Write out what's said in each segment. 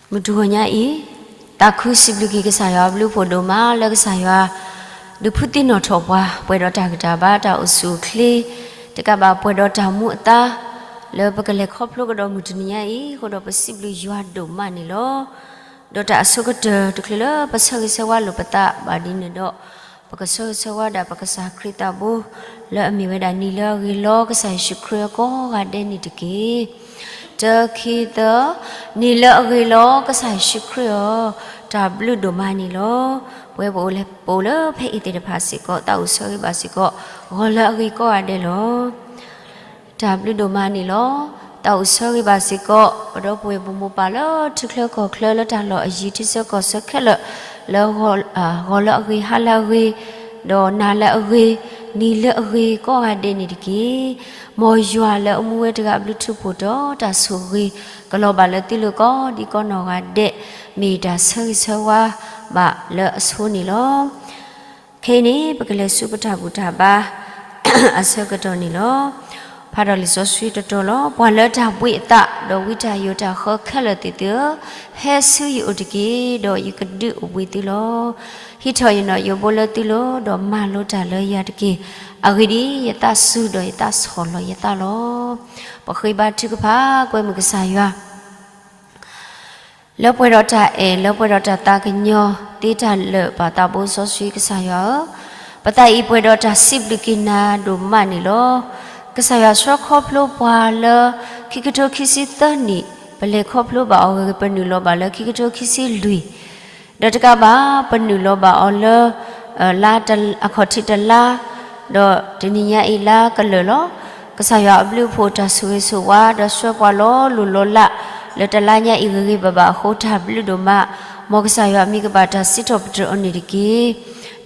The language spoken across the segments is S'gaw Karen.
မုၢ်တဂီၤညါအံၤ, သးခုစံးဘျုးက့ၤကစၢ်ယွၤအဘျုးအဖှိၣ်ဒိၣ်မးလၢကစၢ်ယွၤ ဒုးဖုသ့ၣ်နီၣ်ထီၣ်ပှၤ ပှဲၤဒီးတၢ်ဂံၢ်တၢ်ဘါတၢ်အိၣ်ဆူၣ်အိၣ်ချ့, တကးဘၣ်ပှဲၤဒီးတၢ်မူအသါ လၢပကလဲၤခီဖျိကဒီးမုၢ်တနံၤညါအံၤအဃိဒီး ပစံးဘျုးယွၤဒိၣ်မးန့ၣ်လီၤ. ဒီးတၢ်အဆိကတၢၢ်တချုးလၢပဆၢဂ့ၤဆၢဝါလိာ်ပသးဘၣ်ဒ်န့ၣ်ဒီး, ပကဆၢဂ့ၤဆၢဝါဒၣ်ပကစၢ်ခရံာ်သးဘိ လၢအမ့ၢ်ဝဲဒၣ်နံၤလၢအဂ့ၤလီၤ ကစၢ်ယ့ၣ်ၡူးခရံာ်အကိးဂၤဒဲးန့ၣ်တက့ၢ်. တၢ ခံ သၢ, နံၤလၢအဂ့ၤလီၤ ကစၢ်ယ့ၣ်ၡူးခရံာ်ဧၢ, တၢ်ဘျုးဒိၣ်မးန့ၣ်လီၤ. ပဝဲပအိၣ်လၢ ပအိၣ်လၢဖဲအံၤသ့ၣ်တဖၣ်စ့ၢ်ကီး သးအိၣ်ဆၢဂ့ၤဘၣ်စ့ၢ်ကီး ဂီၤလၢအဂ့ၤကိးဂၤဒဲးလီၤ. တၢ်ဘျုးဒိၣ်မးန့ၣ်လီၤ. သးအိၣ်ဆၢဂ့ၤဘၣ်စ့ၢ်ကီး ပဒီပုၢ်ဝဲၢ်မိၢ်ပၢ်လၢထံချၢကီၢ်ချၢ လၢတၢ်လီၢ်အယံၤထံဆၢကီၢ်ဆၢခဲလၢာ်, လၢ ဂီၤလၢအဂ့ၤ ဟါလၢအဂ့ၤ, ဒီးနၤလၢအဂ့ၤ, နံၤလၢအဂ့ၤကိးဂၤဒဲးန့ၣ်တက့ၢ်. မ်ယွၤလၢအမူဝဲတဂၤအဘျုးထူးဖှိၣ်ဒီးတၢ်ဆိၣ်ဂ့ၤ ကလီၤဘၣ်လၢသုလိၤကိးဒံကိးနီၢ်ဂၤဒဲး, မ့ၢ်တၢ်ဆၢဂ့ၤဆၢဝါဘၣ်လၢအဆိန့ၣ်လီၤ. ခဲအံၤန့ၣ် ပကလဲၤဆူပတၢ်ဘူၣ်တၢ်ဘါ အဆၢကတီၢ်န့ၣ်လီၤ. ဖးဒီးလံာ်စီဆှံတတီၤလီၤ. ပှၤလၢတၢ်ဘှံးအသး ဒီးဝံတၢ်ယိာ်တၢ်ဃၢခဲလၢာ်သ့ၣ်သုဧၢ, ဟဲဆူယအိၣ်တက့ၢ်, ဒီးယကဒုးအိၣ်ဘှံးသုလီၤ. ဟံးထီၣ်ယနီၣ်ယိးဘိလၢသုလိၤ, ဒီးမၤလိတၢ်လၢယၤတက့ၢ်. အဂ့ၢ်ဒ်အံၤ, ယသးစူၤဒီးယသးဆီၣ်လီၤယသးလီၤ. ပဃ့ဘါထုကဖၣ် ကွဲမုာ်ကစၢ်ယွၤ လၢပှဲၤဒီးတၢ်အဲၣ် လၢပှဲၤဒီးတၢ်သးကညီၤ သ့တၢ်လၢာ်ဘၣ်သးဘိစီဆှံကစၢ်ယွၤဧၢ, ပသးအံၤပှဲၤဒီးတၢ်စံးဘျုးက့ၤနၤဒိၣ်မးန့ၣ်လီၤ. ကစၢ်ယွၤဆှၢခီဖျိပှၤလၢ ခံကထိခံဆံသၢနံၣ်, ပလဲၤခီဖျိဘၣ်အီၤဂ့ၤဂ့ၤ ပနုာ်လီၤဘၣ်လၢခံကထိခံဆံလွံၢ်, ဒီးတကးဘၣ် ပနုာ်လီၤဘၣ်အီၤလၢ လါ အခီၣ်ထံးတလါ, ဒီးတနံၤညါအံၤလါကလၢာ်လီၤ. ကစၢ်ယွၤအဘျုးအဖှိၣ်တၢ်ဆိၣ်ဂ့ၤဆိၣ်ဝါ ဒီးဆှၢပှၤလီၤလိၢ်လီၤလး လၢတလါညါအံၤဂ့ၤဂ့ၤဘၣ်ဘၣ်အဃိ တၢ်ဘျုးဒိၣ်မး, မ်ကစၢ်ယွၤအမံၤကဘၣ်တၢ်စံးထီၣ်ပတြၢၤအီၤန့ၣ်တက့ၢ်.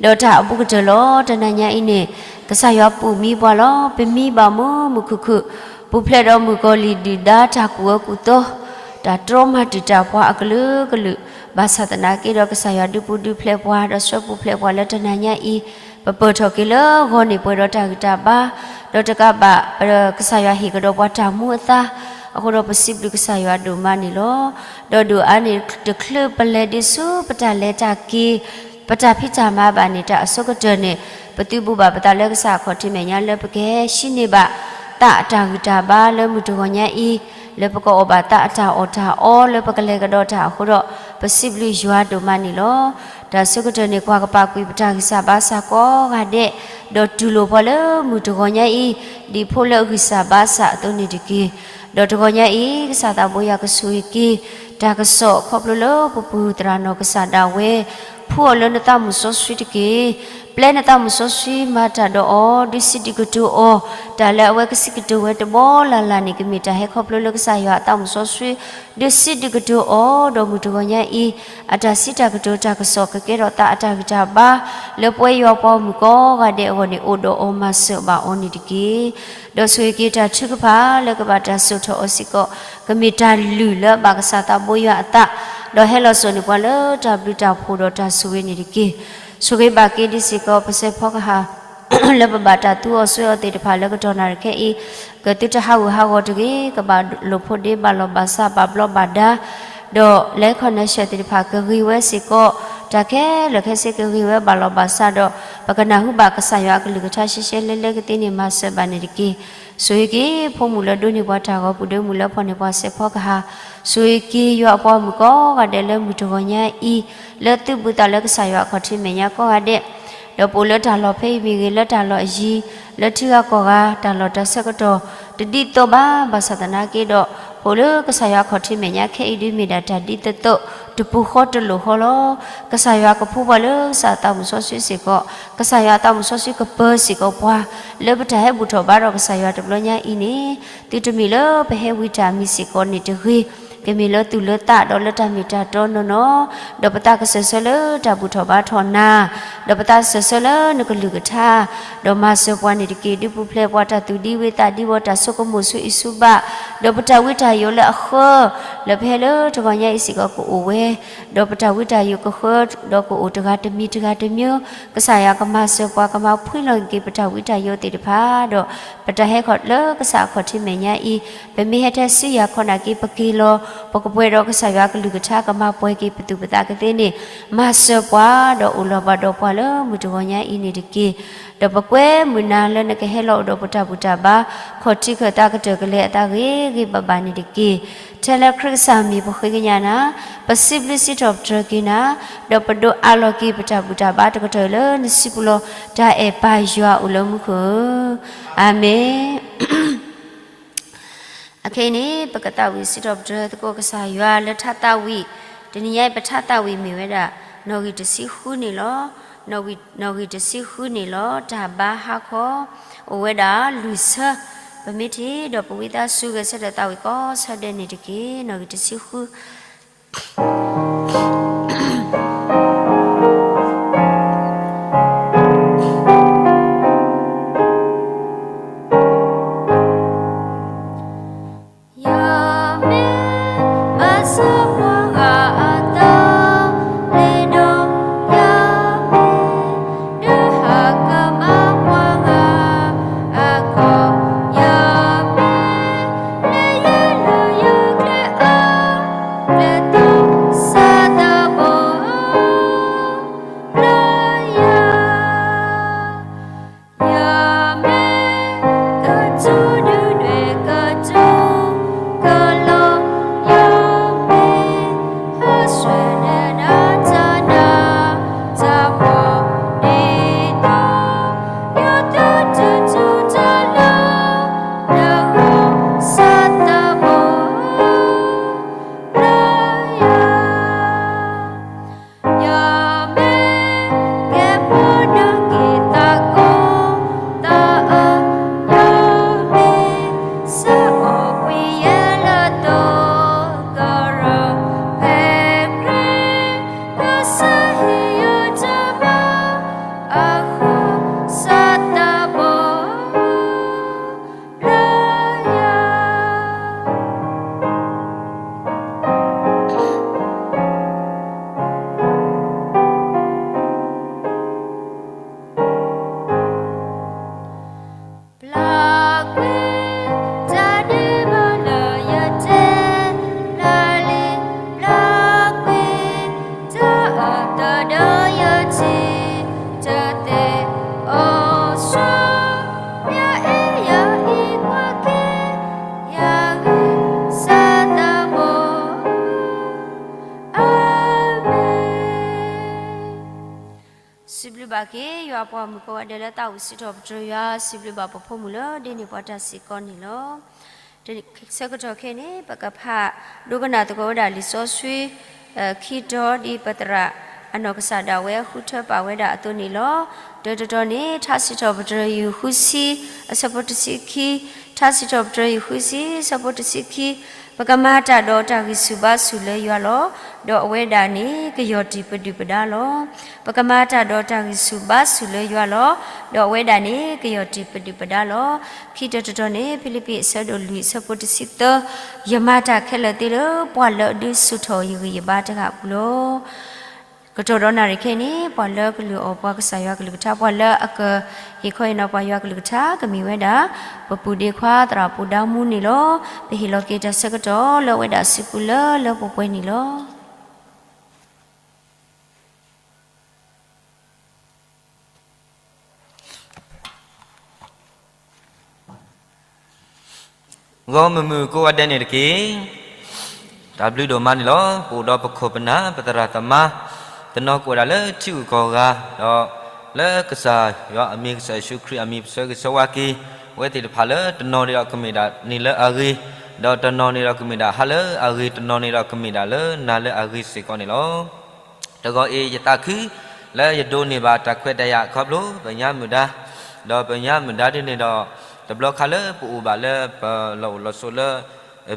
ဒီးတၢ်အဘူးကတၢၢ်လီၤ တနၤညါအံၤန့ၣ် ကစၢ်ယွၤပူၣ်မံပှၤလီၤ. ပမံဘၣ်မုာ်မုာ်ခုၣ်ခုၣ်, ပူၤဖျဲးဒီးမုၣ်ကီၤလံၢ်ဒုၣ်ဒါတၢ်ကူၣ်အၢကူၣ်သီ, တၢ်တြီမၤတံာ်တာ်ပှၤအကလုာ်ကလုာ်, ဘၣ်ဆၣ်သနာ်က့ဒီးကစၢ်ယွၤဒုးပူၤဒုးဖျဲးပှၤ ဒီးဆှၢပူၤဖျဲးပှၤလၢတနၤညါအံၤ, ပပၢၢ်ထီၣ်က့ၤလၢဂီၤန့ၣ်ပှဲၤဒီးတၢ်ဂံၢ်တၢ်ဘါ, ဒီးတကးဘၣ် ကစၢ်ယွၤဟ့ၣ်ကဒီးပှၤတၢ်မူအသါ, အဃိဒီးပစံးဘျုးကစၢ်ယွၤဒိၣ်မးန့ၣ်လီၤ. ဒီးဒုးအါန့ၣ် တချုးပလဲၤဒံးဆူပတၢ်လဲၤတၢ်က့ၤ ပတၢ်ဖံးတၢ်မၤဘၣ်န့ၣ် တၢ်အဆိကတၢၢ်န့ၣ် ပသုးဘူးဘၣ်ပသးလၢကစၢ်အခီၣ်ထံးမဲာ်ညါလၢပကဟဲဟံးန့ၢ်ဘၣ် သးအတၢ်ဂံၢ်တၢ်ဘါလၢမုၢ်တဂီၤညါအံၤ, လၢပကအီၣ်ဘၣ်သးအတၢ်အီၣ်တၢ်အီလၢပကလဲၤကဒီးတၢ်အဃိဒီး, ပစံးဘျုးယွၤဒိၣ်မးန့ၣ်လီၤ. တၢ်အဆိကတၢၢ်န့ၣ် ကွၢ်ကပာ်ကွံာ်ပတၢ်ဂံၢ်စၢ်ဘါစၢ်ကိးဂၤဒဲး, ဒီးတူၢ်လိာ်ပှၤလၢမုၢ်တဂီၤညါအံၤ, ဒ်ဖိလၢအဂံၢ်စၢ်ဘါစၢ်အသိးန့ၣ်တက့ၢ်. ဒီးတဂီၤညါအံၤ ကစၢ်သးဘိယွၤကဆိၣ်ဂ့ၤက့ၤ တၢ်ကစီၣ်ခီဖျိလၢပပူၤသရၣ်နီၢ်ကစၢ်ဒၣ်ဝဲ, ဖှူအီၤလၢနသးမုၢ်စီဆှံတက့ၢ်. ပျဲနသးမုၢ်စီဆှံမၤတၢ်ဒီးအီၤ, ဒုးစံးဒုးကတိၤအီၤ, တၢ်လၢအဝဲကစံးကတိၤဝဲတဘီလၢ်လၢ်န့ၣ် ကမ့ၢ်တၢ်ဟဲခီဖျိလၢကစၢ်ယွၤအသးမုၢ်စီဆှံ, ဒုးစံးဒုးကတိၤအီၤ, ဒီးမုၢ်တဂီၤညါအံၤ, အတၢ်စံးတၢ်ကတိၤတၢ်ကစီၣ်ကကဲထီၣ်သးအတၢ်ဂံၢ်တၢ်ဘါ, လၢပဝဲယွၤပှၤဂီၢ်မုၢ်ကိးဂၤဒဲးအဂီၢ်န့ၣ် အိၣ်ဒီးအီၤမၤစၢၤဘၣ်အီၤန့ၣ်တက့ၢ်. ဒီးဆိၣ်ဂ့ၤက့ၤတၢ်ထုကဖၣ်လၢကဘၣ်တၢ်စိာ်ထီၣ်အီၤစ့ၢ်ကီး, ကမ့ၢ်တၢ်လုၢ်လၢအဘၣ်ကစၢ်သးဘိယွၤအသး, ဒီးဟဲလီၤစိာ်န့ၢ်ပှၤလၢတၢ်ဘျုးတၢ်ဖှိၣ်ဒီးတၢ်ဆိၣ်ဂ့ၤန့ၣ်တက့ၢ်. ဆိၣ်ဂ့ၤဘၣ်က့ၤဒံးစ့ၢ်ကီး ပစဲးဖီကဟၣ် လၢပဘၣ်တၢ်သူအီၤစွဲအီၤသ့ၣ်တဖၣ်လၢကတီၢ်နၣ်ရံၣ်ခဲအံၤ, ကသုတဟးဂူာ်ဟးဂီၤတဂ့ၤ, ကဘၣ်လိာ်ဖိးဒ့ဘၣ်လီၢ်ဘၣ်စးဘၣ်ဘျီးဘၣ်ဒါ, ဒီးလၢ connection သ့ၣ်တဖၣ်ကဂ့ၤဝဲစ့ၢ်ကီး, တၢ်ခဲလၢာ်ခဲဆ့ကဂ့ၤဝဲဘၣ်လီၢ်ဘၣ်စးဒီး, ပကနၢ်ဟူဘၣ်ကစၢ်ယွၤအကလုၢ်ကထါရှဲရှဲလဲလဲကသ့န့ၣ် မၤစၢၤဘၣ်န့ၣ်တက့ၢ်. ဆိၣ်ဂ့ၤက့ၤ ဖိမုၣ်လၢဒိးန့ၢ်ပှၤတၢ်ဂီၤ ပူၤဒၢမုၢ်လၢဖီၣ်န့ၢ်ပှၤစဲးဖီကဟၣ်, ဆိၣ်ဂ့ၤက့ၤယွၤအပှၤမုၣ်ကိးဂၤဒဲးလၢမုၢ်တဂီၤညါအံၤ, လၢသုးဘူးသးလၢကစၢ်ယွၤအခီၣ်ထံးမဲာ်ညါကိးဂၤဒဲး ဒီးပအိၣ်လၢတၢ်လီၢ်ဖဲအံၤမ့ၢ်ဂ့ၤ, လၢတၢ်လီၢ်အယံၤ, လၢထံဂၤကီၢ်ဂၤ, တၢ်လီၢ်တၢ်ဆၢကတီၢ် တဒ်သိးဘၣ်. ဘၣ်ဆၣ်သနာ်က့ဒီး, ပအိၣ်လၢကစၢ်ယွၤအခီၣ်ထံးမဲာ်ညါခဲအံၤဒုးမ့ၢ်ဒၣ်တၢ်ဒ်သိးသိး, တပူၤဃီတလိာ်ဃီလီၤ. ကစၢ်ယွၤကဖှူပှၤလၢကစၢ်အသးမုၢ်စီဆှံစ့ၢ်ကီး, ကစၢ်ယွၤအသးမုၢ်စီဆှံကပၢၤစ့ၢ်ကီးပှၤ, လၢပတၢ်ဟဲဘူၣ်ထီၣ်ဘါထီၣ်ကစၢ်ယွၤတဘျီညါအံၤန့ၣ်, သုတမ့ၢ်လၢပဟဲဝံတၢ်မံၤစ့ၢ်ကီးန့ၣ်တဂ့ၤ, ကမ့ၢ်လၢသူၣ်လၢသးဒီးလၢတၢ်မ့ၢ်တၢ်တီနီၢ်နီၢ်, ဒီးပသးကစၢၢ်ဆၢလၢတၢ်ဘူၣ်ထီၣ်ဘါထီၣ်နၤ, ဒီးပသးစၢၢ်ဆၢလၢနကလုၢ်ကထါ, ဒီးမၤစၢၤပှၤန့ၣ်တက့ၢ်. ဒုးပူၤဖျဲးပှၤတၢ်သူၣ်ဒံဝ့ၤသးဒံဝီၤ တၢ်ဆိကမိၣ်ဆိအံၤဆိဘၣ်, ဒီးပတၢ်ဝံတၢ်ယိးလၢအဃၢ, လၢပဟဲလၢတဂီၤညါအံၤစ့ၢ်ကီးကအိၣ်ဝဲ, ဒီးပတၢ်ဝံတၢ်ယိးကဃၢ, ဒီးကအိၣ်တဂၤတမံၤတဂၤတမံၤ, ကစၢ်ယွၤကမၤစၢၤပှၤ ကမၤဖှံလီၤက့ၤပတၢ်ဝံတၢ်ယိးသ့ၣ်တဖၣ်, ဒီးပတၢ်ဟဲခီၣ်လၢကစၢ်အခီၣ်ထံးမဲာ်ညါအံၤ, ပမ့ၢ်ဟဲထဲဆူယၤခီနာ်က့ ပက့ၤလီၤ, ပကပှဲၤဒီးကစၢ်ယွၤကလုၢ်ကထါ ကမၤပှဲၤက့ၤပသူၣ်ပသးကသ့န့ၣ်, မၤစၢၤပှၤ, ဒီးအိၣ်လီၤဘၣ်ဒီးပှၤလၢမုၢ်တဂီၤညါအံၤန့ၣ်တက့ၢ်. ဒီးပကွဲမုၢ်နၤလၢနကဟဲလီၤအိၣ်ဒီးပတၢ်ဘူၣ်တၢ်ဘါ, ခီၣ်ထံးခၢၣ်သးကတၢၢ်ကလဲာ်အသးဂ့ၤဂ့ၤဘၣ်ဘၣ်န့ၣ်တက့ၢ်. ထဲလၢခရံာ်ကစၢ်မံၤပဃ့ကညးနၤ, ပစံးဘျုးစံးထီၣ်ပတြၢၤက့ၤနၤ, ဒီးပဒိးအးလီၤက့ၤပတၢ်ဘူၣ်တၢ်ဘါတကတၢၢ်လၢနစုပူၤလီၤ. တၢ်အဲၣ်ပၢ်ယွၤအိၣ်လၢမူခိၣ်ဧၢ, အၤမ့ၣ်. အခဲအံၤန့ၣ် ပကသးဝံၣ်စံးထီၣ်ပတြၢၤသကိးကစၢ်ယွၤလၢထါသးဝံၣ်, တနံၤညါအံၤပထါသးဝံၣ်မ့ၢ်ဝဲဒၣ် နီၣ်ဂံၢ်တဆံဃုန့ၣ်လီၤ. နီၣ်ဂံၢ်တဆံဃုန့ၣ်လီၤ. တၢ်ဘါဟါခီ အိၣ်ဝဲဒၣ်လွံၢ်ဆၢ, ပမ့ၢ်ထံၣ်ဒီးပဝံသးစူၤဂဲၤဆၢထၢၣ်သးဝံၣ်ကိးဆၢဒဲးန့ၣ်တက့ၢ်. နီၣ်ဂံၢ်တဆံဃု ယမ့ၢ်မၤစၢၤပှၤဂၤအသး, လ့ဒီးယမ့ၢ်ဒုးဟးကမၣ်ပှၤဂၤအခီၣ်, ယမ့ၢ်လၢယလၢယကျဲအါ, ကျဲသီစးသးဘီ လၢယၤ ယမ့ၢ်ကတိၤဒုးနွဲၣ်ကတိၤကလီၤ, ယမ့ၢ်ဟးဆှဲးနဲဒၣ်တၢ်နး, တၢ်ပီၢ်ဒ်သိး, ယသးတတုၤတၢ်လၢ, နဂီၤစးသးဘီ လၢယၤ ယမ့ၢ်ကဲပှၤနၢၤက့ၤသးကိးသးအၢ, ယမ့ၢ်စၢၤအီၣ်ကွံာ်ယဲလၢသိကရၢ, ဖဲခရံာ်ကစၢ်ဟ့ၣ်ယၤတၢ်ဘါ အဃိစးသးဘီ လၢယၤ ပျၢ်ကွံာ်တၢ်ဒဲးဘးလၢယတဲ, ပျၢ်လံ, ပျၢ်ကွံာ်တၢ်အၢၣ်သးဒီးယထံၣ်, တၢ်သ့ၣ်အိၣ်ဆူညါအံၤ ယအံးကွၢ်က့ၤ, ယဂံၢ်စးသးဘီ အၤမ့ၣ်. စံးဘျုးဘၣ်က့ၤ ယွၤပှၤမုၣ်ကိးဂၤဒဲးလၢသးဝံၣ်စံးထီၣ်ပတြၢၤယွၤ, စံးဘျုးဘၣ်ပဖိမုၣ်လၢဒ်န့ၣ်ပှၤတၢ်စ့ၢ်ကီးန့ၣ်လီၤ. ဆၢကတီၢ်ခဲအံၤန့ၣ် ပကဖးဒိကနၣ်သကိးဝဲဒၣ်လံာ်စီဆှံ ခံတီၤ ဒ်ပသရၣ်အနီၢ်ကစၢ်ဒၣ်ဝဲဃုထၢပာ်ဝဲဒၣ်အသိးန့ၣ်လီၤ. တၢတတီၤန့ၣ် ထါစံးထီၣ်ပတြၢၤ ယူၢ်ဃုဆံ အဆၢဖိတဆံခံ, ထါစံးထီၣ်ပတြၢၤ ယူၢ်ဃုဆံ အဆၢဖိတဆံခံ, ပကမၤတၢ်ဒီးတၢ်ဂံၢ်ဆူၣ်ဘါဆူၣ်လၢယွၤလီၤ. ဒီးအဝဲဒၣ်န့ၣ် ကယီၢ်တံၢ်ပဒုၣ်ပဒါလီၤ. ပကမၤတၢ်ဒီးတၢ်ဂံၢ်ဆူၣ်ဘါဆူၣ်လၢယွၤလီၤ. ဒီးအဝဲဒၣ်န့ၣ် ကယီၢ်တံၢ်ပဒုၣ်ပဒါလီၤ. ခံတၢတတီၤန့ၣ် ဖံလံးပံးအဆၢဒိၣ်လွံၢ်အဆၢဖိတဆံသၢ, ယမၤတၢ်ခဲလၢာ်သ့လၢ ပှၤလၢအဒုးဆူၣ်ထီၣ်ယဂံၢ်ယဘါတဂၤအပူၤလီၤ. ကတီၢ်ဒီးနၣ်ရံၣ်ခဲအံၤန့ၣ် ပှၤလၢကလုၢ်အီၣ်ပှၤကစၢ်ယွၤကလုၢ်ကထါ ပှၤလၢအကဟ့ၣ်ခီဟ့ၣ်နီၤပှၤယွၤကလုၢ်ကထါ ကမ့ၢ်ဝဲဒၣ် ပပုၢ်ဒ့ခွါသရၣ်ပူၤဒါမူန့ၣ်လီၤ. ပဟ့ၣ်လီၤက့ၤတၢ်ဆၢကတီၢ်လၢအဝဲဒၣ်အစုပူၤလၢလၢပှဲၤပှဲၤန့ၣ်လီၤ. ဂီၢ်မုၢ်မုၢ်ကိးဂၤဒဲးန့ၣ်တက့ၢ်. တၢ်ဘျုးဒိၣ်မးန့ၣ်လီၤ. ပအိၣ်ဒီးပခိၣ်ပနၢ် ပသရၣ်သမါ တနီၤကအိၣ်ဝဲဒၣ်လၢထံဂုၤကီၢ်ဂၤ ဒီးလၢကစၢ်ယွၤအမံၤ ကစၢ်ယ့ၣ်ၡူးခရံာ်အမံၤ ပဆၢဂ့ၤဆၢဝါက့ၤ အဝဲသ့ၣ်တဖၣ်လၢတနီၤန့ၣ်ဒီးကမ့ၢ်ဒၣ်န့ၣ်လၢအဂ့ၤ, ဒီးတနီၤန့ၣ်ဒီးကမ့ၢ်ဒၣ်ဟါလၢအဂ့ၤ, တနီၤန့ၣ်ဒီးကမ့ၢ်ဒၣ်လၢနၤလၢအဂ့ၤစ့ၢ်ကီးန့ၣ်လီၤ. တဂီၤအံၤ ယသးခုလၢယဒိးန့ၢ်ဘၣ်တၢ်ခွဲးတၢ်ယာ်အခီဖျိ ပညါမုၢ်ဒါ, ဒီးပညါမုၢ်ဒါဒ်န့ၣ်ဒီး တဘျီခါလၢပအိၣ်ဘၣ်လၢပလီၢ်အိၣ်လီၢ်ဆိးလၢ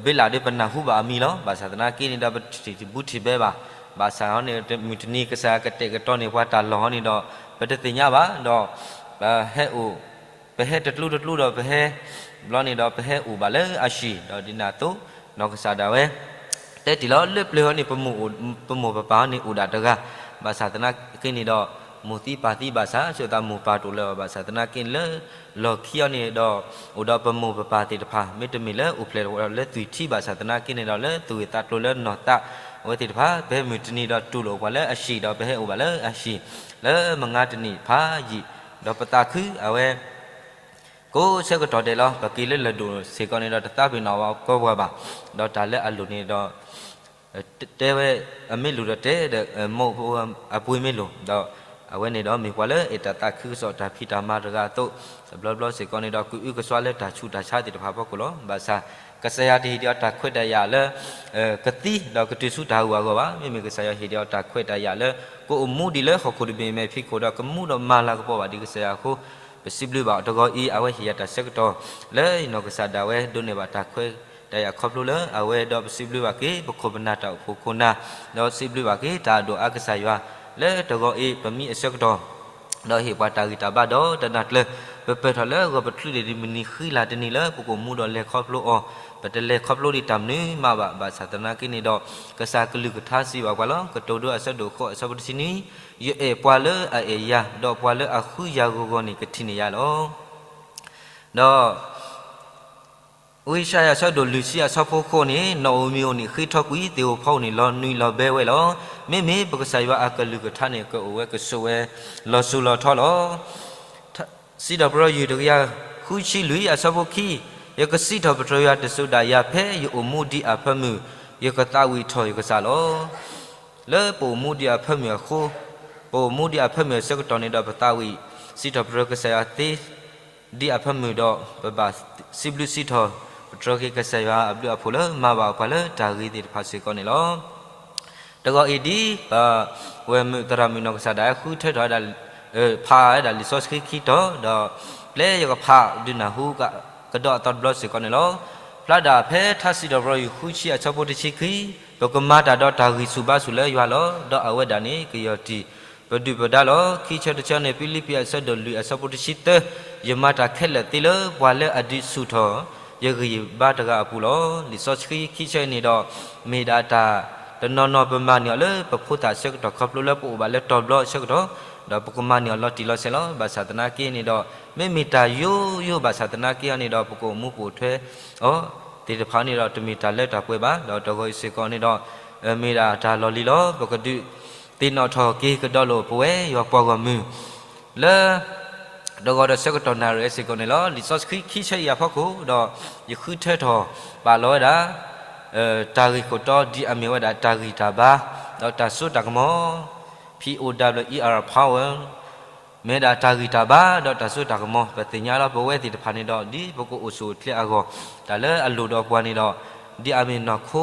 ဘ့လးဒီးပနၢ်ဟူဘၣ်အမံၤလီၤ. ဘၣ်ဆၣ်သနာ်က့န့ၣ်ဒီး ပထံၣ်တဘူးထံၣ်ဘဲဘၣ် ဘၣ်ဆၣ်ဟီန့ၣ် မုၢ်တနံၤကစၢ်ယွၤကတဲာ်ကတီၤန့ၢ်ပှၤတၢ်လီၢ်ဟီန့ၣ်ဒီး ပတသ့ၣ်ညါဘၣ်ဒီး ပဟဲအိၣ် ပဟဲတကျိတကျိဒီးပဟဲ ဘျီန့ၣ်ဒီး ပဟဲအိၣ်ဘၣ်လၢအဟံၣ် ဒီးဒ်န့ၣ်အသိး နီၢ်ကစၢ်ဒၣ်ဝဲ တဲတ့ၢ်လီၤလၢပျၢၤဟီန့ၣ် ပမိၢ်ပပၢ်ဟီန့ၣ်အိၣ်ဒၣ်တဂၤ ဘၣ်ဆၣ်သနာ်က့န့ၣ်ဒီး မိၢ်သံပၢ်သံဘၣ်ဆၣ် ဆိသးမိၢ်ပၢ်တအိၣ်လၢၤဘၣ်ဆၣ်သနာ်က့န့ၣ်လၢ လီၢ်ခံအီၤန့ၣ်ဒီး အိၣ်ဒီးပမိၢ်ပပၢ်သ့ၣ်တဖၣ် မ့တမ့ၢ်လၢအိၣ်ဖျဲၣ်လၢသွံၣ်ထံဘၣ်ဆၣ်သနာ်က့န့ၣ်ဒီး လၢသူၣ်ဂ့ၢ်သးကျိၤလၢနီၢ်သး အဝဲသ့ၣ်တဖၣ် ပဟဲမုၢ်တနံၤဒီးတူၢ်လိာ်ပှၤလၢအဟံၣ်ဒီးပဟဲအိၣ်ဘၣ်လၢအဟံၣ် လၢမုၢ်နံၤတနံၤဖးယံာ် ဒီးပသးခုအဝဲ ကိးဆၢကတီၢ်ဒဲးလီၤ. ပက့ၤလၢလၢၢ်ဒိၣ်စ့ၢ်ကီးန့ၣ်ဒီး တသးပ့ၤနီၣ်ဘၣ်ကီပှၤဘၣ်. ဒီးတၢ်လၢအလိၣ်န့ၣ်ဒီး တဲဝဲ အမ့ၢ်လိၣ်ဒီးတဲဒီး မိၢ်အပှ့ၤမ့ၢ်လိၣ် ဒီးအဝဲန့ၣ်ဒီး မ့ၢ်ပှၤလၢအဲၣ်တၢ်သးခုကစီၣ်တၢ်ဖံးတၢ်မၤတဂၤအသိး တဘျီဘျီစ့ၢ်ကီးန့ၣ်ဒီး ကအုကစွါလၢတၢ်ဆူးတၢ်ဆါသ့ၣ်တဖၣ်အဖီခိၣ်လီၤ. ဘၣ်ဆၣ် ကစၢ်ယွၤတဟ့ၣ်ဒံးအီၤတၢ်ခွဲးတၢ်ယာ်လၢ ကသံဒီးကတုၤဆူတၢ်ဟးဂူာ်ဟးဂီၤဘၣ်. မ့မ့ၢ်ကစၢ်ယွၤဟ့ၣ်ဒံးအီၤတၢ်ခွဲးတၢ်ယာ်လၢ ကအိၣ်မူဒံးလၢဟီၣ်ခိၣ်တဘ့ၣ်မဲာ်ဖံးခိၣ်ဒီး ကမူဒီးမၤလၤကပီၤဘၣ်ဒံးကစၢ်ယွၤအဃိ ပစံးဘျုးဘၣ်အီၤတဂီၤအံၤ အဝဲဟ့ၣ်ယၤတၢ်ဆၢကတီၢ် လၢနီၢ်ကစၢ်ဒၣ်ဝဲဒိးန့ၢ်ဘၣ်တၢ်ခွဲးတၢ်ယာ်ခီဖျိလၢအဝဲဒီး ပစံးဘျုးဘၣ်က့ၤ ပခိၣ်ပနၢ်တၢ်အိၣ်ဖှိၣ်ခိၣ်နၢ် ဒီးစံးဘျုးဘၣ်က့ၤတၢ်အဒိၣ်အါကစၢ်ယွၤ လၢတဂီၤအံၤ ပမံအဆၢကတီၢ် ဒီးဟ့ၣ်ပှၤတၢ်ဂံၢ်တၢ်ဘါဒီးတနၤကျၢၤ ပပၢၢ်ထီၣ်လၢအဂီၢ် ပချုးဒံးဒံးမုၢ်နံၤဃံလၤတနံၤလၢ ပကအိၣ်မူဒီးလဲၤခီဖျိအီၤ, ပတလဲၤခီဖျိဒံးတၢ်မနုၤမးဘၣ်. ဘၣ်ဆၣ်သနာ်က့န့ၣ်ဒီး ကစၢ်ကလုၢ်ကထါစံးဘၣ်ပှၤလီၤ. ကတိၤဒိအဆၢဒိၣ်ဃိးအဆၢဖိတဆံနွံ, ယအဲၣ်ပှၤလၢအအဲၣ်ယၤ, ဒီးပှၤလၢအဃုယၤဂီၤဂီၤန့ၣ် ကထံၣ်န့ၢ်ယၤလီၤ. ဒီး ဝံယၡါယၤအဆၢဒိၣ်လွံၢ်ဆံအဆၢဖိဃိးန့ၣ်, နီၣ်ဧိၤမံၤဧိၤန့ၣ် ဃ့ထီၣ်ကွံာ်, သ့ၣ်ဧိၤဖီဧိၤန့ၣ် လီၤနွံလီၤဘဲဝဲလီၤ. မ့မ့ၢ်ပကစၢ်ယွၤအကလုၢ်ကထါန့ၣ် ကအိၣ်ဝဲကဆိးဝဲ လီၤစိၤလီၤထီလီၤ. စံးထီၣ်ပတြၢၤယုၢ်တကယၤဃုဆံလွံၢ်အဆၢဖိခံ, ယကစံးထီၣ်ပတြၢၤယွၤတစိၤဒၣ်ယၤ ဖဲယအိၣ်မူဒံးအဖၢမုၢ်, ယကသးဝံၣ်ထီၣ်ယကစၢ်လီၤ. လၢပအိၣ်မူဒံးအဖၢမုၢ်အဃိ, ပအိၣ်မူဒံးအဖၢမုၢ်အဆၢကတီၢ်န့ၣ်ဒီး ပသးဝံၣ်စံးထီၣ်ပတြၢၤကစၢ်ယွၤသ့ ဒံးအဖၢမုၢ်ဒီး ပဘၣ်စံးဘျုးစံးထီၣ် ပတြၢၤက့ၤကစၢ်ယွၤအဘျုးအဖှိၣ်လၢမၤဘၣ်ပှၤလၢတၢ်ဂ့ၤသ့ၣ်တဖၣ်စ့ၢ်ကီးန့ၣ်လီၤ. တဂီၤအံၤဒ် ပဝဲၢ်မုၣ်သရၣ်မုၣ်နီၢ်ကစၢ်ဒၣ်ဝဲဃုထၢထီၣ်ဝဲဒၣ် ဖးဝဲဒၣ်လံာ်စီဆှံခံတီၤ ဒီးပျဲယကဖးဒုးနၢ်ဟူကဒီးအသီတဘျီစ့ၢ်ကီးန့ၣ်လီၤ. ဖျါဒၣ်ဖဲထါစံးထီၣ်ပတြၢၤယုၢ်ဃုဆံအဆၢဖိတဆံခံ, ပကမၤတၢ်ဒီးတၢ်ဂံၢ်ဆူၣ်ဘါဆူၣ်လၢယွၤလီၤ. ဒီးအဝဲဒၣ်န့ၣ် ကယီၢ်တံၢ်ပဒုၣ်ပဒါလီၤ. ခံဆၢတဆၢန့ၣ် ဖံလံးပံးအဆၢဒိၣ်လွံၢ်အဆၢဖိတဆံသၢ, ယမၤတၢ်ခဲလၢာ်သ့လၢပှၤလၢအဒုးဆူၣ်ထီၣ် ယဂံၢ်ယဘါတဂၤအပူၤလီၤ. လံာ်စီဆှံခံဆၢအံၤန့ၣ်ဒီး မ့ၢ်ဒၣ်တၢ်တနီၤနီၤပမၤန့ၢ်အီၤလၢပဖိသၣ်အဆၢကတီၢ်ခီဖျိလၢပအိၣ်ဘၣ်လၢတီၤဘျီအဆၢကတီၢ်, ဒီးပကမၤန့ၢ်အီၤလီၤတံၢ်လီၤဆဲးလီၤ. ဘၣ်ဆၣ်သနာ်က့န့ၣ်ဒီး မ့မ့ၢ်တၢ်ယိယိဘၣ်ဆၣ်သနာ်က့အီၤန့ၣ်ဒီး ပကအိၣ်မူပိာ်ထွဲအီၤသ့ၣ်တဖၣ်န့ၣ်ဒီး တမ့ၢ်တၢ်လၢတၢ်ပှဲၤဘၣ်. ဒီးတဂီၤအံၤစ့ၢ်ကီးန့ၣ်ဒီး မ့ၢ်ဒၣ်တၢ်လီၢ်လံၤလီၤ. ပကဒုးသ့ၣ်နီၣ်ထီၣ်က့ၤကဒီးလိာ်ပဝဲယွၤပှၤဂီၢ်မုၢ် လၢ တဂီၤဒီးဆၢကတီၢ်နၣ်ရံၣ်စ့ၢ်ကီးန့ၣ်လီၤ. လံာ်စီဆှံခံဆၢအံၤအဖီခိၣ်ဒီး ယဃုထၢထီၣ်ပာ်လီၤဝဲဒၣ် တၢ်ဂ့ၢ်ခိၣ်တီဒ်အမ့ၢ်ဝဲဒၣ်တၢ်ဂံၢ်တၢ်ဘါ ဒီးတၢ်စိတၢ်ကမီၤ P O W E R power မ့ၢ်ဒၣ်တၢ်ဂံၢ်တၢ်ဘါဒီးတၢ်စိတၢ်ကမီၤ ပသ့ၣ်ညါလီၤ. ပဝဲသ့ၣ်တဖၣ်န့ၣ်ဒီး ဒ်ပကအိၣ်ဆူၣ်အိၣ်ချ့အဂီၢ် တၢ်လၢအလိၣ်ဒီးပှၤန့ၣ်ဒီး ဒ်အမ့ၢ်နီၢ်ခိ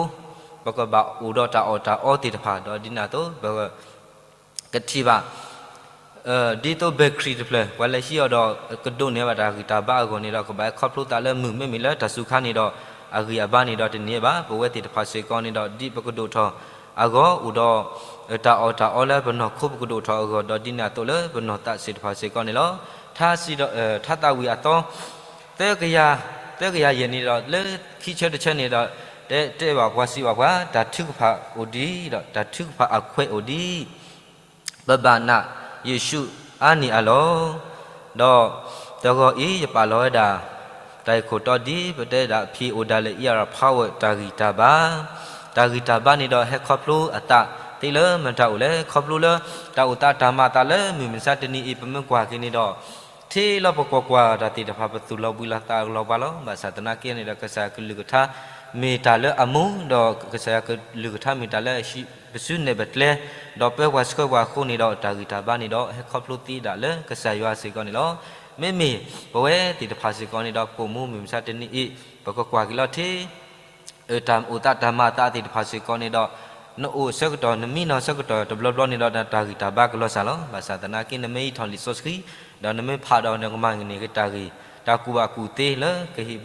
ပကဘၣ်အိၣ်ဒီးတၢ်အီၣ်တၢ်အီသ့ၣ်တဖၣ်ဒီးဒ်န့ၣ်အသိး ပ ကထံၣ်ဘၣ် ဒ်သိး battery တဖျၢၣ် ပှၤလဲၤဟံးအီၤဒီး ကဒိးန့ၢ်ဘၣ်တၢ်ဂံၢ်တၢ်ဘါအဂီၢ်န့ၣ်ဒီး ကဘၣ်ဟဲခီဖျိသးလၢမုၢ် မ့မ့ၢ်လၢတၢ်စူၤခါန့ၣ်ဒီး အဂံၢ်အဘါန့ၣ်ဒီးတန့ၢ်ဘၣ်. ပဝဲသ့ၣ်တဖၣ်စ့ၢ်ကီးန့ၣ်ဒီး ဒ်ပကဒိၣ်ထီၣ်အဂီၢ် အိၣ်ဒီး တၢ်အီၣ်တၢ်အီလၢပနီၢ်ခိပကဒိၣ်ထီၣ်အဂီၢ် ဒီးဒ်န့ၣ်အသိးလၢပနီၢ်သးစ့ၢ်တဖၣ်စ့ၢ်ကီးန့ၣ်လီၤ. ထါစံးဒီး ထါသးဝံၣ်အသီ သၢကယၤ သၢကယၤယဲၢ်န့ၣ်ဒီး လၢခံဆၢတဆၢန့ၣ်ဒီး တဲတဲဘၣ်ပှၤစံးဘၣ်ပှၤ တၢ်ထုကဖၣ်အိၣ်ဒံး ဒီးတၢ်ထုကဖၣ်အခွဲးအိၣ်ဒံး ပဘၣ်နာ်ယ့ၣ်ၡူးအါန့ၢ်အါလီၤ. ဒီးတဂီၤအံၤ ယပာ်လီၤဝဲဒၣ် တၢ်ဂ့ၢ်ခိၣ်တီဒ် ပတဲဒၣ် P O W E R power တၢ်ဂံၢ်တၢ်ဘါ, တၢ်ဂံၢ်တၢ်ဘါန့ၣ်ဒီး ဟဲခီဖျိအသးသ့လၢမတၤအိၣ်လဲၣ်. ခီဖျိလၢ တၢ်အိၣ်သးတၢ်မၤအသးလၢမုၢ်မဆါတနံၤအံၤ ပမ့ၢ်ကွၢ်က့ၤန့ၣ်ဒီး ထဲလီၤပကွၢ်ကွၢ်တၢ်သ့ၣ်တဖၣ် ပသူၣ်လီၤဘှံးလီၤသးလီၤပှၤလီၤ. ဘၣ်ဆၣ်သနာ်က့န့ၣ်ဒီး ကစၢ်ယွၤကလုၢ်ကထါ မ့ၢ်တၢ်လၢအမူဒီး ကစၢ်ယွၤကလုၢ်ကထါမ့ၢ်တၢ်လၢအဟံး ပစုနဲၣ်ပကျဲ ဒီးပၢပှၤဆှၢပှၤအဃိန့ၣ်ဒီး တၢ်ဂံၢ်တၢ်ဘါန့ၣ်ဒီး ဟဲခီဖျိသ့ဒၣ်လၢကစၢ်ယွၤစ့ၢ်ကီးန့ၣ်လီၤ. မ့မ့ၢ်ပဝဲသ့ၣ်တဖၣ်စ့ၢ်ကီးန့ၣ်ဒီး ပအိၣ်မူမုၢ်မဆါတနံၤအံၤ ပကကွၢ်က့ၤလီၤထဲ တၢ်အိၣ်သးတၢ်မၤအသးသ့ၣ်တဖၣ်စ့ၢ်ကီးန့ၣ်ဒီး နအိၣ်ဆၢကတီၢ် နမံနီၤဆၢကတီၢ်တဘျီဘျီန့ၣ်ဒီး နတၢ်ဂံၢ်တၢ်ဘါကလီၤစၢ်လီၤ. ဘၣ်ဆၣ်သနာ်က့ နမ့ၢ်ဟံးထီၣ်လံာ်စီဆှံ ဒီးနမ့ၢ်ဖးဒီးနကမၤန့ၢ်က့ၤတၢ်ဂ့ၢ် တၢ်ကူၣ်ဘၣ်ကူၣ်သ့လၢကဟ့ၣ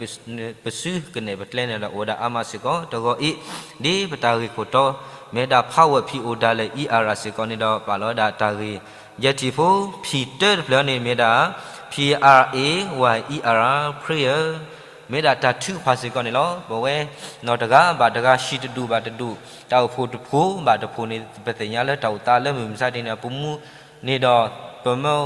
်ပစုကနဲၣ်ပကျဲန့ၣ်ဒီး အိၣ်ဝဲဒၣ်အါမးစ့ၢ်ကီး. တဂီၤအံၤ ဒ်ပတၢ်ဂ့ၢ်ခိၣ်တီ မ့ၢ်ဝဲဒၣ် power P O ဒၣ်လဲာ် E R စ့ၢ်ကီးန့ၣ်ဒီး ပာ်လီၤဝဲဒၣ်တၢ်ဂ့ၢ် ယဲၢ်ထံၣ်ဖိ P တၢတဖျၢၣ်န့ၣ် မ့ၢ်ဝဲဒၣ် P R A Y E R, prayer, မ့ၢ်ဝဲဒၣ်တၢ်ထုကဖၣ်စ့ၢ်ကီးန့ၣ်လီၤ. ပဝဲနီၢ်တဂၤဘၣ်တဂၤ ဟံၣ်တဒူၣ်ဘၣ်တဒူၣ် တၢ်အိၣ်ဖှိၣ်တဖှိၣ်ဘၣ်တဖှိၣ်န့ၣ် ပသ့ၣ်ညါလၢတၢ်အိၣ်သးလၢမုၢ်မဆါတနံၤန့ၣ် ပမူန့ၣ်ဒီး ပမ့ၢ်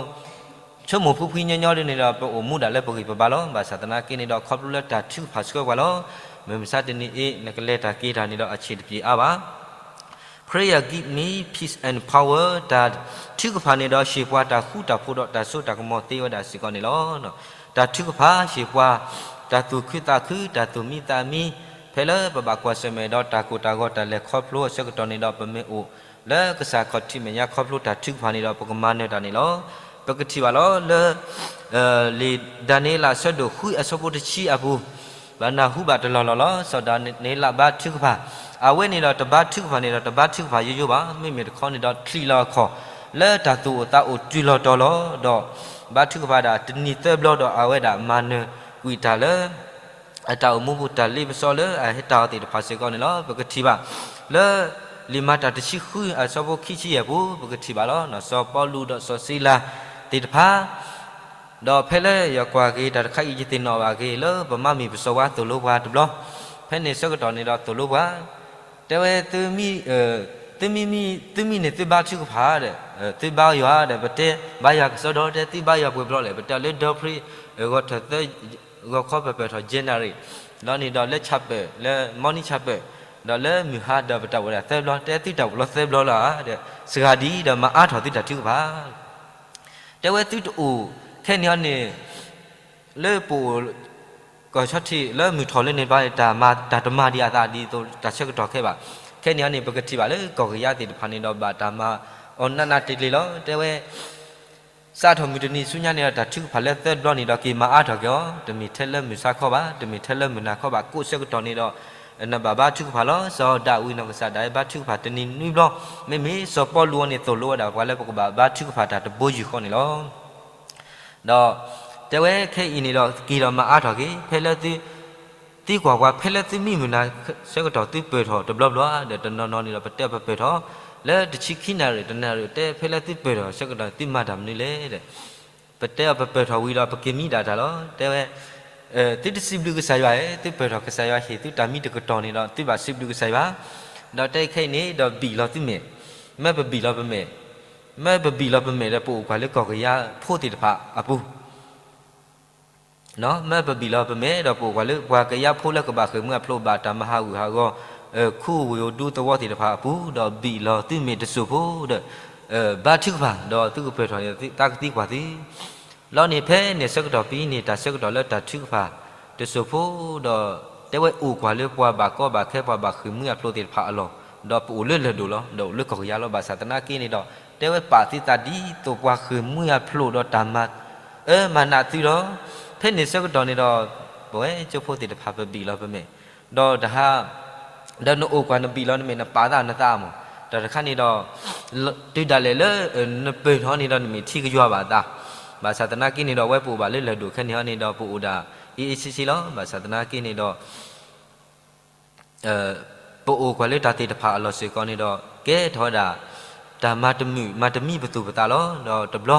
ဆိကမိၣ်ဖှံဖှံညီညီဒ်န့ၣ်ဒီး ပအိၣ်မူဒၣ်လၢပဂံၢ်ပဘါလီၤ. ဘၣ်ဆၣ်သနာ်က့န့ၣ်ဒီး ခီဖျိလၢတၢ်ထုကဖၣ်ဆှၢပှၤလီၤ. မုၢ်မဆါတနံၤအံၤ နကလဲၤတၢ်က့ၤတၢ်န့ၣ်ဒီး အဆံးတပျ့ၤအါဘၣ်. Prayer give me peace and power, တၢ်ထုကဖၣ်န့ၣ်ဒီး ဟ့ၣ်ပှၤတၢ်ဃူတၢ်ဖိးဒီးတၢ်စိတၢ်ကမီၤသ့ဝဲဒၣ်စ့ၢ်ကီးန့ၣ်လီၤ. တၢ်ထုကဖၣ်ဟ့ၣ်ပှၤ တၢ်သူၣ်ခုသးခု တၢ်သူၣ်မံသးမံ, ဖဲလၢပဘၣ်ကွၢ်ဆၢၣ်မဲာ်ဒီးတၢ်ကိၢ်တၢ်ဂီၤတၢ်လဲၤခီဖျိအဆၢကတီၢ်န့ၣ်ဒီး ပမ့ၢ်အိၣ်လၢကစၢ်ခီၣ်ထံးမဲာ်ညါခီဖျိတၢ်ထုကဖၣ်န့ၣ်ဒီး ပကမၤနၢၤတၢ်န့ၣ်လီၤ. ပကထံၣ်ဘၣ်လီၤလၢ လံာ်ဒၤနံးယ့လးအဆၢဒိၣ်ဃုအဆၢဖိတဆံအပူၤ, ဘၣ်နၢ်ဟူဘၣ်တလီၢ်လီၢ်လီၤ. စီၤဒၤနံးယ့လးဘါထုကဖၣ်, အဝဲန့ၣ်ဒီးတဘါထုကဖၣ်န့ၣ်ဒီး တဘါထုကဖၣ်ယိယိဘၣ်. မ့မ့ၢ်တခီန့ၣ်ဒီး ချံးလီၤအခီၣ်လၢတၢ်သူၣ်အိၣ်သးအိၣ်တုၤလီၤတီၤလီၤ, ဒီးဘါထုကဖၣ်ဒၣ်တနံၤသၢဘျီဒီး အဝဲဒၣ်မၤနၢၤကွံာ်တၢ်လၢ အတၢ်အိၣ်မူပူၤ တၢ်လ့ပစီလၢအဟဲတၢ်အီၤသ့ၣ်တဖၣ်စ့ၢ်ကီးန့ၣ်လီၤ. ပကထံၣ်ဘၣ်လၢ လံာ်မၤတၢ်တဆံဃုအဆၢဖိခံဆံယဲၢ်ပူၤ ပကထံၣ်ဘၣ်လီၤ. စီၤပီလူးဒီးစီၤစံလၤသ့ၣ်တဖၣ်, ဒီးဖဲလၢယကွၢ်က့ၤတၢ်တခါအံၤ ယသ့ၣ်နီၣ်ဘၣ်က့ၤလၢပမါမံၤပစီၤဝါသိၣ်လိပှၤတဘျီ, ဖဲန့ၣ်ဆၢကတီၢ်န့ၣ်ဒီးသိၣ်လိပှၤ, တဲဝဲ သုမ့ၢ် သုမ့ၢ်န့ၣ်သုဘါထုကဖၣ်ဒီး သုဘါယွၤဒီး ပတဲဘါယွၤကစီဒီ တဲသုဘါယွၤပှဲၤဘျီလဲၣ်, ပတဲလၢဒီဖရ့ ဂီၤထၢၣ်သၢ ဂီၤခီပၢၢ်ပၢၢ်ထီၣ် January, ဒီးန့ၣ်ဒီးလၢဆၣ်ပၢၢ် လၢ morning ဆၣ်ပၢၢ်, ဒီးလၢမုၢ်ဟါဒီးပတၢ်အိၣ်ဝဲဒၣ်သၢဘျီ, တဲသုတၢ်အိၣ်လီၤသၢဘျီလီၤဒီး စှၤဒ်ဒီးမၤအါထီၣ်သုတၢ်ထုကဖၣ် တဲဝဲသုတအိၣ်ခဲန့ၣ်အီၤန့ၣ် လၢပအိၣ် ကီၢ်ဆီထံးလၢမုၢ်ထီၣ်လၢန့ၣ်ဘၣ် တၢ်မၤ တၢ်တမၤဒံးအသးဒ်သိးတၢ်ဆၢကတီၢ်ခဲဘၣ်. ခဲန့ၣ်အီၤန့ၣ် ပကထံၣ်ဘၣ်လၢကီၢ်ကယၤသ့ၣ်တဖၣ်န့ၣ်ဒီး ဘၣ်တၢ်မၤအီၤနးနးကျ့ကျ့လီၤ. တဲဝဲ စးထီၣ်မုၢ်တနံၤဆူညါန့ၣ်ဒီး တၢ်ထုကဖၣ်လၢသၢဘျီန့ၣ်ဒီး က့ၤမၤအါထီၣ်က့ၤအီၤ, တမ့ၢ်ထဲလၢမုၢ်ဆါခီဘၣ်, တမ့ၢ်ထဲလၢမုၢ်နၤခီဘၣ်, ကိးဆၢကတီၢ်န့ၣ်ဒီး နဘၣ်ဘါထုကဖၣ်လီၤ. စီၤဒၤဝံးနီၢ်ကစၢ်ဒၣ်ဝဲဘါထုကဖၣ်တနံၤနွံဘျီ, မ့မ့ၢ်စီၤပီလူးအီၤန့ၣ် သိၣ်လိဝဲဒၣ်ပှၤလၢပကဘၣ်ဘါထုကဖၣ်တၢ်တဘိယူၢ်ဃီန့ၣ်လီၤ. ဒီးတဲဝဲခဲအံၤန့ၣ်ဒီး က့ၤဒီးမၤအါထီၣ်က့ၤ, ဖဲလၢသု သံကွၢ်ပှၤ ဖဲလၢသုမံမုၢ်နၤဆၢကတီၢ်သုပၢၢ်ထီၣ်တဘျီဘျီဒီး တနီၤနီၤန့ၣ်ဒီး ပတဲအီၤပပၢၢ်ထီၣ်လၢတဆံခံနၣ်ရံၣ်တနၣ်ရံၣ်, တဲဖဲလၢသုပၢၢ်ထီၣ်ဆၢကတီၢ်သုမၤတၢ်မနုၤလဲၣ်ဒီး ပတဲအီၤပပၢၢ်ထီၣ်ဝံၤဒီး ပက့ၤမံဒၣ်တၢ်လီၤ. တဲဝဲ သုတစံးဘျုးကစၢ်ယွၤဧၢ, သုပၢၢ်ထီၣ်ကစၢ်ယွၤဟ့ၣ်သုတၢ်မံတကတီၢ်န့ၣ်ဒီး သုဘၣ်စံးဘျုးကစၢ်ယွၤ, ဒီးတဲခဲအံၤန့ၣ်ဒီးဘံၣ်လီၤသုမဲာ်, မၢပဘံၣ်လီၤပမဲာ်, မၢပဘံၣ်လီၤပမဲာ်ဒီး ပအိၣ်ကွၢ်လၢကီၢ်ကယၤဖိသ့ၣ်တဖၣ်အပူၤ မၢပဘံၣ်လီၤပမဲာ်ဒီး ပအိၣ်ကွၢ်လၢပှၤကယၤဖိလၢကဘၣ်ဃ့ၢ်မှံဟးဖျိး ဘၣ်တၢ်မၤဟးဂူာ်ဟးဂီၤ ခူဝ့ၢ်အိၣ်ဒူသဝီသ့ၣ်တဖၣ်အပူၤ, ဒီးဘံၣ်လီၤသုမဲာ်တစိၢ်ဖိဒီး ဘါထုကဖၣ်, ဒီးသုကပၢၢ်ထီၣ်န့ၣ် သးကသံကွၢ်သု လီၤန့ၣ် ဖဲန့ၣ်ဆၢကတီၢ်ပံၤန့ၣ် တၢ်ဆၢကတီၢ်လၢတၢ်ထုကဖၣ်တစိၢ်ဖိဒီး တဲဝဲအိၣ်ကွၢ်လၢပှၤဘၣ်ကီဘၣ်ခဲ ပှၤဘၣ်ဃ့ၢ်မှံဟးဖျိးသ့ၣ်တဖၣ်အလီၢ်, ဒီးပအိၣ်လၢလၢၢ်ဒိၣ်လီၤ, ဒီးအိၣ်လၢကီၢ်ကယၤလီၤ. ဘၣ်ဆၣ်သနာ်က့န့ၣ်ဒီး တဲဝဲပာ်သုသးဒ်သိးပှၤဃ့ၢ်မှံဟးဖျိးဒီးတၢ်မၤ အၢမၤနးသုလီၤ. ဖဲန့ၣ်ဆၢကတီၢ်န့ၣ်ဒီး ပဝဲကၠိဖိသ့ၣ်တဖၣ် ပဘံၣ်လီၤပမဲာ်, ဒီးတဟါ ဒီးနအိၣ်ကွၢ်နဘံၣ်လီၤနမဲာ် နပာ်သးနသးမး, တၢ်တခါန့ၣ်ဒီး တုၤဒၣ်လဲာ်လၢ နပၢၢ်ထီၣ်န့ၣ်ဒီး နမ့ၢ်ထံကယွၤဘၣ်သး, ဘၣ်ဆၣ်သနာ်က့န့ၣ်ဒီး အဝဲပအိၣ်ဘၣ်လၢလၢၢ်ဒိၣ်ခဲန့ၣ်ဟီန့ၣ်ဒီး ပအိၣ်ဒၣ်အ့ၣ်အ့ၣ်ဆ့ဆ့လီၤ. ဘၣ်ဆၣ်သနာ်က့န့ၣ်ဒီး ပအိၣ်ကွၢ်လၢတၢ်သ့ၣ်တဖၣ်အလီၢ်စ့ၢ်ကီးန့ၣ်ဒီး ကဲထီၣ်ဝဲဒၣ် တၢ်မၤတမုာ်မၤတမံပသူၣ်ပသးလီၤ. ဒီးတဘျီ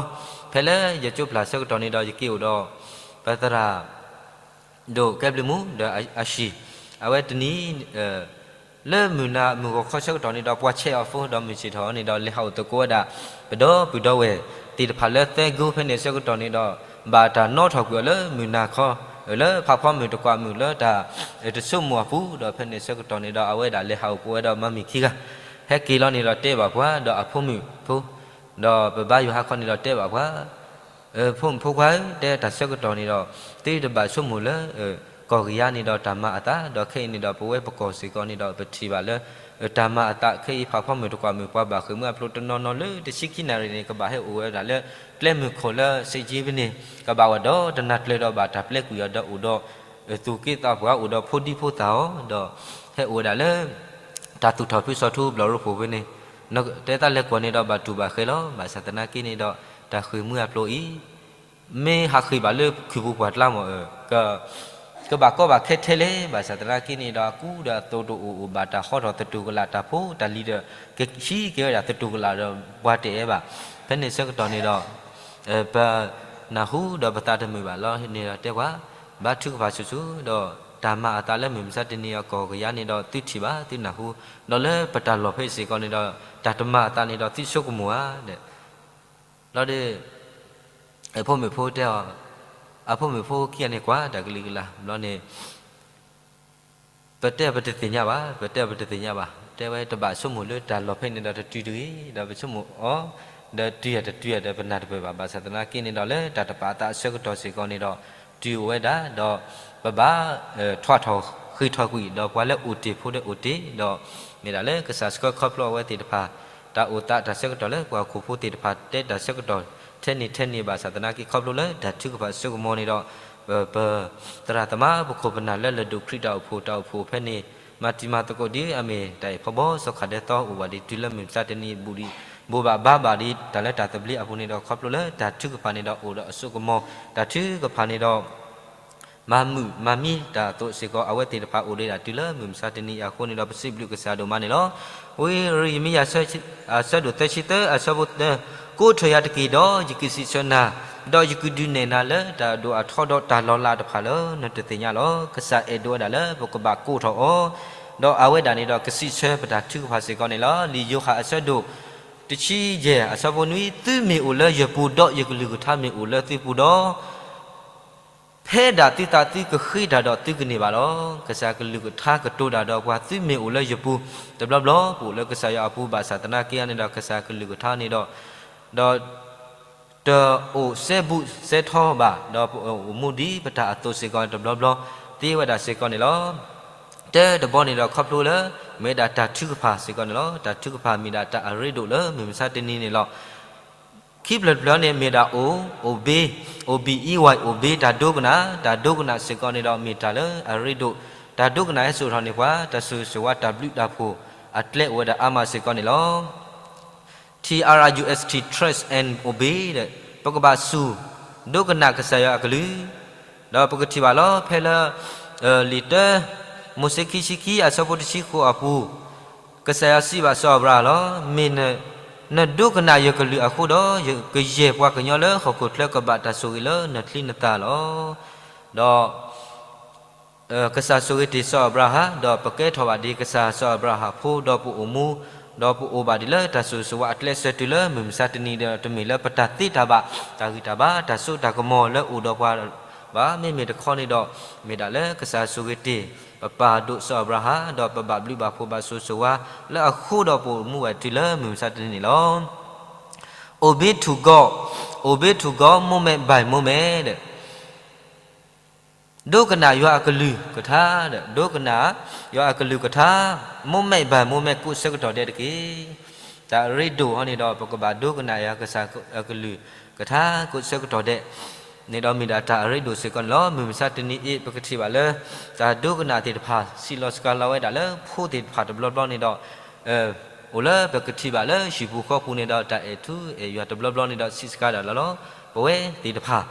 ဖဲလၢယကၠိပျၢ်ဆၢကတီၢ်န့ၣ်ဒီး ယက့ၤအိၣ်ဒီး ပသရၣ် ဒိၣ်ကဲဘျုးမူ ဒီးအဟံၣ်, အဝဲတနံၤ လၢမုၢ်နၤမုၢ်ဂီၤခီဆၢကတီၢ်န့ၣ်ဒီး ပှၤဆဲးအီၤဖိဒီးမုၢ်ဆ့ၣ်ထီၣ်န့ၣ်ဒီး လဲၤဟးအိၣ်သကိးဝဲဒၣ် ပဒီပုၢ်ဒီဝဲၢ်သ့ၣ်တဖၣ်လၢသၢကိဖဲန့ၣ်ဆၢကတီၢ်န့ၣ်ဒီး ဘၣ်တၢ်နီထီၣ်ကွံာ်အီၤလၢမုၢ်နၤခီ လၢဖးဖီမုၢ်တကွၢ်မုၢ်လၢတၢ်တဆိကမိၣ်အပူၤ, ဒီးဖဲန့ၣ်ဆၢကတီၢ်န့ၣ်ဒီး အဝဲဒၣ်လဲၤဟးအိၣ်ကိးဝဲဒီးမါမံၤခံဂၤ, ဟဲက့ၤလီၤန့ၣ်ဒီးတဲဘၣ်ပှၤ ဒီးအဖိမုၣ်ဖိ ဒီးပဘါယွၤဟးခီန့ၣ်ဒီးတဲဘၣ်ပှၤ ဖိမုၣ်ဖိခွါဧၢ, တဲတၢ်ဆၢကတီၢ်န့ၣ်ဒီး သုတဘၣ်ဆိကမိၣ်လၢ ကီၢ်ကယၤန့ၣ်ဒီးတၢ်မၤအသး, ဒီးခဲအံၤန့ၣ်ဒီး ပဝဲပကီၢ်စ့ၢ်ကီးန့ၣ်ဒီး ပထံၣ်ဘၣ်လၢ တၢ်မၤအသးခဲအံၤ ဖးဖီမုၢ်တကွၢ်မုၢ် ပှၤဘၣ်ဃ့ၢ်မှံဟးဖျိးတနီၤနီၤလၢတဆံခံနၣ်ရံၣ်န့ၣ် ကဘၣ်ဟဲအိၣ်ဝဲဒၣ်လၢ ကျဲမုၢ်ခိၣ်လၢ စ့ၣ်ကၠ့ပန့ၣ် ကဘၣ်အိၣ်ဒီးတနၤကျၢၤဒီးဘၣ်တၢ်ပျဲကွံာ်အီၤဒီးအိၣ်ဒီး သူၣ်က့သးပှၢ်အိၣ်ဒီးဖိဒံဖိသၣ်အီၤ, ဒီးဟဲအိၣ်ဝဲဒၣ်လၢ တၢ်သူၣ်ထီၣ်ဖုစီၤထူဘျီၣ်ရိဖှိၣ်ဖဲန့ၣ်, တဲသးလဲၤကွၢ်န့ၣ်ဒီးဘၣ်တူၢ်ဘၣ်ဃဲလီၤ. ဘၣ်ဆၣ်သနာ်က့န့ၣ်ဒီး တၢ်ဃ့ၢ်မှံဟးဖျိးအံၤ မ့ၢ်ဟးဃ့ၢ်ဘၣ်လၢခုၣ်ပူၤပှၢ်ကျါမး က ကဘၣ်ကီဘၣ်ခဲထဲလဲၣ် ဘၣ်ဆၣ်သနာ်က့န့ၣ်ဒီး အကူဒီးအသိးတအိၣ်အိၣ်ဘၣ်တၢ်ဟီထီၣ်သတူၢ်ကလာ် တၢ်ဖိတၢ်လံၤဒီး ကဟံးက့ၤဝဲဒၣ်သတူၢ်ကလာ်ဒီးပှၤတအဲၣ်ဘၣ်. ဖဲန့ၣ်ဆၢကတီၢ်န့ၣ်ဒီး ပနၢ်ဟူဒီးပသးတမုာ်ဘၣ်လီၤန့ၣ်ဒီးတဲပှၤ, ဘါထုကဖၣ်ဆူၣ်ဆူၣ်ဒီး တၢ်မၤအသးလၢမုၢ်မဆါတနံၤအကီၢ်ကယၤန့ၣ်ဒီး သုထံၣ်ဘၣ်သုနၢ်ဟူ, ဒီးလၢပတၢ်လီၢ်ဖဲအံၤစ့ၢ်ကီးန့ၣ်ဒီး တၢ်တမၤအသးန့ၣ်ဒီးသုဆိကမိၣ်ဧါဒီး လီၤဒီး အဖိမုၣ်ဖိတဲအီၤ, အဖိမုၣ်ဖိခံဂၤန့ၣ်ကွၢ်တၢ်ကလုာ်ကလၢ်ဘျီန့ၣ် ပတဲအီၤပတသ့ၣ်ညါဘၣ်, ပတဲအီၤပတသ့ၣ်ညါဘၣ်, တဲဝဲတဘၣ်ဆိကမိၣ်လၢတၢ်လီၢ်ဖဲန့ၣ်ဒီးတတုၤတဂ့ၤ, ဒီးပဆိကမိၣ်အီၤ ဒီးတုၤယၤတတုၤယၤဒီးပနၢ်တပၢၢ်ဘၣ်, ဘၣ်ဆၣ်သနာ်က့န့ၣ်ဒီးလၢတၢ်တပာ်အသးအဆၢကတီၢ်စ့ၢ်ကီးန့ၣ်ဒီး တုၤအိၣ်ဝဲဒၣ်ဒီး ပဘၣ် ထွးထီၣ်ဃ့ၢ်ထီၣ်ကွံာ် ဒီးပှၤလၢအိၣ်တ့ၢ်ဖိဒီးအိၣ်တ့ၢ်ဒီး မ့ၢ်ဒၣ်လၢကစၢ်ဆှၢခီဖျိအဝဲသ့ၣ်တဖၣ် တၢ်အိၣ်သးတၢ်ဆၢကတီၢ်လၢပှၤဟီၣ်ခိၣ်ဖိသ့ၣ်တဖၣ်တဲတၢ်ဆၢကတီၢ်ထဲန့ၣ်ထဲန့ၣ် ဘၣ်ဆၣ်သနာ်က့ခီဖျိလၢတၢ်ထုကဖၣ်အစိကမီၤန့ၣ်ဒီး ပ ပသရၣ်သမါ ပခိၣ်ပနၢ်လၢလၢၢ်ဒိၣ်ခရံာ်တၢ်အိၣ်ဖှိၣ်တၢ်အိၣ်ဖှိၣ်ဖဲန့ၣ် မၤတံၤမၤသကိးဒ်အမ့ၢ်တၢ်အဲၣ်ဖီဘီစီၤခါဒဲသီအိၣ်ဘၣ်ဒံးတုၤလၢမုၢ်မဆါတနံၤ ဘူးဒံးဘူးဘၣ်ဘါဘၣ်ဒံးတၢ်လၢတၢ်သဘျ့အပူၤန့ၣ်ဒီး ခီဖျိလၢတၢ်ထုကဖၣ်န့ၣ်ဒီးအိၣ်ဒီးအစိကမီၤ တၢ်ထုကဖၣ်န့ၣ်ဒီး မၤမုာ်မၤမံတၢ်အသိးစ့ၢ်ကီး အဝဲသ့ၣ်တဖၣ်အိၣ်ဒံးဒၣ်တုၤလၢမုၢ်မဆါတနံၤအံၤအဃိန့ၣ်ဒီး ပစံးဘျုးကစၢ်ဒိၣ်မးန့ၣ်လီၤ. ဝံယံးရမံယၤ အဆၢဒိၣ်သၢဆံသၢ အဆၢဖိသၢ, ကိးထီၣ်ယၤတက့ၢ်ဒီး ယကစံးဆၢနၤ, ဒီးယကဒုးနဲၣ်နၤလၢတၢ်ဒိၣ်အထီဒီးတၢ်လီၤလးတဖၣ်လၢနတသ့ၣ်ညါလီၤ. ကစၢ်အဲၣ်ဒိးဝဲဒၣ်လၢပကဘၣ်ကိးထီၣ်အီၤ, ဒီးအဝဲဒၣ်န့ၣ်ဒီးကစံးဆၢပတၢ်ထုကဖၣ်စ့ၢ်ကီးန့ၣ်လီၤ. လံာ်ယိၤဟၣ်အဆၢဒိၣ်တဆံယဲၢ် အဆၢဖိနွံ, သုမ့ၢ်အိၣ်လၢယပူၤဒီးယကလုၢ်ကထါမ့ၢ်အိၣ်လၢသုပူၤဒီး ဖဲဒၣ်သုသးသုကဃ့တၢ်ဒီးသုကန့ၢ်ဘၣ်လီၤ. ကစၢ်ကလုၢ်ကထါကတိၤတၢ်ဒီးပှၤ သုမ့ၢ်အိၣ်လၢယပူၤ တဘျီဘျီ ပအိၣ်လၢကစၢ်ယွၤအပူၤ ဘၣ်ဆၣ်သနာ်က့န့ၣ်ဒီး ကစၢ်ကလုၢ်ကထါန့ၣ်ဒီး ဒီး တအိၣ်စဲဘူးစဲထီဘၣ် ဒီးပအိၣ်မူဒ်ပတၢ်အသိးစ့ၢ်ကီး တဘျီဘျီ သ့ဝဲဒၣ်စ့ၢ်ကီးန့ၣ်လီၤ. တၢ်တဘီန့ၣ်ဒီးခီဖျိလၢ မ့ၢ်ဒၣ်တၢ်ထုကဖၣ်စ့ၢ်ကီးန့ၣ်လီၤ. တၢ်ထုကဖၣ်မ့ၢ်ဒၣ်တၢ်အရ့ဒိၣ်လၢမုၢ်မဆါတနံၤန့ၣ်လီၤ. ခံဖျၢၣ်တဖျၢၣ်န့ၣ် မ့ၢ်ဒၣ်အိၣ်, အိၣ်ဘ့, အိၣ်ဘံၣ်အံဝဲ အိၣ်ဘ့တၢ်ဒိကနၣ်, တၢ်ဒိကနၣ်စ့ၢ်ကီးန့ၣ်ဒီး မ့ၢ်တၢ်လၢအရ့ဒိၣ်, တၢ်ဒိကနၣ်ဟဲစိာ်ထီၣ်န့ၢ်ပှၤ တၢ်ဆိၣ်ဂ့ၤဆိၣ်ဝါတၢ်ဘျုးတၢ်ဖှိၣ်အကျဲအိၣ်ဝဲဒၣ်အါမးစ့ၢ်ကီးန့ၣ်လီၤ. T R U S T, trust and obey ဒီး ပကဘၣ်စူၢ် ဒိကနၣ်ကစၢ်ယွၤအကလုၢ်, ဒီးပကထံၣ်ဘၣ်လီၤ ဖဲလၢ လံာ်တၢ မိၤၡ့ခံဆံခံ အဆၢဖိတဆံဃိးအပူၤ, ကစၢ်ယွၤစံးဘၣ်စီၤအၤဘြၤဟၣ်လီၤ, မ့ၢ်နဒိကနၣ်ယကလုၢ်အဃိဒီး ယကယဲၢ်ပှၤကညီလၢဟီၣ်ခိၣ်ချၢ ကဘၣ်တၢ်ဆိၣ်ဂ့ၤလၢနချံနသၣ်လီၤ. ဒီး ကစၢ်ဆိၣ်ဂ့ၤတ့ၢ်စီၤအၤဘြၤဟၣ်, ဒီးပကဲထီၣ်ဘၣ်ဒ်ကစၢ်စီၤအၤဘြၤဟၣ်ဖိ ဒီးပအိၣ်မူ, ဒီးပအိၣ်ဘၣ်ဒ်လၢတၢ်ဆိၣ်ဂ့ၤဆိၣ်ဝါအကျဲစၢၤတုၤလၢမုၢ်မဆါတနံၤဒီး တမ့ၢ်လၢပတၢ်သ့တၢ်ဘၣ်, တၢ်ဂံၢ်တၢ်ဘါ, တၢ်စိတၢ်ကမီၤလၢအိၣ်ဒီးပှၤဘၣ်. မ့မ့ၢ်တခီန့ၣ်ဒီး မ့ၢ်ဒၣ်လၢကစၢ်ဆိၣ်ဂ့ၤတ့ၢ် ပပၢ်ဒိၣ်စီၤအၤဘြၤဟၣ်, ဒီးပဘၣ်ဘျုးဘၣ်ဖှိၣ်ဘၣ်ဆိၣ်ဂ့ၤဆိၣ်ဝါ လၢအဃိဒီးပအိၣ်မူဝဲတုၤလၢမုၢ်မဆါတနံၤန့ၣ်လီၤ. Obey to God, obey to God moment by moment ဒီး ဒိကနၣ်ယွၤအကလုၢ်ကထါ, ဒီး ဒိကနၣ်ယွၤအကလုၢ်ကထါ moment by moment ကိးဆၢကတီၢ်ဒဲးတက့ၢ်. တၢ်အရ့ဒိၣ်အီၤန့ၣ်ဒီး ပကဘၣ်ဒိကနၣ်ယွၤကစၢ်အကလုၢ်ကထါ ကိးဆၢကတီၢ်ဒဲးန့ၣ်ဒီး မ့ၢ်ဒၣ်တၢ်အရ့ဒိၣ်စ့ၢ်ကီးန့ၣ်လီၤ. မုၢ်မဆါတနံၤအံၤ ပကထံၣ်ဘၣ်လၢ တၢ်ဒိကနၣ်သ့ၣ်တဖၣ် စံးလီၤစှၤလီၤဝဲဒၣ်လၢဖိသ့ၣ်တဖၣ်တဘျီဘျီန့ၣ်ဒီး အိၣ်လၢပကထံၣ်ဘၣ်လၢဟံၣ်ပူၤဃီပူၤန့ၣ်ဒီး တၢ်အဲၣ်ထူအဲၣ်ယွၤတဘျီဘျီန့ၣ်ဒီး စံးစှၤဒၣ်လီၤလီၤ. ပဝဲသ့ၣ်တဖၣ်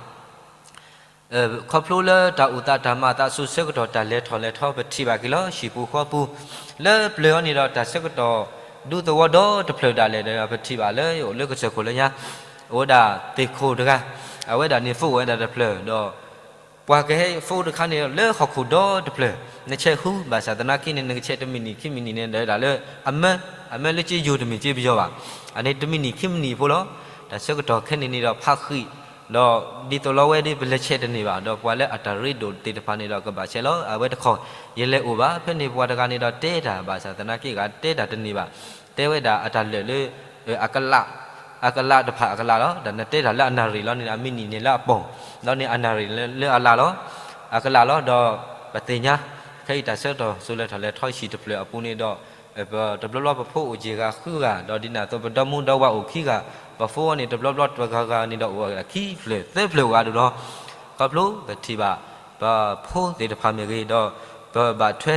ခီဖျိလၢတၢ်အိၣ်သးတၢ်မၤအသးအစိၤဆၢကတီၢ် တၢ်လဲၤထီၣ်လဲၤထီ ပထံၣ်ဘၣ်က့ၤလီၤ ဟံၣ်ပူၤဃီပူၤ လၢပျၢၤအီၤန့ၣ်ဒီး တၢ်ဆၢကတီၢ်ဒူသဝီဒီတဖျၢၣ်ဒၣ်လဲာ်ဒီး ပထံၣ်ဘၣ်လၢအိၣ်လၢကစၢၢ်ခိၣ်လၢညါ အိၣ်ဝဲဒၣ်သ့ၣ်ခိၣ်တဂၤ အဝဲဒၣ်န့ၣ် ဖိၣ်ဝဲဒၣ်တဖျၢၣ်ဒီး ပှၤကဟဲဖိတခါန့ၣ် လၢဟီၣ်ခိၣ်ဒီတဖျၢၣ် နဆဲးဟူ ဘၣ်ဆၣ်သနာ်က့န့ၣ် နကဆဲးတမံၤနံၤခံမံၤနံၤန့ၣ် ဒၣ်ဝဲဒၣ်လၢအမၢ အမၢလၢက့ယိၤတမ့ၢ်က့ပယီၤဘၣ်. အန့ၣ်တမံၤနံၤခံမံၤနံၤဖိလီၤ. တၢ်ဆၢကတီၢ်ခဲန့ၣ်န့ၣ်ဒီး ဖးဃံး ဒီးဒ်သိးလီၤဝဲဒ်ပလဲၤဆဲးတန့ၢ်ဘၣ် ဒီးပှၤလၢအတၢ်ရ့ဒိၣ်သ့ၣ်တဖၣ်န့ၣ်ဒီး ကဘၣ်ဆဲးလီၤ အဝဲတခီ ယလဲၤအိၣ်ဘၣ် ဖဲန့ၣ်ပှၤတဂၤန့ၣ်ဒီးတဲတၢ် ဘၣ်ဆၣ်သနာ်က့ဂၤတဲတၢ်တန့ၢ်ဘၣ်. တဲဝဲဒၣ်အတၢ်လၢာ်လၢ အကလး အကလးတဖၣ်အကလးလီၤ. ဒီးနတဲတၢ်လၢအနၣ်ရံၣ်လီၤန့ၣ် အမံးနံးန့ၣ်လၢအပီၢ် လီၤန့ၣ် အနၣ်ရံၣ်လၢအလးလီၤ. အကလးလီၤ ဒီးပသ့ၣ်ညါ ခဲအံၤတၢ်ဆၢကတီၢ်စိၤလဲၤထီၣ်လဲၤထီဟံၣ်တဖျၢၣ်အပူၤန့ၣ်ဒီး တဘျီဘျီပဖိအိၣ်ယဲၢ်ဂၤဃုဂၤ ဒီးဒ်န့ၣ်အသိးပဒီမူဒီဝၤအိၣ်ခံဂၤ ပဖိန့ၣ် တဘျီဘျီတဂၤဂၤန့ၣ်ဒီးအိၣ်ဝဲဒၣ်ခံဖျၢၣ်သၢဖျၢၣ်ဝဲဒၣ်ဒီး ခီဖျိပထံၣ်ဘၣ် ပဖိသ့ၣ်တဖၣ်မ့ၢ်ဂ့ၤ ဒီးပဘၣ်ထွဲ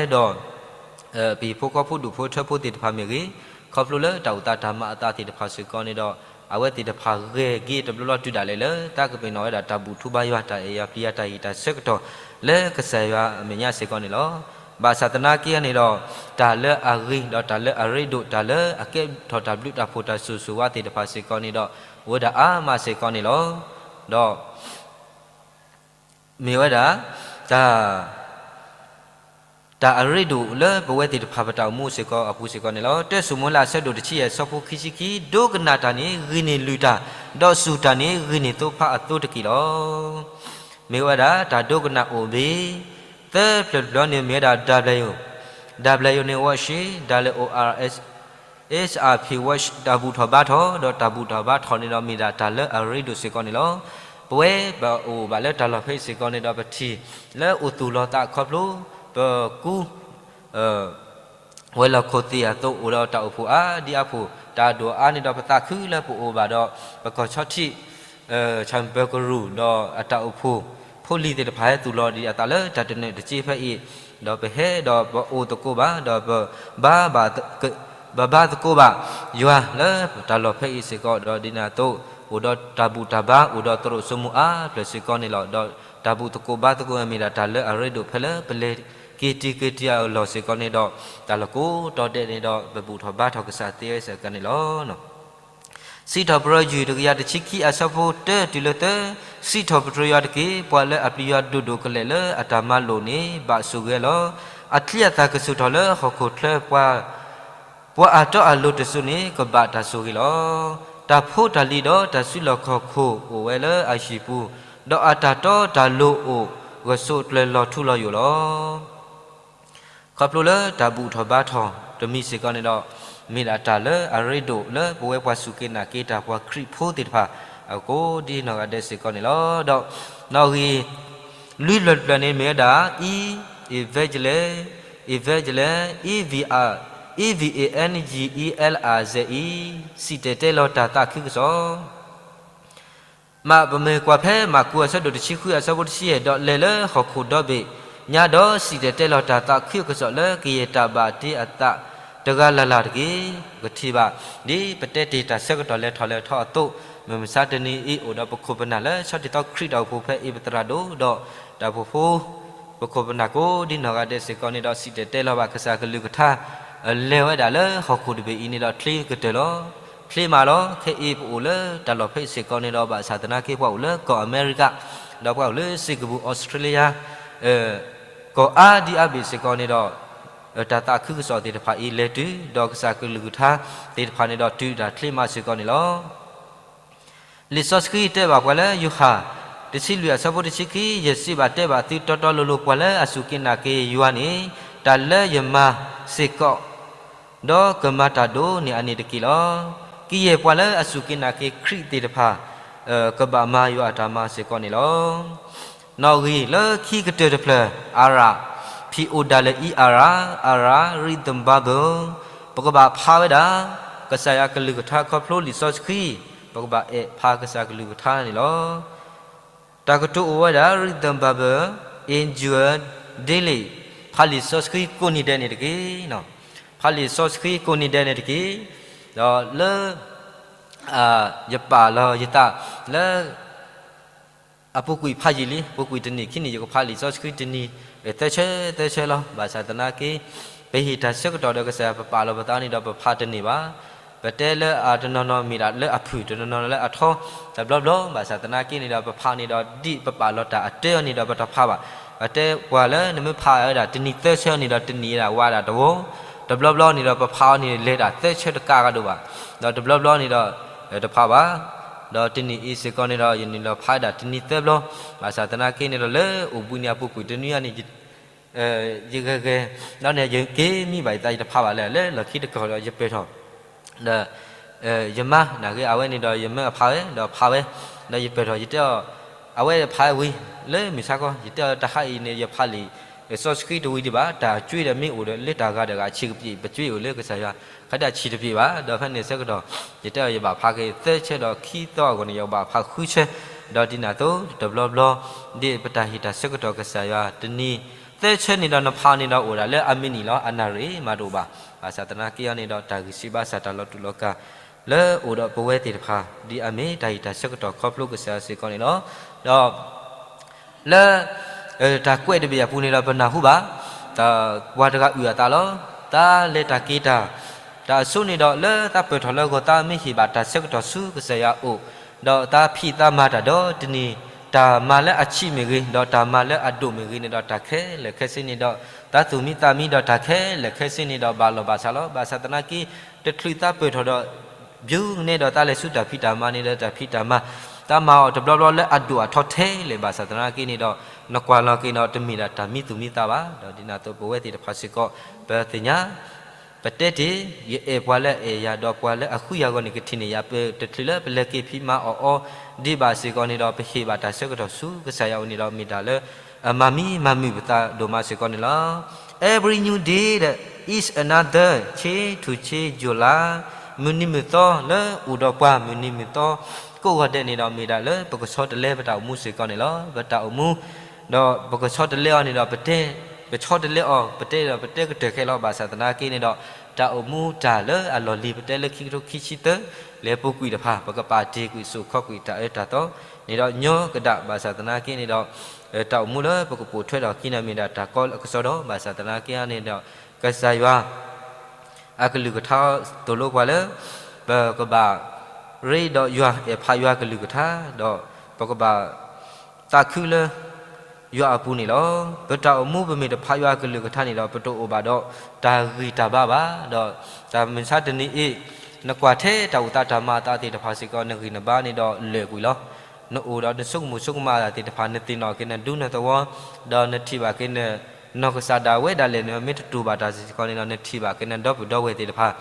ဒီး ပဟံၣ်ဖိဃီဖိဒူၣ်ဖိထၢဖိသ့ၣ်တဖၣ်မ့ၢ်ဂ့ၤ ခီဖျိလၢတၢ်အိၣ်သးတၢ်မၤအသးသ့ၣ်တဖၣ်စ့ၢ်ကီးန့ၣ်ဒီး အဝဲသ့ၣ်တဖၣ်ဂဲၤက့ၤတဘျီဘျီတုၤဒၣ်လဲာ်လၢ တၢ်ကပ့ၤနီၣ်ဝဲဒၣ်တၢ်ဘူၣ်ထူဘါယွၤ တၢ်အဲၣ်ယွၤပျံၤယွၤ တၢ်ဟ့ၣ်တၢ်ဆၢကတီၢ်လၢကစၢ်ယွၤအမဲာ်ညါစ့ၢ်ကီးန့ၣ်လီၤ. ဘၣ်ဆၣ်သနာ်က့န့ၣ်ဒီး တၢ်လၢအဂ့ၤဒီးတၢ်လၢအရ့ဒိၣ် တၢ်လၢအကဲထီၣ်တၢ်ဘျုးတၢ်ဖှိၣ်တၢ်ဆိၣ်ဂ့ၤဆိၣ်ဝါသ့ၣ်တဖၣ်စ့ၢ်ကီးန့ၣ်ဒီး အိၣ်ဝဲဒၣ်အါမးစ့ၢ်ကီးန့ၣ်လီၤ. ဒီး မ့ၢ်ဝဲဒၣ် တၢ် တၢ်အရ့ဒိၣ်လၢပဝဲသ့ၣ်တဖၣ်ပတၢ်အိၣ်မူစ့ၢ်ကီးအပူၤစ့ၢ်ကီးန့ၣ်လီၤ. တၢ်စိာ်မူလၢအဆၢဒိၣ်တဆံယဲၢ်အဆၢဖိခံဆံခံ, ဒိကနၣ်တၢ်န့ၣ်ဂ့ၤန့ၢ်လုၢ်တၢ်, ဒီးစူၢ်တၢ်န့ၣ်ဂ့ၤန့ၢ်သိဖါအသိတက့ၢ်လီၤ. မ့ၢ်ဝဲဒၣ်တၢ်ဒိကနၣ်အိၣ်ဘ့ၣ် သၢဖျၢၣ်တဖျၢၣ်န့ၣ်မ့ၢ်ဝဲဒၣ် W, W န့ၣ် worship, W O R S H I P worship တၢ်ဘူၣ်ထီၣ်ဘါထီၣ်, ဒီးတၢ်ဘူၣ်ထီၣ်ဘါထီၣ်န့ၣ်ဒီးမ့ၢ်ဒၣ်တၢ်လၢအရ့ဒိၣ်စ့ၢ်ကီးန့ၣ်လီၤ. ပဝဲပအိၣ်ဘၣ်လၢတၢ်လီၢ်ဖဲအံၤစ့ၢ်ကီးန့ၣ်ဒီး ပထံၣ်လၢအိၣ်သူၣ်လီၤသးခီဖျိ ပကူ ဝဲၤလီၢ်ခိၣ်သ့ၣ်အသိး အိၣ်ဒီးတၢ်အိၣ်ဖှိၣ်အါဒံအါဖှိၣ်, တၢ်ဒိၣ်အါန့ၣ်ဒီးပသးခုလၢပအိၣ်ဘၣ်ဒီး ပကီၢ်ဆီထံး ဆၣ်ဘၢကရူၢ် ဒီးအတၢ်အိၣ်ဖှိၣ်ဖိလံၤသ့ၣ်တဖၣ်ဟဲသူၣ်လီၤဒံးအသးလၢတၢ်တနၢၣ်တစ့ဖဲအံၤ, ဒီးပဟဲဒီးပအိၣ်သကိးဘၣ်, ဒီးပဘါဘၣ် ပဘါသကိးဘၣ်ယွၤလၢတၢ်လီၢ်ဖဲအံၤစ့ၢ်ကီး, ဒီးဒ်န့ၣ်အသိး အိၣ်ဒီးတၢ်ဘူၣ်တၢ်ဘါ အိၣ်ဒီးသရိာ်စိမိၤအါဖျၢၣ်စ့ၢ်ကီးန့ၣ်လီၤ. ဒီးတၢ်ဘူၣ်သကိးဘါသကိးမ့ၢ်ဒၣ်တၢ်လၢအရ့ဒိၣ်ဖဲလၢပလဲၤက့ၤတံၤက့ၤတံၤအလီၢ်စ့ၢ်ကီးန့ၣ်ဒီး တၢ်လီၢ်ကိးတီၤဒဲးန့ၣ်ဒီး ပဘူၣ်ထီၣ်ဘါထီၣ်ကစၢ်သ့ဝဲစ့ၢ်ကီးန့ၣ်လီၤ. စံးထီၣ်ပတြၢၤယွၤတကယၤတဆံခံအဆၢဖိတၢတုၤလၢသၢ, စံးထီၣ်ပတြၢၤယွၤတက့ၢ်, ပှၤလၢအပျံၤယွၤဒိၣ်ဒိၣ်ကလဲာ်လၢအတၢ်မၤလိာ်န့ၣ် ဘၣ်ဆိၣ်ဂ့ၤလီၤ. အချံအသၣ်ကဆူၣ်ထီၣ်လၢဟီၣ်ခိၣ်ချၢ, ပှၤအတီအလိၤတစိၤန့ၣ် ကဘၣ်တၢ်ဆိၣ်ဂ့ၤလီၤ. တၢ်ဖိတၢ်လံၤဒီးတၢ်စုလီၢ်ခီၣ်ခိၣ်အိၣ်ဝဲလၢအဟံၣ်ပူၤ, ဒီးအတၢ်တီတၢ်လိၤအိၣ်ဂၢၢ်ဆိးကျၢၤလီၤထူလီၤယိာ်လီၤ. ခီဖျိလၢတၢ်ဘူၣ်ထီၣ်ဘါထီၣ်တမံၤစ့ၢ်ကီးန့ၣ်ဒီး မ့ၢ်ဒၣ်တၢ်လၢအရ့ဒိၣ်လၢပဝဲပှၤစူၢ်က့ၤနာ်က့ၤတၢ်ပှၤခရံာ်ဖိသ့ၣ်တဖၣ် အကိးဒ်နီၢ်ဂၤဒဲးစ့ၢ်ကီးန့ၣ်လီၤ. ဒီးနီၣ်ဂံၢ်လွံၢ်ဖျၢၣ်တဖျၢၣ်န့ၣ်မ့ၢ်ဝဲဒၣ် E, evangelist, evangelist, E V I, E V A N G E L I Z E, စံၣ်တဲၤတဲလီၤတၢ်သးခုကစီၣ် မ့ၢ်ပမ့ၢ်ကွၢ်ဖဲမၢ်ကူးအဆၢဒိၣ်တဆံဃု အဆၢဖိတဆံယဲၢ်, ဒီးလဲၤလၢဟီၣ်ခိၣ်ဒီဘ့ၣ်ညါဒီး စံၣ်တဲၤတဲလီၤတၢ်သးခုကစီၣ်လၢကယဲၢ်တၢ်ဘၣ်တ့အသးတဂၤလၢ်လၢ်တက့ၢ်. ပကထံၣ်ဘၣ် ဒ်ပတဲတ့ၢ်တၢ်ဆၢကတီၢ်လဲၤထီၣ်လဲၤထီအသိး, မုၢ်မဆါတနံၤအံၤ အိၣ်ဒီးပခိၣ်ပနၢ်လၢဆီတံၢ်သီခရံာ်တၢ်အိၣ်ဖှိၣ်ဖဲအံၤပသရၣ်ဒိၣ်ဒီးတၢ်အိၣ်ဖှိၣ်ဖိ ပခိၣ်ပနၢ်ကိးဒ်နီၢ်ဂၤဒဲးစ့ၢ်ကီးန့ၣ်ဒီး စံၣ်တဲၤတဲလီၤဘၣ်ကစၢ်ကလုၢ်ကထါ လဲၤဝဲဒၣ်လၢဟီၣ်ခိၣ်တဘ့ၣ်အံၤန့ၣ်ဒီး ချ့ကတၢၢ်လီၤ. ချ့မးလီၤ. ခဲအံၤပအိၣ်လၢတၢ်လီၢ်ဖဲအံၤစ့ၢ်ကီးန့ၣ်ဒီး ဘၣ်ဆၣ်သနာ်က့ ပှၤအိၣ်လၢကီၢ်အမဲရကၤ, ဒီးပှၤအိၣ်လၢစ့ၢ်ကပူၤ အီစထြ့လယါ ကီၢ်အါဒံအါဘ့ၣ်စ့ၢ်ကီးန့ၣ်ဒီး တၢ်သးခုကစီၣ်သ့ၣ်တဖၣ်အံၤလဲၤတုၤ, ဒီးကစၢ်ကလုၢ်ကထါသ့ၣ်တဖၣ်န့ၣ်ဒီး တုၤဒၣ်ချ့မးစ့ၢ်ကီးန့ၣ်လီၤ. လံာ်စီဆှံတဲဘၣ်ပှၤလၢယိၤဟၣ် တဆံလွံၢ်အဆၢဖိတဆံခံ, ယစံးဘၣ်တဲဘၣ်သုတီတီလိၤလိၤ ပှၤလၢအစူၢ်က့ၤနာ်က့ၤယွၤန့ၣ် တၢ်လၢယမၤစ့ၢ်ကီး ဒီးကမၤတၢ်ဒိၣ်န့ၢ်အန့ၣ်တက့ၢ်လီၤ. ကယဲၢ်ပှၤလၢအစူၢ်က့ၤနာ်က့ၤခရံာ်သ့ၣ်တဖၣ် ကဘၣ်မၤယွၤအတၢ်မၤစ့ၢ်ကီးန့ၣ်လီၤ. နီၣ်ဂံၢ်လၢခံကတၢၢ်တဖျၢၣ် အရၣ်, P O W E R, အရၣ်, rhythm Bible, ပကဘၣ်ဖးဝဲဒၣ် ကစၢ်ယွၤကလုၢ်ကထါခီဖျိလံာ်စီဆှံ, ပကဘၣ်အဲၣ်ဖးကစၢ်ကလုၢ်ကထါန့ၣ်လီၤ. တၢ်ကတိၤအိၣ်ဝဲဒၣ် rhythm Bible, endure daily, ဖးလံာ်စီဆှံကိးနံၤဒဲးန့ၣ်တက့ၢ်. ဖးလံာ်စီဆှံကိးနံၤဒဲးန့ၣ်တက့ၢ်. ဒီးလၢ ယပာ်လီၤယသးလၢ အပူၤကွံာ်ဖးယံာ်လံ, ပူၤကွံာ်တနံၣ်ခံနံၣ် ယကဖးလံာ်စီဆှံတနံၤ သၢဆၢသၢဆၢလီၤ. ဘၣ်ဆၣ်သနာ်က့ ပဟ့ၣ်တၢ်ဆၢကတီၢ်ဒီးကစၢ်ယွၤ ပပာ်လီၤပသးန့ၣ်ဒီး ပဖးတန့ၢ်ဘၣ်. ပတဲလၢအတနီၤနီၤမ့ၢ်ဒၣ်လၢအဖုၣ် တနီၤနီၤလၢအထီ တဘျီဘျီ, ဘၣ်ဆၣ်သနာ်က့န့ၣ်ဒီး ပဖးန့ၣ်ဒီး ဒ်ပပာ်လီၤတၢ်အတၢ်အီၤန့ၣ်ဒီး ပတဖးဘၣ်. ပတဲပှၤလၢနမ့ၢ်ဖးဝဲဒၣ်တနံၤသၢဆၢန့ၣ်ဒီး တနံၤဝဲဒၣ်တဝီ, တဘျီဘျီန့ၣ်ဒီး ပဖးအီၤန့ၣ် လဲၤဒၣ်သၢဆၢတကးကဒီးဘၣ်. ဒီးတဘျီဘျီန့ၣ်ဒီး တဖးဘၣ်. ဒီးတနံၣ်အံၤစ့ၢ်ကီးန့ၣ်ဒီး ယန့ၣ်လီၤဖးဒၣ်တနံၤသၢဘျီ, ဘၣ်ဆၣ်သနာ်က့န့ၣ်ဒီး လၢအိၣ်ဘှံးနံၤအပူၤကွံာ်တနွံအံၤန့ၣ် ယဂဲၤဂဲၤ ဒီးန့ၣ် ယက့ၤမံဘၣ်ယသး ယတဖးဘၣ်လၢ လၢလီၢ်ခံတကီၢ်ဒီး ယပၢၢ်ထီၣ် ဒီး ယမါ နာ်က့အဝဲန့ၣ်ဒီး ယမၢအဖးဝဲ ဒီးဖးဝဲ, ဒီးယပၢၢ်ထီၣ် ယတဲအီၤ, အဝဲဖးဝံၤ လၢမုၢ်ဆါခီ ယတဲအီၤ တဟါအံၤန့ၣ် ယဖးလံာ်စီဆှံတဝံၤဒံးဘၣ်, တၢ်ကွ့ဒီးမ့ၢ်အိၣ်ဒီးလၢတၢ်ဂၤဒီးဂၤ ဆံးကပံာ် ပကွ့အိၣ်လၢကစၢ်ယွၤ ခါဒၣ်ဆံးတပံာ်ဘၣ်, ဒီးဖဲန့ၣ်ဆၢကတီၢ် ယတဲအီၤ ယဘၣ်ဖးက့ၤသၢဆၢဒီးခံသီအဂီၢ်န့ၣ် ယဘၣ်ဖးဃုဆၢ, ဒီးဒ်န့ၣ်အသိး တဘျီဘျီ ဒ်ပတၢ်ဟ့ၣ်တၢ်ဆၢကတီၢ်ကစၢ်ယွၤ တနံၤသၢဆၢန့ၣ်ဒီး နဖးန့ၣ်ဒီးအိၣ်ဒၣ်လၢအမံးနံးလီၤ, အနၣ်ရံၣ်မးတအိၣ်ဘၣ်. ဘၣ်ဆၣ်သနာ်က့အီၤန့ၣ်ဒီး တၢ်ဂံၢ်စၢ်ဘါစၢ် တၢ်လီၤတူာ်လီၤကာ် လၢအိၣ်ဒီးပဝဲသ့ၣ်တဖၣ် ဒ်အမ့ၢ်တၢ်ဟံၣ်တၢ်ဆၢကတီၢ်ခီဖျိကစၢ်ယွၤစ့ၢ်ကီးန့ၣ်လီၤ. ဒီး လၢ တၢ်ကွဲးတဘ့ၣ်အပူၤန့ၣ်ဒီး ပနၢ်ဟူဘၣ် ပှၤတဂၤအုၣ်အသးလီၤ. တၢ်လဲၤတၢ်က့ၤတၢ် တၢ်အဆိန့ၣ်ဒီး လၢသးပၢၢ်ထီၣ်လၢအဂီၢ် သးမ့ၢ်ဟ့ၣ်ဘၣ်တၢ်ဆၢကတီၢ်ဆူကစၢ်ယွၤအအိၣ်, ဒီးသးဖံးသးမၤတၢ်ဒီးတနံၤ, တၢ်မၤလၢအဆံးမ့ၢ်ဂ့ၤ, ဒီးတၢ်မၤလၢအဒိၣ်မ့ၢ်ဂ့ၤန့ၣ်ဒီး တၢ်ခဲလၢာ်ခဲဆ့န့ၣ်ဒီး သးသူၣ်မံသးမံဒီး တၢ်ခဲလၢာ်ခဲဆ့န့ၣ်ဒီး ဘၣ်လီၢ်ဘၣ်စးလီၤ. ဘၣ်ဆၣ်သနာ်က့ တချုးသးပၢၢ်ထီၣ်ဒီး ဘျုးကနဲဒီး သးလဲၤဆူတၢ်ဖံးတၢ်မၤန့ၣ်ဒီး တၢ်ဖံးတၢ်မၤ သးမၤအီၤတဘျီဘျီလၢအဒိၣ်အထီထဲလဲၣ်. ဘၣ်ဆၣ်သနာ်က့န့ၣ်ဒီး နကွၢ်လီၤက့ၤဒီး တမ့ၢ်ဒၣ်တၢ်မံသူၣ်မံသးဘၣ်. ဒီးဒ်န့ၣ်အသိး ပဝဲသ့ၣ်တဖၣ်စ့ၢ်ကီး ပသ့ၣ်ညါ ပတဲတ့ၢ် ယအဲၣ်ပှၤလၢအအဲၣ်ယၤ ဒီးပှၤလၢအဃုယၤအဂီၢ်န့ၣ် ကထံၣ်န့ၢ်ယၤ. ပတချုးလၢပလဲၤက့ၤဖံးမၤအီၣ်အီၤဒံးဘၣ်စ့ၢ်ကီးန့ၣ်ဒီး ပဟ့ၣ်ဘၣ်တၢ်ဆၢကတီၢ်ဆူကစၢ်ယွၤအအိၣ်န့ၣ်ဒီး မ့ၢ်တၢ်လၢ အမၤမံမၤမုာ်ပသးဒိၣ်မးစ့ၢ်ကီးန့ၣ်လီၤ. Every new day is another change to change your life. မုၢ်နံၤမုၢ်သီလၢအိၣ်ဒီးပှၤ မုၢ်နံၤမုၢ်သီကိးဂီၤဒဲးန့ၣ်ဒီး မ့ၢ်ဒၣ်လၢပကဆီတလဲပတၢ်အိၣ်မူစ့ၢ်ကီးန့ၣ်လီၤ. ပတၢ်အိၣ်မူ ဒီးပကဆီတလဲအီၤန့ၣ်ဒီး ပတဲ ပဆီတလဲအီၤ ပတဲဒီး ပတဲကတၢၢ်ခဲလီၤ. ဘၣ်ဆၣ်သနာ်က့န့ၣ်ဒီး တၢ်အိၣ်မူတၢ်လၢအလီၢ်လံၤ ပတဲလၢခံကထိခံဆံသၢ လၢပူၤကွံာ်တဖၣ် ပကပာ်တ့ၢ်ကွံာ် စိာ်ခီကွံာ်တၢ်အၢတၢ်သီန့ၣ်ဒီး ညီကဒၣ်. ဘၣ်ဆၣ်သနာ်က့န့ၣ်ဒီး တၢ်အိၣ်မူလၢပကပိာ်ထွဲထီၣ်ခံန့ၣ် မ့ၢ်ဒၣ်တၢ်ကီအကစီဒီး ဘၣ်ဆၣ်သနာ်က့န့ၣ်ဒီး ကစၢ်ယွၤ အကလုၢ်ကထါသိၣ်လိပှၤလၢ ပကဘၣ်ရ့ဒီးယွၤ အဲၣ်ဖးယွၤကလုၢ်ကထါ ဒီးပကဘၣ်သးခုလၢ ယွၤအပူၤန့ၣ်လီၤ. ပတၢ်အိၣ်မူပမ့ၢ်တဖးယွၤကလုၢ်ကထါန့ၣ်ဒီး ပတအိၣ်ဘၣ်ဒီးတၢ်ဂံၢ်တၢ်ဘါဘၣ်. ဒီးတၢ်မုၢ်ဆါတနံၤအံၤ နကွၢ်ထဲတၢ်အိၣ်သးတၢ်မၤအသးသ့ၣ်တဖၣ်စ့ၢ်ကီး နဂံၢ်နဘါန့ၣ်ဒီးလၢာ်ကွံာ်လီၤ. နအိၣ်ဒီးနဆိကမိၣ်ဆိကမးအသးသ့ၣ်တဖၣ် နသ့ၣ်နီၣ်က့ၤနဒူနသဝီ ဒီးနထံၣ်ဘၣ်က့ၤန နီၢ်ကစၢ်ဒၣ်ဝဲဒၣ်လဲာ်န့ၣ် မ့ၢ်တတူၢ်ဘၣ်တၢ်စ့ၢ်ကီးန့ၣ်ဒီး နထံၣ်ဘၣ်က့ၤနဒီပုၢ်ဒီဝဲၢ်သ့ၣ်တဖၣ်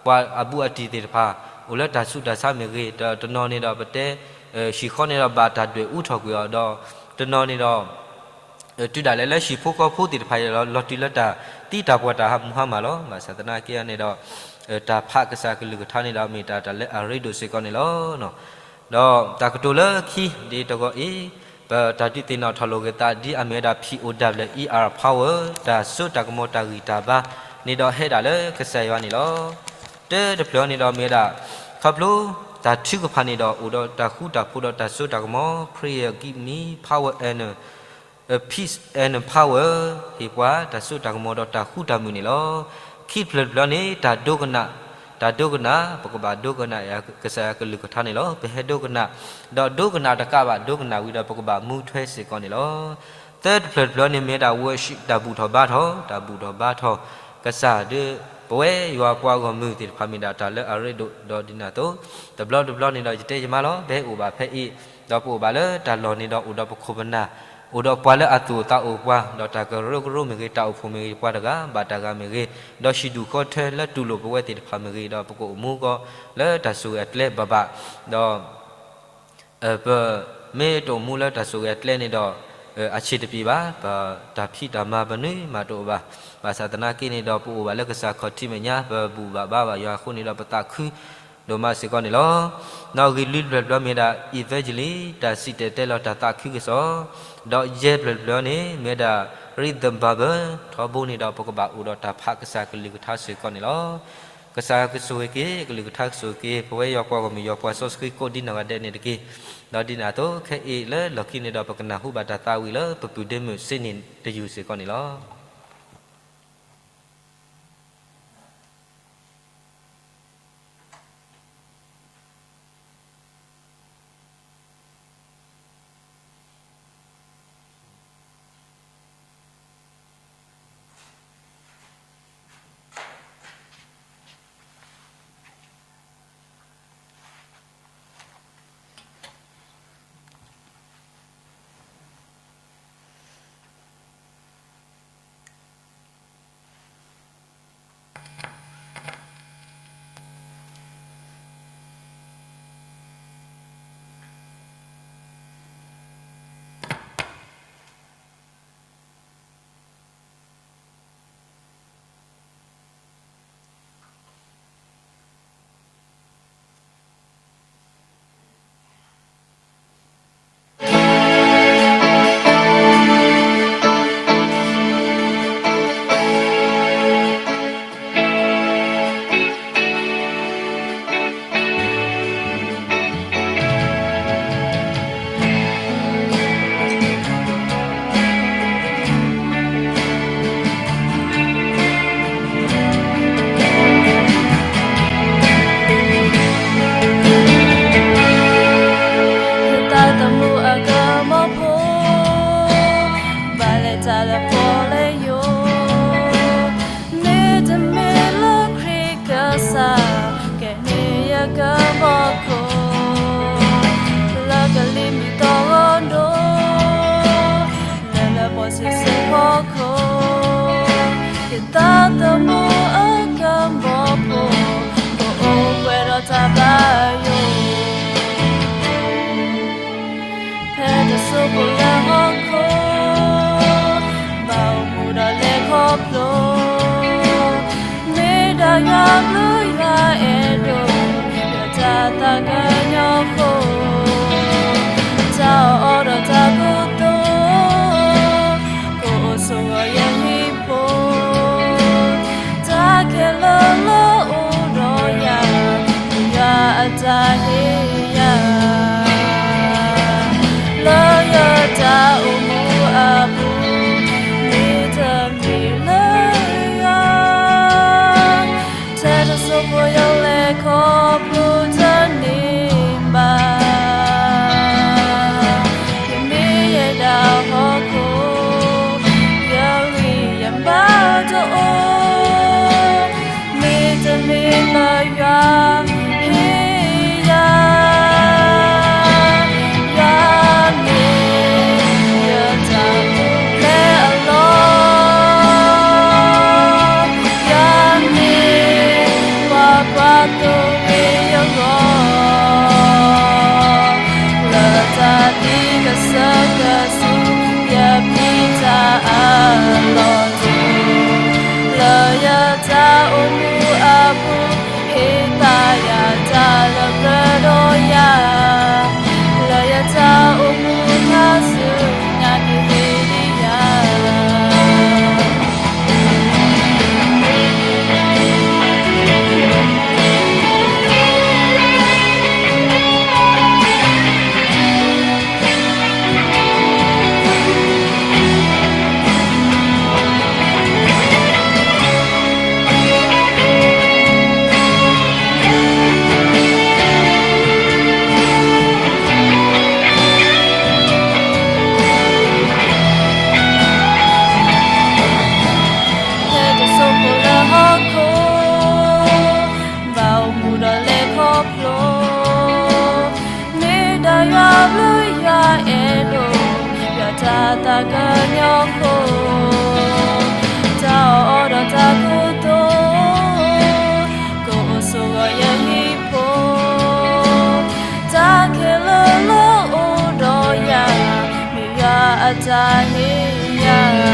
ပှၤအဘူးအတံၢ်သ့ၣ်တဖၣ် အိၣ်လၢတၢ်ဆူးတၢ်ဆါမ့ၢ်ဂ့ၤ, ဒီးတနီၤန့ၣ်ဒီးပတဲ ဟံၣ်ဃီန့ၣ်ဒီးဘၣ်တၢ်ဒွဲၣ်အူထီၣ်ကွံာ်အီၤ, ဒီးတနီၤန့ၣ်ဒီး တုၤဒၣ်လဲာ်လၢဟံၣ်ဖိဃီဖိသ့ၣ်တဖၣ်အံၤ လီၤတုၤလၢတၢ်သံတၢ်ပှၢ်တၢ်ဟးမူဟါမၢ်လီၤ. ဘၣ်ဆၣ်သနာ်က့န့ၣ်ဒီး တၢ်ဖးကစၢ်ကလုၢ်ကထါန့ၣ်ဒီး မ့ၢ်တၢ်တၢ်လၢအရ့ဒိၣ်စ့ၢ်ကီးန့ၣ်လီၤ. ဒီးတၢ်ကတိၤလၢခံဒ်တဂီၤအံၤ ပတၢ်ဒုးသ့ၣ်နီၣ်ထီၣ်လိာ်က့ၤသးဒ်အမ့ၢ်ဝဲဒၣ် P O W E R power တၢ်စိတၢ်ကမီၤတၢ်ဂံၢ်တၢ်ဘါန့ၣ်ဒီး ဟဲဒၣ်လၢကစၢ်ယွၤန့ၣ်လီၤ. တၢတဖျၢၣ်န့ၣ်ဒီးမ့ၢ်ဝဲဒၣ် ခီဖျိတၢ်ထုကဖၣ်န့ၣ်ဒီး အိၣ်ဒီးတၢ်ဃူတၢ်ဖိးဒီးတၢ်စိတၢ်ကမီၤ prayer give me power and peace and power ဟ့ၣ်ပှၤတၢ်စိတၢ်ကမီၤဒီးတၢ်ဃူတၢ်မုာ်န့ၣ်လီၤ. ခံဖျၢၣ်တဖျၢၣ်န့ၣ် တၢ်ဒိကနၣ်, တၢ်ဒိကနၣ် ပကဘၣ်ဒိကနၣ်ကစၢ်ယွၤကလုၢ်ကထါန့ၣ်လီၤ. ပဟဲဒိကနၣ်, ဒီးဒိကနၣ်တကးဘၣ် ဒိကနၣ်ဝံၤဒီးပကဘၣ်မူထွဲစ့ၢ်ကီးန့ၣ်လီၤ. သၢတဖျၢၣ်တဖျၢၣ်န့ၣ်မ့ၢ်ဝဲဒၣ် worship တၢ်ဘူၣ်ထီၣ်ဘါထီၣ်, တၢ်ဘူၣ်ထီၣ်ဘါထီၣ်ကစၢ်ဒီး ပဝဲယွၤပှၤဂီၢ်မုၢ်သ့ၣ်တဖၣ်မ့ၢ်ဒၣ်တၢ်လၢအရ့ဒိၣ် ဒီးဒ်န့ၣ်အသိး တဘျီတဘျီန့ၣ်ဒီး ယတဲယမါလီၤ ပဟဲအိၣ်ဘၣ်ဖဲအံၤ, ဒီးပအိၣ်ဘၣ်လၢတၢ်လီၢ်န့ၣ်ဒီး အိၣ်ဒီးပခိၣ်ပနၢ်, အိၣ်ဒီးပှၤလၢအသူၣ်အိၣ်သးအိၣ်ပှၤ, ဒီးတၢ်ကရၢကရိမ့ၢ်ဂ့ၤ, တၢ်အိၣ်ဖှိၣ်မ့ၢ်ဂ့ၤ, ပှၤတဂၤဘၣ်တဂၤမ့ၢ်ဂ့ၤ, ဒီးဟံၣ်ဒူၣ်ဃီထၢလၢတူၢ်လိာ်ပဝဲသ့ၣ်တဖၣ်မ့ၢ်ဂ့ၤ, ဒီးပကအိၣ်မူကီးလၢတၢ်ဆိၣ်ဂ့ၤအကျဲဘၣ်ဘၣ်, ဒီး ပမ့ၢ်တအိၣ်မူလၢတၢ်ဆိၣ်ဂ့ၤအကျဲန့ၣ်ဒီး အဆံးတပျံၤဘၣ်, ပတၢ်ဖံးတၢ်မၤပနုာ်မၤတအိၣ်ဘၣ်. ဘၣ်ဆၣ်သနာ်က့န့ၣ်ဒီး ပအိၣ်ဘၣ်လၢကစၢ်ခီၣ်ထံးမဲာ်ညါ, ပဘူၣ်ဘၣ်ဘါဘၣ်ယွၤအဃိန့ၣ်ဒီး ပသးခုဒိၣ်မးစ့ၢ်ကီးန့ၣ်လီၤ. နီၣ်ဂံၢ်လွံၢ်တဖျၢၣ်တဖျၢၣ်မ့ၢ်ဒၣ် evangelism တၢ်စံၣ်တဲၤတဲလီၤတၢ်သးခုကစီၣ်, ဒီးယဲၢ်တဖျၢၣ်တဖျၢၣ်န့ၣ် မ့ၢ်ဝဲဒၣ် rhythm Bible ထီဘိန့ၣ်ဒီး ပကဘၣ်အိၣ်ဒီးတၢ်ဖးကစၢ်ကလုၢ်ကထါစ့ၢ်ကီးန့ၣ်လီၤ. ကစၢ်ကဆိၣ်ဂ့ၤက့ၤ ကလုၢ်ကထါကဆိၣ်ဂ့ၤက့ၤ ပဝဲယွၤပှၤဂီၢ်မုၢ်ယွၤပှၤစီဆှံကိးဒ်နီၢ်ဂၤဒဲးန့ၣ်တက့ၢ်. ဒီးဒ်န့ၣ်အသိး ခဲအံၤလၢလီၢ်ခံန့ၣ်ဒီး ပကနၢ်ဟူဘၣ်တၢ်သးဝံၣ်လၢပပုၢ်ဒ့မုၣ်စ့န့ၣ်တယုၢ်စ့ၢ်ကီးန့ၣ်လီၤ. ကညီဖိ, တၢ်အီၣ်ဒီးတၢ်ကတိၤ, ကအိၣ်ဆိးဂီၤယဟံၣ်ဖိ, တၢ်ခဲလၢာ်လၢအိၣ်ဒီးယၤ, မ့ၢ်ယွၤအတၢ်ဟ့ၣ်ယၤ,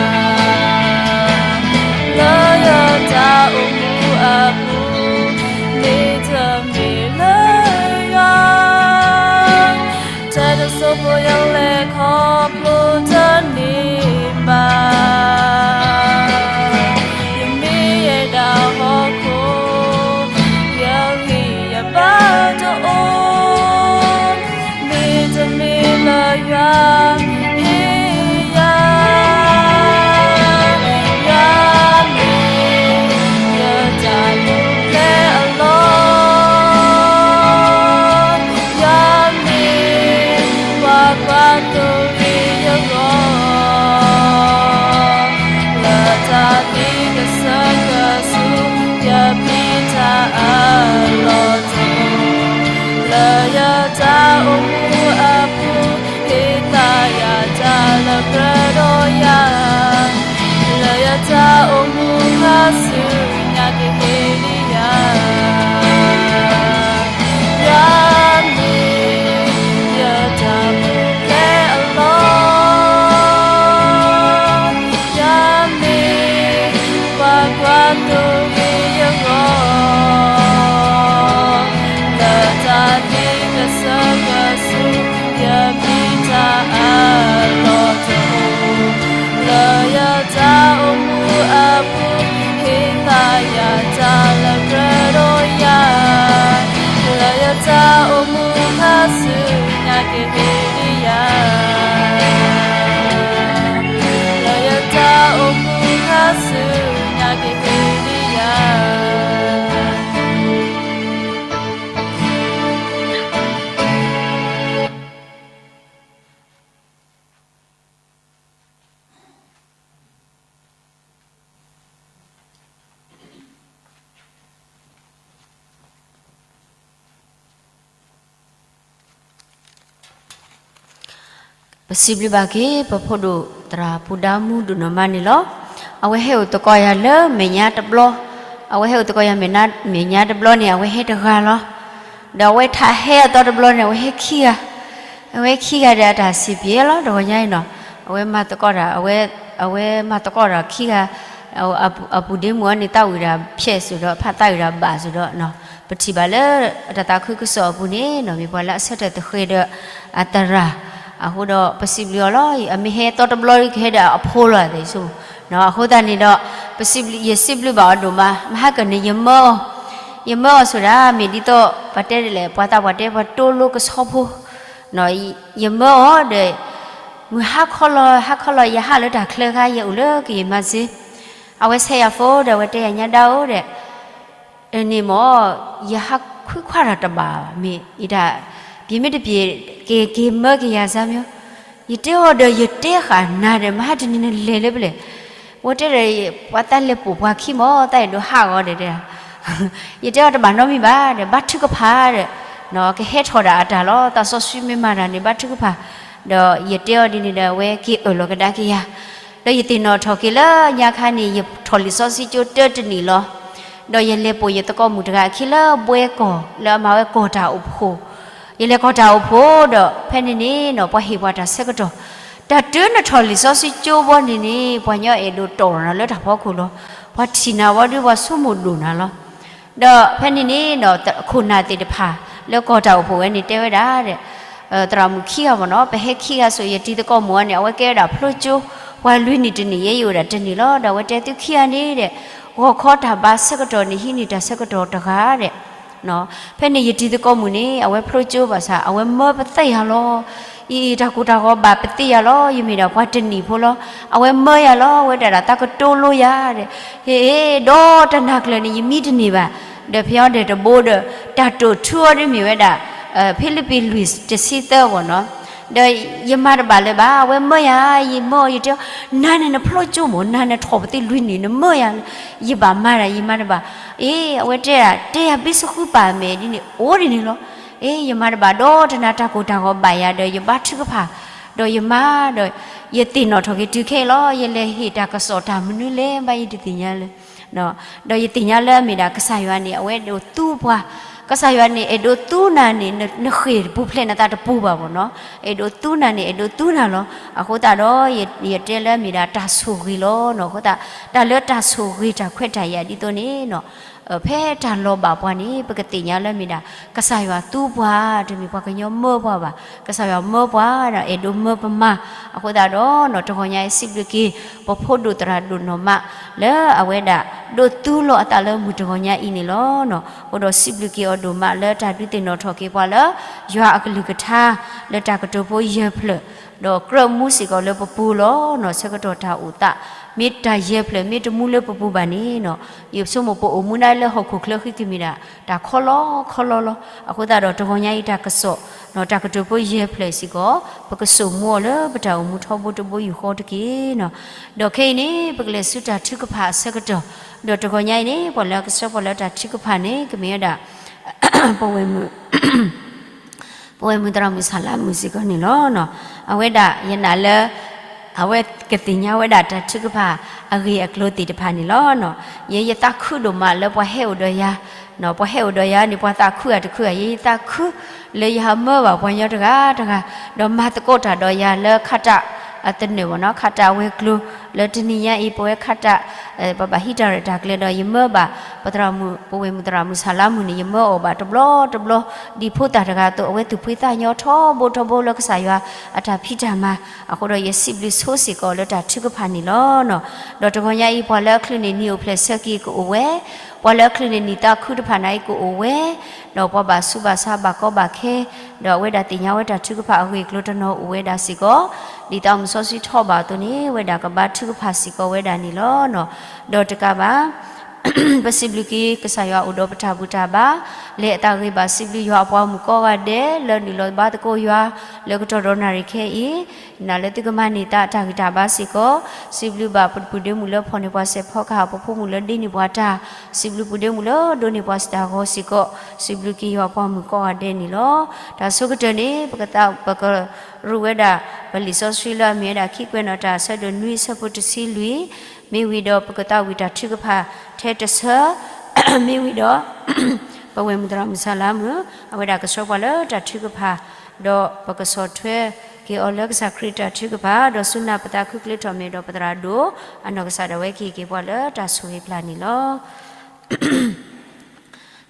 လၢယတၢ်အိၣ်မူအပူၤ, မ့တမ့ၢ်လၢယွၤ တၢ်တစိၢ်ဖိယလဲၤခီဖျိတန့ၢ်ဘၣ်, ယမ့ၢ်ယဲဒၣ်ဟီၣ်ခိၣ်, ယဂံၢ်ယဘါတအိၣ်, မ့တမ့ၢ်လၢယွၤဟ့ၣ်ယၤ, ယွၤမ့ၢ်ယတၢ်ပူၤဖျဲးအလီၢ် ယွၤမ့ၢ်ပှၤကွၢ်သိယဂီၢ်, လၢတၢ်သံကစၢၢ်ကဆူယပျံၤတၢ်အလီၢ်တအိၣ်, လၢယတၢ်အိၣ်မူအပူၤ, ဟ့ၣ်သးယၤတၢ်လၢပှဲၤဒီးယၤ လၢယတၢ်အိၣ်မူခါဆူညါကဟ့ၣ်လံယၤ, ယွၤမ့ၢ်ယတၢ်ပူၤဖျဲးအလီၢ်, ယွၤမ့ၢ်ပှၤကွၢ်သိယဂီၢ်, လၢတၢ်သံကစၢၢ်ကဆူယပျံၤတၢ်အလီၢ်တအိၣ်, လၢယတၢ်အိၣ်မူအပူၤ, ဟ့ၣ်သးယၤတၢ်လၢပှဲၤဒီးယၤ, လၢယတၢ်အိၣ်မူခါဆူညါကဟ့ၣ်လံယၤ, လၢယတၢ်အိၣ်မူခါဆူညါကဟ့ၣ်လံယၤ. ပစံးဘျုးဘၣ်က့ၤ ပဖိဒိၣ်သရၣ်ပူၤဒါမူဒိၣ်နီၢ်မါန့ၣ်လီၤ. အဝဲဟဲအိၣ်သကိးယၤလၢမဲာ်ညါတဘျီ, အဝဲဟဲအိၣ်သကိးယၤမဲာ်ညါတဘျီန့ၣ် အဝဲဟဲတဂၤလီၤ. ဒီးအဝဲထးဟဲအသီတဘျီန့ၣ် အဝဲဟဲခံဂၤ, အဝဲခံဂၤဒီးအတၢ်စံးပျဲလီၤ တဂီၤညါအံၤနီၤ, အဝဲမၤသကိးတၢ်, အဝဲမၤသကိးဒီးခံဂၤ, အပူၤဒ့မုၣ်အီၤန့ၣ် သးဝံၣ်ဒၣ်ဖျဲးစ့ၢ်ဒီး ဖးသးဝံၣ်ဒၣ်ဘၣ်စ့ၢ်ဒီး, ပထံၣ်ဘၣ်လၢ အတၢ်သးခုကစီၣ်အပူၤန့ၣ်နီၤ မ့ၢ်ပှၤလၢအဆၢထၢၣ်သဃဲၤဒီးအသရၣ်, အဃိဒီးပစံးဘျုးအီၤလီၤ. အမ့ၢ်ဟဲသီတဘျီကဟဲဒီးအဖိလီၤသ့ၣ်ဆိ, အဃိသတးန့ၣ်ဒီး ပစံးဘျုး, ယစံးဘျုးဘၣ်အီၤဒိၣ်မး, မဟါကၢၢ်န့ၣ် ယမၢအီၤ, ယမၢအီၤဆိဒၣ် မ့ၢ်ဒ်သိး ပှၤတဲဒ်လဲၣ် ပှၤသးပှၢ်တဲ ပှၤတိလိကဆီဖိ, ယမၢအီၤဒီး မုၢ်ဟါခီလီၤ ဟါခီလီၤ ယဟးလၢတၢ်ချၢခါ ယအိၣ်လၢကယံာ်မၤစ့, အဝဲဆဲးယၤဖိဒီး အဝဲတဲယၤညါဒၣ်ဧိၤဒီး, န့ၣ်မ့ၢ် ယဟးခွံခွါတၢ်တဘၣ် မ့ၢ်ယတၢ်, ပျ့ၤမ့ၢ်တပျ့ၤ က့ၤက့ၤမၢက့ၤယၤစၢ်မ့ၢ်, ယတဲအီၤဒီးယတဲဃာ်နၤဒီး မဟါတနံၤနလဲၤလၢပလဲၣ်, ဝဲတဲဒီး ပှၤသးလဲၤပိာ်ပှၤခံမ့ၢ် သးအဲၣ်ဒိးဟးဂီၤဒီးတဲ, ယတဲအီၤတဘၣ်နီတမံၤဘၣ်ဒီး ဘါထုကဖၣ်ဒီး, ကဟဲထီၣ်ဒၣ်အတၢ်လီၤ သးစီဆှံမ့ၢ်မၤတၢ်န့ၣ် ဘါထုကဖၣ်, ဒီးယတဲအီၤဒ်န့ၣ်ဒီး အဝဲက့ၤအၢၣ်လီၤကဒါက့ၤယၤ, ဒီးယသ့ၣ်နီၣ်ထီၣ်က့ၤလၢညါခါန့ၣ် ယထီၣ်လံာ်စီဆှံကၠိတၢတနံၣ်လီၤ. ဒီးယလဲၤပိာ်ယသကိးမုၣ်တဂၤအခံလၢဘှဲကီၢ် လၢအမၤဝဲကီၢ်တၢ်အိၣ်ဖှိၣ်, ယလဲၤကီၢ်တၢ်အိၣ်ဖှိၣ်ဒီး ဖဲန့ၣ်န့ၣ်နီၤ ပှၤဟ့ၣ်ပှၤတၢ်ဆၢကတီၢ်, တၢ်တုၤနထီၣ်လံာ်စီဆှံကၠိဘီန့ၣ်န့ၣ် ပှၤညီအဲၣ်ဒိးတီၢ်နၤလၢတၢ်ဖီခိၣ်လီၤ, ပှၤထံၣ်နၤဝံၤဒီး ပှၤဆိကမိၣ်ဒိၣ်နၤလီၤ. ဒီးဖဲန့ၣ်န့ၣ်နီၤ ခိၣ်နၢ်သ့ၣ်တဖၣ် လၢကီၢ်တၢ်အိၣ်ဖှိၣ်ဝဲန့ၣ် တဲဝဲဒၣ်ဒီး သရၣ်မုၣ်ခံဂၤမ့ၢ်နီၤ ပဟဲခံဂၤဆိ ယတံၤသကိးမုၣ်အီၤန့ၣ် အဝဲကဲဝဲဒၣ်ဖျိကၠိ, ပှၤလွံၢ်နံၣ်တနံၣ် ယဲယအိၣ်ဒၣ်တနံၣ်လီၤ. ဒီးအဝဲတဲသုခံဂၤန့ၣ်ဒီး ဂီၤခီတၢ်ဘါဆၢကတီၢ်န့ၣ် ဟံးန့ၢ်တၢ်ဆၢကတီၢ်တဂၤဒီး ဖဲန့ၣ်ယတံၤသကိးမုၣ်န့ၣ် အဝဲဖျိကၠိဘၣ်ဆၣ် အဝဲမၢပသ့ၣ်ယၤလီၤ. အံၤ တၢ်ကိၢ်တၢ်ဂီၤဘၣ်ပသ့ၣ်ယၤလီၤ. ယမ့ၢ်ဒၣ်ပှၤတနံၣ်ဖိလီၤ. အဝဲမၢယၤလီၤ. အဝဲဒၣ်ဒၣ်သးကတိၤလိယၤဒီး ဟ့ၣ် ဒီးတနၤကျၢၤန့ၣ် ယမံတန့ၢ်ဘၣ်. ဒီးဖဲအံၤဒီးတဘိဒီး တၢ်တိာ်ထူအီၤဒ်မ့ၢ်ဝဲဒၣ် ဖံလံးပံးလွံၢ်တဆံသၢအဂီၢ်နီၤ. ဒီးယမၤတဘၣ်လၢၤဘၣ်. အဝဲမၢယၤ ယမၢအီၤ ယတဲအီၤ နၤန့ၣ်နဖျိကၠိမ့ၢ် နၤန့ၣ်ထီၣ်ပသ့လွံၢ်နံၣ် နမၢယၤလၢ ယဘၣ်မၤဒၣ် ယမၤတဘၣ်. အ့ အဝဲတဲဒၣ် တဲယၤဘံစဃုပၢ်မဲာ်ဒ်န့ၣ် အိၣ်ဒ်န့ၣ်လီၤ. အ့ ယမၤတဘၣ်ဒီးတနၤတၢ်ကိၢ်တၢ်ဂီၤဘၣ်ယၤဒီး ယဘါထုကဖၣ် ဒီးယမၤဒီး ယသ့ၣ်နီၣ်ထီၣ်က့ၤတုၤခဲအံၤလီၤ. ယလဲၤဟ့ၣ်တၢ်ကစီၣ်တၢ်မနုၤလဲၣ်ဘၣ် ယတသ့ၣ်ညါလၢၤ. ဒီးယသ့ၣ်ညါလၢအမ့ၢ်ဒၣ်ကစၢ်ယွၤန့ၣ် အဝဲဒိးသူပှၤ, ကစၢ်ယွၤန့ၣ် အဲၣ်ဒိးသူနၤန့ၣ် နဃ့ၢ်တပူၤဖျဲးနသးတပူၤဘၣ်ဘၣ်နီၤ. အဲၣ်ဒိးသူနၤန့ၣ် အဲၣ်ဒိးသူနၤလီၤ. အဃိသတးဒီး ယတဲလၢအမ့ၢ်ဒၣ်တၢ်ဆိၣ်ဂ့ၤလီၤနီၤ. အဃိသတး တၢ်လၢတၢ်ဆိၣ်ဂ့ၤတၢ်ခွဲးတၢ်ယာ်ဒ်သိးန့ၣ်နီၤ ဖဲတၢ်လီၤဘၣ်ပှၤန့ၣ် ပကသ့ၣ်ညါလၢအမ့ၢ်ဒၣ် ကစၢ်ယွၤသူပှၤ, တမ့ၢ်ပှၤကညီမၢပှၤဘၣ်. ကစၢ်ယွၤမၢပှၤဒီး အဲၣ်ဒိးမၢပမၤ. အဃိသတးဒီး တဂီၤညါအံၤစံးဘျုးက့ၤ ပဖိဒိၣ်သရၣ်ဒိၣ်နီၢ်မး လၢအဝဲဒၣ်ဒိးသူလီၤအသးလၢမုၢ်တဂီၤညါအံၤန့ၣ်လီၤ. အဃိဒီးစံးဘျုးက့ၤအီၤဒိၣ်မးလၢတၢ်ဒုးသ့ၣ်နီၣ်ထီၣ်က့ၤပှၤလၢ ယွၤအကလုၢ်ကထါ လၢတၢ်ကတိၤဖိယဲၢ်ဖျၢၣ် ဒီးကြၢးမူစ့ၢ်ကီးလၢပပူၤလီၤနီၤ. ဆၢကတီၢ်တၢ်အိၣ်သး မ့ၢ်တၢ်ယဲၢ်ဖျၢၣ် မ့ၢ်တမူလၢပပူၤဘၣ်န့ၣ်နီၤ ယဆိကမိၣ်ပအိၣ်မူဒၣ်လၢဟီၣ်ခိၣ်ချၢဃံကမ့ၢ်ဒၣ် တၢ်ခီလီခီလီလီၤ. အဃိသတးဒီးတဂီၤညါအံၤတၢ်ကစီၣ်နီၤ တၢ်ကတိၤဖိယဲၢ်ဖျၢၣ်စ့ၢ်ကီး ပကစိာ်မူအီၤလၢပတၢ်အိၣ်မူထီဘိတဘိယူၢ်ဃီတက့ၢ်နီၤ. ဒီးခဲအံၤန့ၣ် ပကလဲၤဆူတၢ်ထုကဖၣ်အဆၢကတီၢ်, ဒီးတဂီၤညါအံၤန့ၣ် ပှၤလၢကဆှၢပှၤလၢတၢ်ထုကဖၣ်န့ၣ် ကမ့ၢ်ဝဲဒၣ် ပဝဲၢ်မုၣ် ပဝဲၢ်မုၢ်သရၣ်မုၣ်ဆၣ်လါမုၣ်စ့ၢ်ကီးန့ၣ်လီၤ. အဝဲဒၣ်ယနာ်လၢ အဝဲကသ့ၣ်ညါဝဲဒၣ်တၢ်ထုကဖၣ်အဂ့ၢ်အကျိၤသ့ၣ်တဖၣ်န့ၣ်လီၤ. ယဲယသးခုဒိၣ်မးလၢပှၤဟဲအိၣ်ဒီးယၤ, ပှၤဟဲအိၣ်ဒီးယၤန့ၣ် ပှၤသးခုဧါတခုဧါ, ယဲယသးခု လၢယဟးမၢဘၣ်ပှၤကညီတဂၤတဂၤ, ဒီးမၤသကိးတၢ်ဒီးယၤလၢ ခါတၢ်အသနၢၣ်ဘၣ်နီၤ, ခါတၢ်အဝဲၤကျိၤ လၢတနံၤညါအံၤ ပဝဲခါတၢ် ပဘၣ်ဟံးတၢ်ရဲၣ်တၢ်ကျဲၤဒီး ယမၢဘၣ် ပသရၣ်မုၣ် ပဝဲၢ်မုၢ်သရၣ်မုၣ်ဆၣ်လါမုၣ်န့ၣ် ယမၢအီၤဘၣ်တဘျီတဘျီ, ဒ်ဖိသၣ်တဂၤအသိး အဝဲသူၣ်ဖှံသးညီထီဘိထီဘိလၢကစၢ်ယွၤအတၢ်ဖံးတၢ်မၤ, အဃိဒီးယစံးဘျုးဆိစ့ၢ်ကီးလၢတၢ်ထုကဖၣ်န့ၣ်လီၤ. ဒီးတဂီၤညါအံၤ ပှၤလၢအချုးန့ၢ်နံၤအိၣ်ဖျဲၣ်ဆၢက့ၤကအိၣ်ဝဲ, ပှၤလၢအချုးန့ၢ်နံၤသးခုတဖၣ်န့ၣ်ကအိၣ်ဝဲ, ဒီးပှၤဘၣ်ဆူးဘၣ်ဆါဘၣ်ကီဘၣ်ခဲ, ဒီးအဝဲဒၣ်သ့ၣ်ညါဝဲတၢ်ထုကဖၣ်အဂ့ၢ်အကျိၤတနီၤအိၣ်ဝဲဒၣ်စ့ၢ်ကီး, ဒ်သိးမုၢ်စီဆှံထီၣ်ဘၣ်အသိးန့ၣ် ဝဲဒၣ်ကဘါထုကဖၣ်စ့ၢ်ကီးဝဲဒၣ်န့ၣ်လီၤ. ဒီးတကးဘၣ် ပစံးဘျုးက့ၤကစၢ်ယွၤအိၣ်ဒီးပတၢ်ဘူၣ်တၢ်ဘါ, လဲၤအသးဂ့ၤဘၣ်စံးဘျုးယွၤအပှၤမုၣ်ကိးဂၤဒဲး လၢနုာ်လီၤဘါသကိးယွၤ လၢကတီၢ်ဒီးနၣ်ရံၣ်ခဲအံၤ, နာ်လၢသုကမၤန့ၢ်သးတၢ်ဂံၢ်တၢ်ဘါစ့ၢ်ကီး, စံးဘျုးဘၣ်ပပုၢ်ဒ့မုၣ်လၢဖီၣ်န့ၢ်ပှၤစဲးဖီကဟၣ် ပဖိမုၣ်လၢဒ့န့ၢ်ပှၤတၢ်, စံးဘျုးပုၢ်ဒ့မုၣ်လၢဒိးန့ၢ်ပှၤစတၢ်ဂီၤစ့ၢ်ကီး, စံးဘျုးက့ၤယွၤအပှၤမုၣ်ကိးဂၤဒဲးန့ၣ်လီၤ. တၢ်ဆိကတၢၢ်န့ၣ် ပကသး ပကရူၢ်ဝဲဒၣ် ပလံာ်စီဆှံလၢအမ့ၢ်ဝဲဒၣ်ခံကွဲးနီၣ်တၢ် အဆၢဒိၣ်နွံ အဆၢဖိတဆံလွံၢ်, မ့ၢ်ဝံၤဒီးပကသးဝံၣ်တၢ်ထုကဖၣ်ထဲတဆၢ, မ့ၢ်ဝံၤဒီး ပဝဲၢ်မုၢ်သရၣ်မုၣ်ဆၣ်လါမုၣ် အဝဲဒၣ်ကဆှၢပှၤလၢတၢ်ထုကဖၣ်, ဒီးပကဆီၣ်ထွဲက့ၤအီၤလၢကစၢ်ခရံာ်တၢ်ထုကဖၣ်, ဒီးဆူနၢ်ပသးခုကလၢထီၣ်မ့ၢ်ဒီးပသရၣ်ဒိၣ် အနီၢ်ကစၢ်ဒၣ်ဝဲကဟ့ၣ်က့ၤပှၤလၢတၢ်ဆိၣ်ဂ့ၤပျၢ်န့ၣ်လီၤ.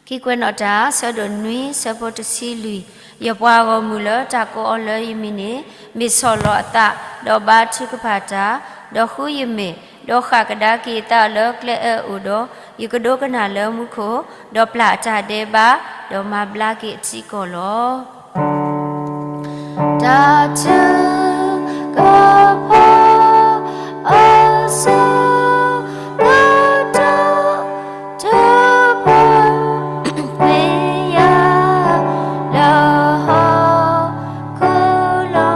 ခံကွဲးနီၣ်တၢ် အဆၢဒိၣ်နွံ အဆၢဖိတဆံလွံၢ်, ယပှၤဂီၢ်မုၢ်လၢတၢ်ကိးအီၤလၢယမံၤန့ၣ် မ့ၢ်ဆီၣ်လီၤအသး, ဒီးဘါထုကဖၣ်တၢ်, ဒီးဃုယမဲာ်, ဒီးဃၣ်ကဒါက့ၤအသးလၢကျဲအၢအအိၣ်ဒီး, ယကဒိကနၣ်လၢမူခိၣ်, ဒီးပျၢ်အတၢ်ဒဲးဘး, ဒီးမၤဘျါက့ၤအထံအကီၢ်လီၤ. တၢ်ထုကဖၣ် အဆၢကတီၢ် တဖၣ် မ့ၢ်ယၤ လၢဟီၣ်ခိၣ်လီၤ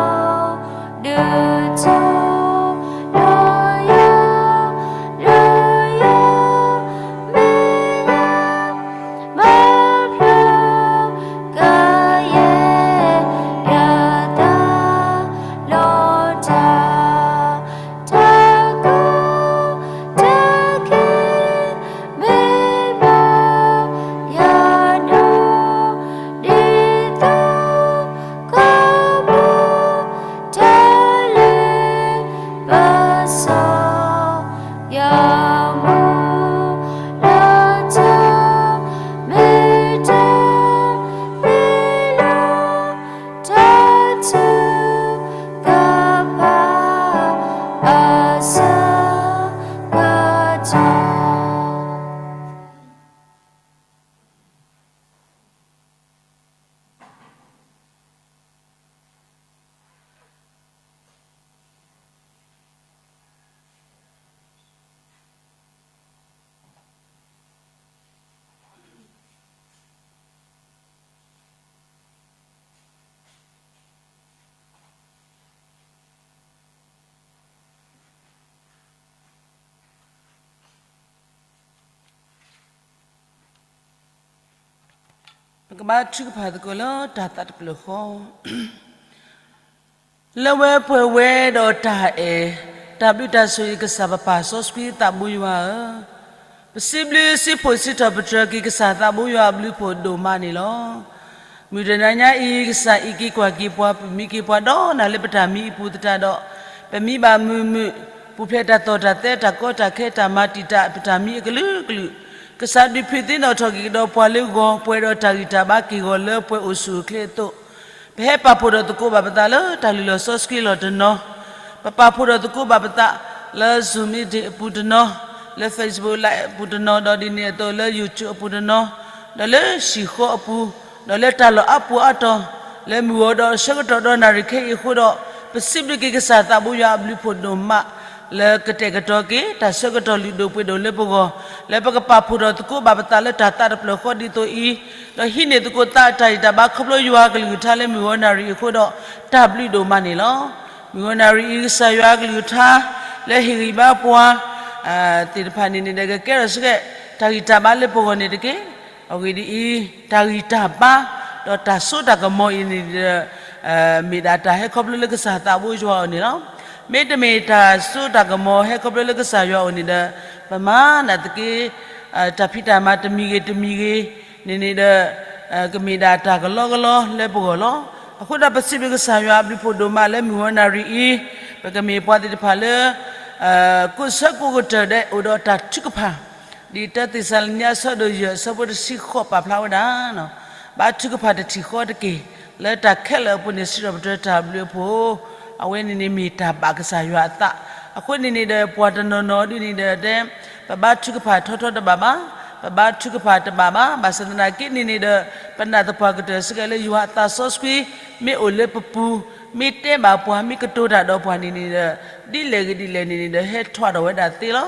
ဒုးထူလီၤယၤ လၢယမဲာ်ညါ မၤဖျါ ကယဲၢ်ယသး လီၤတၢ် တၢ်ကီတၢ်ခဲ မ့ၢ်ဘၣ်ယၤဒီး ဒ်သိးကဘီ တၢ်လၢပစီၤ ယမိၢ်လၢတၢ် မ့ၢ်တၢ်မ့ၢ်လၢ တၢ်ထုကဖၣ် အဆၢကတီၢ်. ပကဘါထုကဖၣ်သကိးလၢတၢ်သးတဖျၢၣ်ဃီ. လၢဝဲပှဲၤဝဲဒီးတၢ်အဲၣ်, တၢ်ဘျုးတၢ်ဆိၣ်ဂ့ၤကစၢ်ပပၢ်စီဆှံသးဘိယွၤဧၢ, ပစံးဘျုးစံးဖှိၣ်စံးထီၣ်ပတြၢၤက့ၤကစၢ်သးဘိယွၤအဘျုးအဖှိၣ်ဒိၣ်မးန့ၣ်လီၤ. မုၢ်တနၤညါအံၤ ကစၢ်အံးက့ၤကွၢ်က့ၤပှၤ ပမံက့ၤပှၤဒီးနၤလၢပတၢ်မံအပူၤသတးဒီး, ပမံဘၣ်မုာ်မုာ်, ပူၤဖျဲးတၢ်သီၣ်တၢ်သဲ တၢ်ကီတၢ်ခဲ တၢ်မၤတံာ်တာ် ပတၢ်မံအကလုာ်ကလုာ်, ကစၢ်ဒုးဖုးသ့ၣ်နီၣ်ထီၣ်က့ၤကဒီးပှၤလၢဂီၤ ပှဲၤဒီးတၢ်ဂံၢ်တၢ်ဘါက့ၢ်ဂီၤလၢပှဲၤအိၣ်ဆူၣ်အိၣ်ချ့အသိး, ပဟဲပာ်ဖှိၣ်ဒီးသကိးဘၣ်ပသးလၢတၢ်လုၢ်လီၢ်စီဆှံလီၢ်တနီၤ, ပပာ်ဖှိၣ်ဒီးသကိးဘၣ်ပသးလၢ Zoom meeting အပူၤတနီၤ, လၢ Facebook Live အပူၤတနီၤ, ဒီးဒ်န့ၣ်အသိးလၢ YouTube အပူၤတနီၤ, ဒီးလၢဟံၣ်ဃီအပူၤ, ဒီးလၢတၢ်လီၢ်အါပူၤအါတီၤ, လၢမုၢ်ဂီၤဒီးဆၢကတီၢ်ဒီးနၣ်ရံၣ်ခဲအံၤအဃိဒီး, ပစံးဘျုးက့ၤကစၢ်သးဘိယွၤအဘျုးအဖှိၣ်ဒိၣ်မး လၢကတဲာ်ကတီၤက့ၤ တၢ်ဆၢကတီၢ်လုၢ်ဒိၣ်ပှ့ၤဒိၣ်လၢပဂီၢ်, လၢပကပာ်ဖှိၣ်ဒီးသကိးဘၣ်ပသးလၢတၢ်သးတဖျၢၣ်ဃီဒ်သိးအံၤ, ဒီးဟံးန့ၢ်သကိးသးအတၢ်ဂံၢ်တၢ်ဘါခီဖျိယွၤအကလုၢ်ကထါလၢမုၢ်ဂီၤနၣ်ရံၣ်အဃိဒီး, တၢ်ဘျုးဒိၣ်မးန့ၣ်လီၤ. မုၢ်ဂီၤနၣ်ရံၣ်အံၤ ကစၢ်ယွၤအကလုၢ်ကထါ လၢဟ့ၣ်ဂံၢ်ဘါပှၤ သ့ၣ်တဖၣ်န့ၣ်န့ၣ်ဒီး ကကဲထီၣ်စ့ၢ်ကီး တၢ်ဂံၢ်တၢ်ဘါလၢပဂီၢ်န့ၣ်တက့ၢ်. အဂ့ၢ်ဒ်အံၤ, တၢ်ဂံၢ်တၢ်ဘါ ဒီးတၢ်စိတၢ်ကမီၤအံၤန့ၣ်ဒီး မ့ၢ်ဒၣ်တၢ်ဟဲခီဖျိလၢကစၢ်သးဘိယွၤအအိၣ်န့ၣ်လီၤ. မ့တမ့ၢ်တၢ်စိတၢ်ကမီၤဟဲခီဖျိလၢကစၢ်ယွၤအအိၣ်န့ၣ်ဒီး ပမၤနာ်သက့ တၢ်ဖံးတၢ်မၤတမံၤဂ့ၤတမံၤဂ့ၤန့ၣ်န့ၣ်ဒီး ကမ့ၢ်ဒၣ်တၢ်ကလီကလီလၢပဂီၢ်လီၤ. အဃိဒီးပစံးဘျုးကစၢ်ယွၤအဘျုးအဖှိၣ်ဒိၣ်မးလၢမုၢ်ဂီၤနၣ်ရံၣ်အံၤ, ပကမ့ၢ်ပှၤသ့ၣ်တဖၣ်လၢ ကိးဆၢကိးကတၢၢ်ဒီးအိၣ်ဒီးတၢ်ထုကဖၣ်, ဒ်တၢသ့းစၤလနံအဆၢဒိၣ်ယဲၢ်အဆၢဖိတဆံဃိး ပာ်ဖျါဝဲဒၣ်, ဘါထုကဖၣ်တထံၣ်ဃီတက့ၢ်, လၢတၢ်ခဲလၢာ်အပူၤန့ၣ် စံးထီၣ်ပတြၢၤတၢ်ဘျုးအဖှိၣ်, အဝဲန့ၣ်န့ၣ်မ့ၢ်တၢ်ဘၣ်ကစၢ်ယွၤအသး, အဃိန့ၣ်န့ၣ်ဒီး ပှၤတနီၤနီၤဒ်န့ၣ်ဒီးတဲ, ပဘါထုကဖၣ်ထီထီတဘၣ်ဘၣ်, ပဘါထုကဖၣ်တဘၣ်ဘၣ်, ဘၣ်ဆၣ်သနာ်က့န့ၣ်န့ၣ်ဒီး ပနာ်သပှၢ်ကတၢၢ်စ့ၢ်ကီးလၢယွၤအသးစီဆှံ မ့ၢ်အိၣ်လၢပပူၤ, မ့ၢ်တဲဘၣ်ပှၤ မ့ၢ်ကတိၤတၢ်ဒီးပှၤန့ၣ်န့ၣ်ဒီး ဒ်လဲၣ်ဂ့ၤဒ်လဲၣ်န့ၣ်န့ၣ်ဒီး ဟဲထီၣ်ထီၣ်ဝဲဒၣ်သ့လီၤ.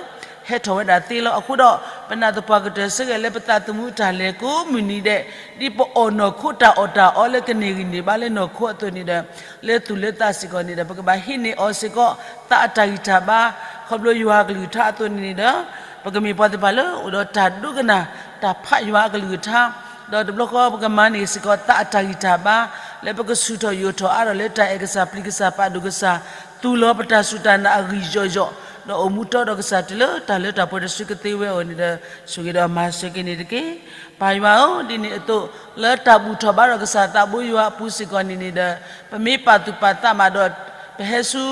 ဟဲထီၣ်ဝဲဒၣ်သ့လီၤ. အဃိဒီး ပနာ်သပှၢ်ကတၢၢ်စ့ၢ်ကီးလၢပသးသမူတၢ်လဲၤကိးမုၢ်နံၤဒဲး, ဒ်ပအီၣ်နီၢ်ခိတၢ်အီၣ်တၢ်အီလၢကန့ၢ်ဂံၢ်န့ၢ်ဘါလၢနီၢ်ခိအသိးန့ၣ်ဒီး, လၢသူၣ်လၢသးစ့ၢ်ကီးန့ၣ်ဒီး ပကဘၣ်ဟံးန့ၢ်အီၤစ့ၢ်ကီး သးအတၢ်ဂံၢ်တၢ်ဘါ, ခီဖျိယွၤအကလုၢ်ကထါအသိးန့ၣ်န့ၣ်ဒီး, ပကမ့ၢ်ပှၤသ့ၣ်တဖၣ်လၢအိၣ်ဒီးတၢ်ဒိကနၣ် တၢ်ဖးယွၤအကလုၢ်ကထါ, ဒီးတဘျီဃီပကမၤန့ၢ်စ့ၢ်ကီးသးအတၢ်ဂံၢ်တၢ်ဘါ, လၢပကဆူၣ်ထီၣ်ယိာ်ထီၣ်အါထီၣ်လၢတၢ်အဲၣ်ကစၢ်ပျံၤကစၢ်ပာ်ဒိၣ်ကစၢ်, သူၣ်လီၤပတၢ်စူၢ်တၢ်နာ်အဂံၢ်ယီၢ်ယီၢ်, ဒီးအိၣ်မူတီဒီးကစၢ်တုၤလၢတၢ်လၢတၢ်ပှဲၤတစုကသ့ဝဲအဂီၢ်န့ၣ်ဒီး, ဆိၣ်ဂ့ၤဒီးမၤစၢၤက့ၤန့ၣ်တက့ၢ်. ပၢ်ယွၤဧၢ, ဒ်န့ၣ်အသိး, လၢတၢ်ဘူၣ်ထီၣ်ဘါထီၣ်ကစၢ်သးဘိယွၤအပူၤစ့ၢ်ကီးန့ၣ်န့ၣ်ဒီး, ပမ့ၢ်ပာ်သူၣ်ပာ်သးမးဒီး, ပဟဲဆူ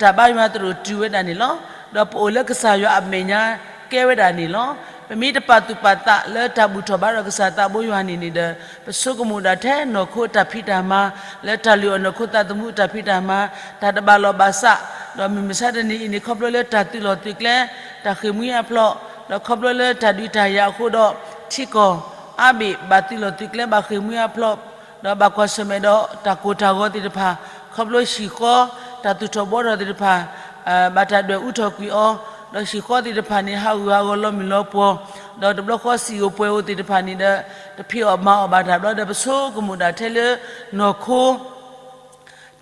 တၢ်ဘါယွၤသရိာ်တုၤဝဲဒၣ်န့ၣ်လီၤ. ဒီးပအိၣ်လၢကစၢ်ယွၤအမဲာ်ညါကဲဝဲဒၣ်န့ၣ်လီၤ. ပမ့ၢ်တပာ်သူၣ်ပာ်သးလၢတၢ်ဘူၣ်ထီၣ်ဘါထီၣ်ကစၢ်သးဘိယွၤန့ၣ်န့ၣ်ဒီး, ပဆိကမိၣ်ဒၣ်ထဲနီၢ်ခိအတၢ်ဖံးတၢ်မၤ, လၢတၢ်လုၢ်အီၣ်နီၢ်ခိသးသမူအတၢ်ဖံးတၢ်မၤ, တၢ်တဘၣ်လီၢ်ဘၣ်စး, ဒီးမုၢ်မဆါတနံၤအံၤန့ၣ် ခီဖျိလၢတၢ်သုးလီၢ်သုးကျဲ, တၢ်ဃ့ၢ်မှံဟးဖျိး, ဒီးခီဖျိလၢတၢ်ဒုးတၢ်ယၤအဃိဒီး, ထံကီၢ်အါဘ့ၣ်ဘၣ်သုးလီၢ်သုးကျဲ ဘၣ်ဃ့ၢ်မှံဟးဖျိး, ဒီးဘၣ်ကွၢ်ဆၢၣ်မဲာ်ဒီးတၢ်ကိၢ်တၢ်ဂီၤသ့ၣ်တဖၣ်, ခီဖျိဟံၣ်ဃီ, တၢ်သူၣ်ထီၣ်ဘှီထီၣ်သ့ၣ်တဖၣ်, ဘၣ်တၢ်ဒွဲၣ်အူထီၣ်ကွံာ်အီၤ, ဒီးဟံၣ်ဃီသ့ၣ်တဖၣ်န့ၣ် ဟးဂူာ်ဟးဂီၤလီၤမုၢ်လီၤပှီၢ်, ဒီးတဘျီဃီစံာ်ဧိၤပှဲၤဧိၤသ့ၣ်တဖၣ်န့ၣ်ဒီး, တဖံးအီၣ်မၤအီၣ်ဘၣ်တၢ်ဘျီဒီး ပဆိကမိၣ်ဒၣ်ထဲလၢနီၢ်ခိ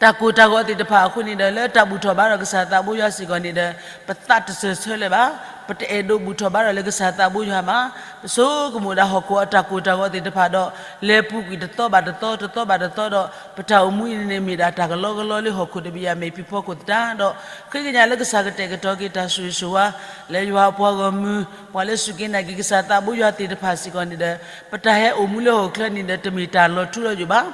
တၢ်ကိၢ်တၢ်ဂီၤသ့ၣ်တဖၣ်အဃိန့ၣ်ဒီး လၢတၢ်ဘူၣ်ထီၣ်ဘါထီၣ်ကစၢ်သးဘိယွၤစ့ၢ်ကီးန့ၣ်ဒီး, ပသးတစၢၢ်ဆၢလၢၤဘၣ်, ပတအဲၣ်ဒိးဘူၣ်ထီၣ်ဘါထီၣ်လၢကစၢ်သးဘိယွၤဘၣ်, ပဆိကမိၣ်ဒၣ်ဟီၣ်ခိၣ်အတၢ်ကိၢ်တၢ်ဂီၤသ့ၣ်တဖၣ်ဒီး, လဲၤပူၤကွံာ်တသီဘၣ်တသီ တသီဘၣ်တသီဒီး, ပတၢ်အိၣ်မူအံၤန့ၣ်န့ၣ် မ့ၢ်ဒၣ်တၢ်ကလီကလီလၢဟီၣ်ခိၣ်တဘ့ၣ်အမဲာ်ဖံးဖီခိၣ်သတးဒီး, ဃ့ကညးလၢကစၢ်ကတဲာ်ကတီၤက့ၤတၢ်ဆိၣ်ဂ့ၤဆိၣ်ဝါ, လၢယွၤပှၤဂီၢ်မုၢ်, ပှၤလၢစူၢ်က့ၤနာ်က့ၤကစၢ်သးဘိယွၤသ့ၣ်တဖၣ်စ့ၢ်ကီးန့ၣ်ဒီး, ပတၢ်ဟဲအိၣ်မူလၢဟီၣ်ခိၣ်ချၢန့ၣ်ဒီး တမ့ၢ်တၢ်လီၤထူလီၤယိာ်ဘၣ်.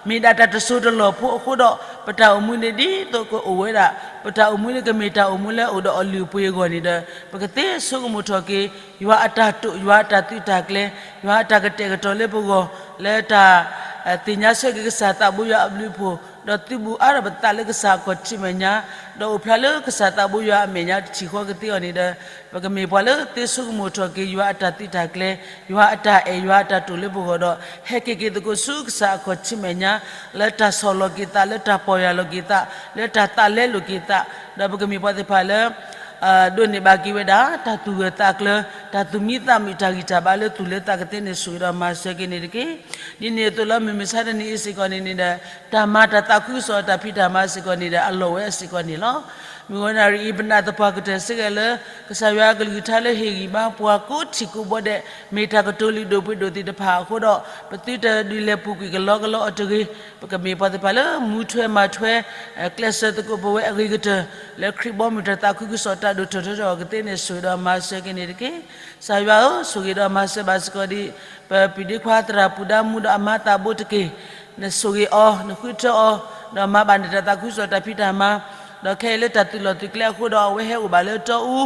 မ့ၢ်ဒၣ်တၢ်တစိၤတလီၢ်ဖိအဃိဒီး, ပတၢ်အိၣ်မူန့ၣ်ဒ်သိးကအိၣ်ဝဲဒၣ်, ပတၢ်အိၣ်မူန့ၣ်ကမ့ၢ်တၢ်အိၣ်မူလၢအိၣ်ဒီးအလုၢ်အပှ့ၤအဂီၢ်န့ၣ်ဒီး, ပကသ့ဆိကမိၣ်ထီၣ်က့ၤ, ယွၤအတၢ်တိာ်, ယွၤအတၢ်သုးတၢ်ကျဲၤ, ယွၤအတၢ်ကတဲာ်ကတီၤလၢပဂီၢ်, လၢတၢ် သ့ၣ်ညါဆၢက့ၤကစၢ်သးဘိယွၤအဘျုးအဖှိၣ်, ဒီးသုးဘူးအါထီၣ်ပသးလၢကစၢ်အခီၣ်ထံးမဲာ်ညါ, ဒီးအိၣ်ဖျါလၢကစၢ်သးဘိယွၤအမဲာ်ညါတထံၣ်ဃီကသ့အီၤန့ၣ်ဒီး, ပကမ့ၢ်ပှၤလၢသ့ဆိကမိၣ်ထီၣ်က့ၤယွၤအတၢ်သုးတၢ်ကျဲၤ, ယွၤအတၢ်အဲၣ်ယွၤအတၢ်တိာ်လၢပဂီၢ်ဒီး, ဟဲက့ၤက့ၤသကိးဆူကစၢ်အခီၣ်ထံးမဲာ်ညါ, လၢတၢ်ဆီၣ်လီၤက့ၤသး, လၢတၢ်ပီၢ်ယၢ်လီၤက့ၤသး, လၢတၢ်သးလဲလိာ်က့ၤသး, ဒီးပကမ့ၢ်ပှၤသ့ၣ်တဖၣ်လၢ ဒိးန့ၢ်ဘၣ်က့ၤဝဲဒၣ် တၢ်သူၣ်ဂၢၢ်သးကျၢၤ, တၢ်သူၣ်မံသးမုာ်, တၢ်ဂံၢ်တၢ်ဘါလၢသူၣ်လၢသးကသ့န့ၣ် ဆိၣ်ဂ့ၤဒီးမၤစၢၤက့ၤန့ၣ်တက့ၢ်. ဒ်န့ၣ်အသိးလၢမုၢ်မဆါတနံၤအံၤစ့ၢ်ကီးန့ၣ်န့ၣ်ဒီး, တၢ်မၤတၢ်သးခုကစီၣ်အတၢ်ဖံးတၢ်မၤစ့ၢ်ကီးန့ၣ်ဒီး အလီၢ်ဝဲစ့ၢ်ကီးန့ၣ်လီၤ. မုၢ်ဂီၤနၣ်ရံၣ်အံၤ ပနာ်သပှၢ်ကတၢၢ်စ့ၢ်ကီးလၢ ကစၢ်ယွၤအကလုၢ်ကထါလၢဟ့ၣ်ဂံၢ်ဘါပှၤကိးထံၣ်ကိးဘီဒဲး မ့ၢ်တၢ်ကတိၤလုၢ်ဒိၣ်ပှ့ၤဒိၣ်သ့ၣ်တဖၣ်အဃိဒီး ပသုတဒုးလဲၤပူၤကွံာ်ကလီကလီအီၤတဂ့ၤ. ပကမ့ၢ်ပှၤသ့ၣ်တဖၣ်လၢမူထွဲမၤထွဲ ကျဲးစၢးသကိးပဝဲအဂ့ၤကတၢၢ် လၢခရံာ်ဘီမုၢ်တၢ်သးခုကစီၣ်တၢ်ဒိၣ်ထီၣ်ထီထီၣ်အီၤကသ့န့ၣ် ဆိၣ်ဂ့ၤဒီးမၤစၢၤက့ၤန့ၣ်တက့ၢ်. ကစၢ်ယွၤဧၢ, ဆိၣ်ဂ့ၤဒီးမၤစၢၤဘၣ်စ့ၢ်ကီးဒံး ပပျံၤဒ့ခွါသရၣ်ပူၤဒါမူဒီးအမါသးဘိတက့ၢ်. နဆိၣ်ဂ့ၤအီၤ, နဃုထၢအီၤ, ဒီးမၤဘၣ်နတၢ်သးခုကစီၣ်တၢ်ဖံးတၢ်မၤ, ဒီးခဲအံၤလၢတၢ်သုးလီၢ်သုးကျဲအဃိဒီး အဝဲဟဲအိၣ်ဘၣ်လၢတီအူ,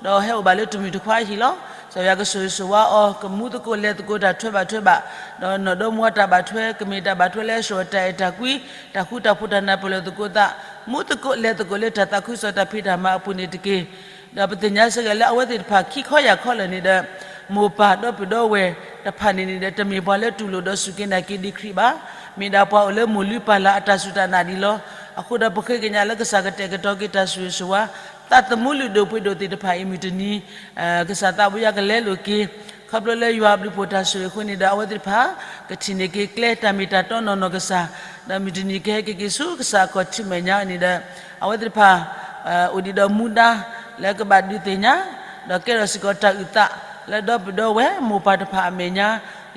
ဒီးဟဲအိၣ်ဘၣ်လၢတမုၢ်တခွါအဟံၣ်လီၤ. ကစၢ်ယွၤကဆိၣ်ဂ့ၤဆိၣ်ဝါအီၤ, ကမူသကိးလဲၤသကိးတၢ်ထွဲဘၣ်ထွဲဘၣ်, ဒီးနီၢ်ဒီမါတၢ်ဘၣ်ထွဲ ကမ့ၢ်တၢ်ဘၣ်ထွဲလၢအဆှၢအီၤတၢ်အဲၣ်တၢ်ကွံ, တၢ်ဃူတၢ်ဖိးတၢ်နၢ်ပၢၢ်လၢသကိးသး, မူသကိးလဲၤသကိးလၢတၢ်သးခုကစီၣ်တၢ်ဖံးတၢ်မၤအပူၤန့ၣ်တက့ၢ်. ဒီးပသ့ၣ်ညါစ့ၢ်ကီးလၢအဝဲသ့ၣ်တဖၣ်ခံခီယၢ်ခီလၢာ်န့ၣ်ဒီး မိၢ်ပၢ်ဒီပုၢ်ဒီဝဲၢ်တဖၣ်န့ၣ်န့ၣ်ဒီး တမ့ၢ်ပှၤလၢတူၢ်လိာ်ဒီးစူၢ်က့ၤနာ်က့ၤဒံးခရံာ်ဘၣ်. မ့ၢ်ဒၣ်ပှၤအိၣ်လၢမိၢ်လုၢ်ပၢ်လၢ်အတၢ်စူၢ်တၢ်နာ်ဒံးလီၤ. အဃိဒီးပဃ့ကညးလၢကစၢ်ကတဲာ်ကတီၤက့ၤတၢ်ဆိၣ်ဂ့ၤဆိၣ်ဝါ, သးသမူလုၢ်ဒိၣ်ပှ့ၤဒိၣ်သ့ၣ်တဖၣ်အံၤမုၢ်တနံၤ ကစၢ်သးဘိယွၤကလဲလိာ်က့ၤ, ခီဖျိလၢယွၤအဘျုးဖှိၣ်တၢ်ဆိၣ်ဂ့ၤအဃိန့ၣ်ဒီး အဝဲသ့ၣ်တဖၣ် ကထံၣ်န့ၢ်က့ၤကျဲတၢ်မ့ၢ်တၢ်တီနီၢ်နီၢ်ကစၢ်, ဒီးမုၢ်တနံၤကဟဲက့ၤက့ၤဆူကစၢ်အခီၣ်ထံးမဲာ်ညါန့ၣ်ဒီး အဝဲသ့ၣ်တဖၣ် အိၣ်ဒံးဒီးမူဒါ လၢကဘၣ်ဒုးသ့ၣ်ညါ, ဒီးကဲထီၣ်စ့ၢ်ကီးတၢ်အုၣ်သး လၢဒီပုၢ်ဒီဝဲၢ်မိၢ်ပၢ်တဖၣ်အမဲာ်ညါ,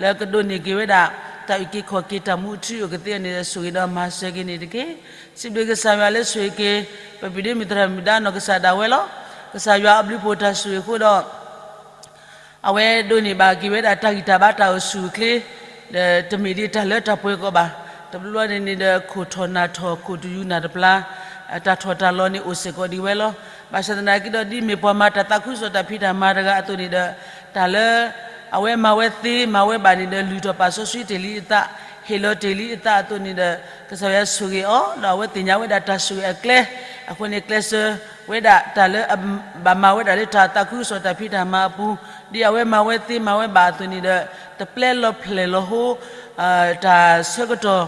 လၢကဒိးန့ၢ်က့ၤဝဲဒၣ် တၢ်အုၣ်က့ၤခီၣ်က့ၤတၢ်မူအထူအကသ့န့ၣ် ဆိၣ်ဂ့ၤဒီးမၤစၢၤက့ၤန့ၣ်တက့ၢ်. စံးဘျုးကစၢ်ယွၤလၢဆိၣ်ဂ့ၤက့ၤ ပပျံၤဒ့မုၣ်သရၣ်မုၣ်ဒါနီၢ်ကစၢ်ဒၣ်ဝဲလီၤ. ကစၢ်ယွၤအဘျုးဖှိၣ်တၢ်ဆိၣ်ဂ့ၤအဃိဒီး အဝဲဒိးန့ၢ်ဘၣ်က့ၤဝဲဒၣ်တၢ်ဂံၢ်တၢ်ဘါတၢ်အိၣ်ဆူၣ်အိၣ်ချ့, ဒီးတမ့ၢ်ဒ်တၢ်လၢတၢ်ပှဲၤကီးဘၣ်. တဘျီဘျီန့ၣ်န့ၣ်ဒီး ခိၣ်ထီၣ်နၢ်ထီၣ် ခိၣ်တယူၤနၢ်တပျၢ် တၢ်ထီၣ်တၢ်လီၤန့ၣ်အိၣ်စ့ၢ်ကီးဒံးဝဲလီၤ. ဘၣ်ဆၣ်သနာ်က့ဒီး ဒ်မ့ၢ်ပှၤမၤတၢ်သးခုကစီၣ်တၢ်ဖံးတၢ်မၤတဂၤအသိးန့ၣ်ဒီး တၢ်လၢ အဝဲမၤဝဲသ့မၤဝဲဘၣ်န့ၣ်ဒီး လုၢ်ထီၣ်ပာ်စီဆှံတ့ၢ်လံအသး, ဟ့ၣ်လီၤတ့ၢ်လံအသးအသိးန့ၣ်ဒီး ကစၢ်ယွၤဆိၣ်ဂ့ၤအီၤ ဒီးအဝဲသ့ၣ်ညါဝဲဒၣ်တၢ်ဆိၣ်ဂ့ၤအကျဲ, အဃိန့ၣ် ကျဲးစၢးဝဲဒၣ်တၢ်လၢ ဘၣ်မၤဝဲဒၣ်လၢတၢ်သးခုကစီၣ်တၢ်ဖံးတၢ်မၤအပူၤ, ဒ်အဝဲမၤဝဲသ့မၤဝဲဘၣ်အသိးန့ၣ်ဒီး တပျဲလီၤဖျဲၣ်လီၤဟိ တၢ်ဆၢကတီၢ်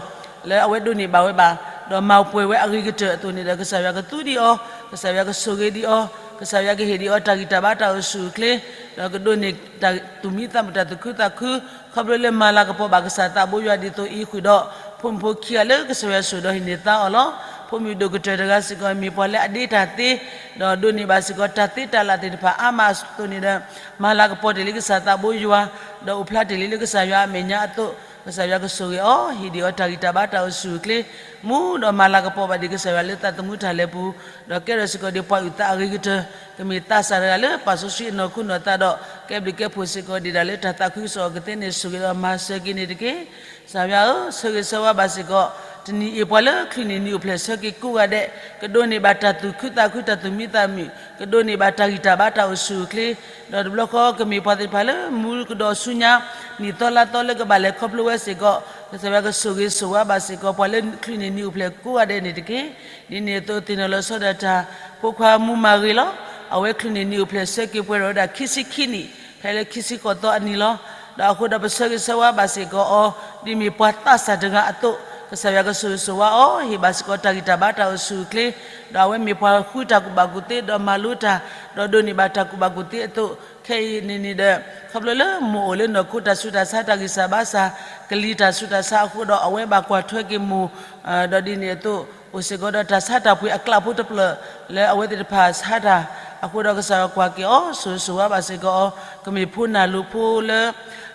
လၢအဝဲဒိးန့ၢ်ဘၣ်ဝဲဘၣ်, ဒီးမၤပှဲၤဝဲအဂ့ၤကတၢၢ်အသိးန့ၣ်ဒီး ကစၢ်ယွၤကသူဒံးအီၤ, ကစၢ်ယွၤကဆိၣ်ဂ့ၤဒံးအီၤ, ကစၢ်ယွၤကဟ့ၣ်ဒံးအီၤတၢ်ဂံၢ်တၢ်ဘါတၢ်အိၣ်ဆူၣ်အိၣ်ချ့, ဒီးကဒိးန့ၢ်တၢ်သူၣ်မံသးမုာ်တၢ်သူၣ်ခုသးခု, ခီဖျိလၢမၤလၤကပီၤဘၣ်ကစၢ်သးဘိယွၤဒ်သိးအံၤဃုာ်ဒီး ဖိမုၣ်ဖိခံဂၤလၢကစၢ်ယွၤဆိၣ်ဒီးဟံးန့ၢ်သါအီၤလီၤ. ဖိမုၣ်ဒိၣ်ကတၢၢ်တဂၤစ့ၢ်ကီးမ့ၢ်ပှၤလၢအဒ့တၢ်သ့, ဒီးဒိးန့ၢ်ဘၣ်စ့ၢ်ကီးတၢ်သ့တၢ်လၢ်သ့ၣ်တဖၣ်အါမးအသိးန့ၣ်ဒီး မၤလၤကပီၤတ့ၢ်လံကစၢ်သးဘိယွၤ, ဒီးအိၣ်ဖျါတ့ၢ်လံလၢကစၢ်ယွၤအမဲာ်ညါအသိး, ကစၢ်ယွၤကဆိၣ်ဂ့ၤအီၤ, ဟ့ၣ်ဒံးအီၤတၢ်ဂံၢ်တၢ်ဘါတၢ်အိၣ်ဆူၣ်အိၣ်ချ့, မူဒီးမၤလၤကပီၤဘၣ်ဒံးကစၢ်ယွၤလၢသးသမူတၢ်လဲၤပူၤ, ဒီးကဲထီၣ်စ့ၢ်ကီးဒံးပှၤအုၣ်သးအဂ့ၤကတၢၢ်, ကမ့ၢ်သးစၢ်တဂၤလၢပာ်စီဆှံအနီၢ်ခိနီၢ်သးဒီး ကဲဘျုးကဲဖှိၣ်စ့ၢ်ကီးဒံးဒၣ်လၢတၢ်သးခုကစီၣ်အကသ့န့ၣ် ဆိၣ်ဂ့ၤဒီးမၤစၢၤက့ၤန့ၣ်တက့ၢ်. ကစၢ်ယွၤဧၢ, ဆၢဂ့ၤဆၢဝါဘၣ်စ့ၢ်ကီး တနံၤအံၤပှၤလၢချုးန့ၢ်နံၤအိၣ်ဖျဲၣ်ဆၢက့ၤကိးဂၤဒဲး, ကဒိးန့ၢ်ဘၣ်တၢ်သူၣ်ခုသးခုတၢ်သူၣ်မံသးမုာ်, ကဒိးန့ၢ်ဘၣ်တၢ်ဂံၢ်တၢ်ဘါတၢ်အိၣ်ဆူၣ်အိၣ်ချ့, ဒီးတဘျီဃီကမ့ၢ်ပှၤသ့ၣ်တဖၣ်လၢမူကဒီးဆူညါ နံၣ်သီလါသီလၢကဘၣ်လဲၤခီဖျိဝဲစ့ၢ်ကီး, ကစၢ်ယွၤကဆိၣ်ဂ့ၤဆိၣ်ဝါဘၣ်စ့ၢ်ကီး ပှၤလၢချုးန့ၢ်နံၤအိၣ်ဖျဲၣ်ကိးဂၤဒဲးန့ၣ်တက့ၢ်. ဒ်န့ၣ်အသိးသ့ၣ်နီၣ်လီၤဆီဒၣ်တၢ် ဖိခွါမူမၤဂ့ၤလီၤ. အဝဲချုးန့ၢ်နံၤအိၣ်ဖျဲၣ်ဆၢက့ၤပှဲၤဒီးဝဲဒၣ်ခံဆံခံနံၣ်, ဖဲလၢခံဆံဃိးသီအနံၤလီၤ. ဒီးအဃိဒီးပဆၢဂ့ၤဆၢဝါဘၣ်စ့ၢ်ကီးအီၤ, ဒ်မ့ၢ်ပှၤသးစၢ်တဂၤအသိး, ကစၢ်ယွၤကဆိၣ်ဂ့ၤဆိၣ်ဝါအီၤ, ဟ့ၣ်ဘၣ်စ့ၢ်ကီးတၢ်ဂံၢ်တၢ်ဘါတၢ်အိၣ်ဆူၣ်အိၣ်ချ့, ဒီးအဝဲမ့ၢ်ပှၤဃုတၢ်ကူၣ်ဘၣ်ကူၣ်သ့ ဒီးမၤလိတၢ်, ဒီးဒိးန့ၢ်ဘၣ်တၢ်ကူၣ်ဘၣ်ကူၣ်သ့အသိး, ခဲအံၤန့ၣ်န့ၣ်ဒီး ခီဖျိလၢမိၢ်အိၣ်လၢနီၢ်ခိတၢ်ဆူးတၢ်ဆါတၢ်ဂံၢ်စၢ်ဘါစၢ်, ကလံၤတၢ်ဆူးတၢ်ဆါအဃိဒီး အဝဲဘၣ်ကွၢ်ထွဲက့ၤမိၢ်, ဒီးဒ်န့ၣ်အသိး အိၣ်စ့ၢ်ကီးဒီးတၢ်ဆါတၢ်ပှ့ၤအကျးဖိတဖျၢၣ် လၢအဝဲသ့ၣ်တဖၣ်ဆါတၢ်, အဃိဒီးကစၢ်ယွၤကွၢ်က့ၤအီၤ, ဆိၣ်ဂ့ၤဆိၣ်ဝါဘၣ်စ့ၢ်ကီးအီၤ, ကမ့ၢ်ဖိနၢ်လိၤဖိလၢ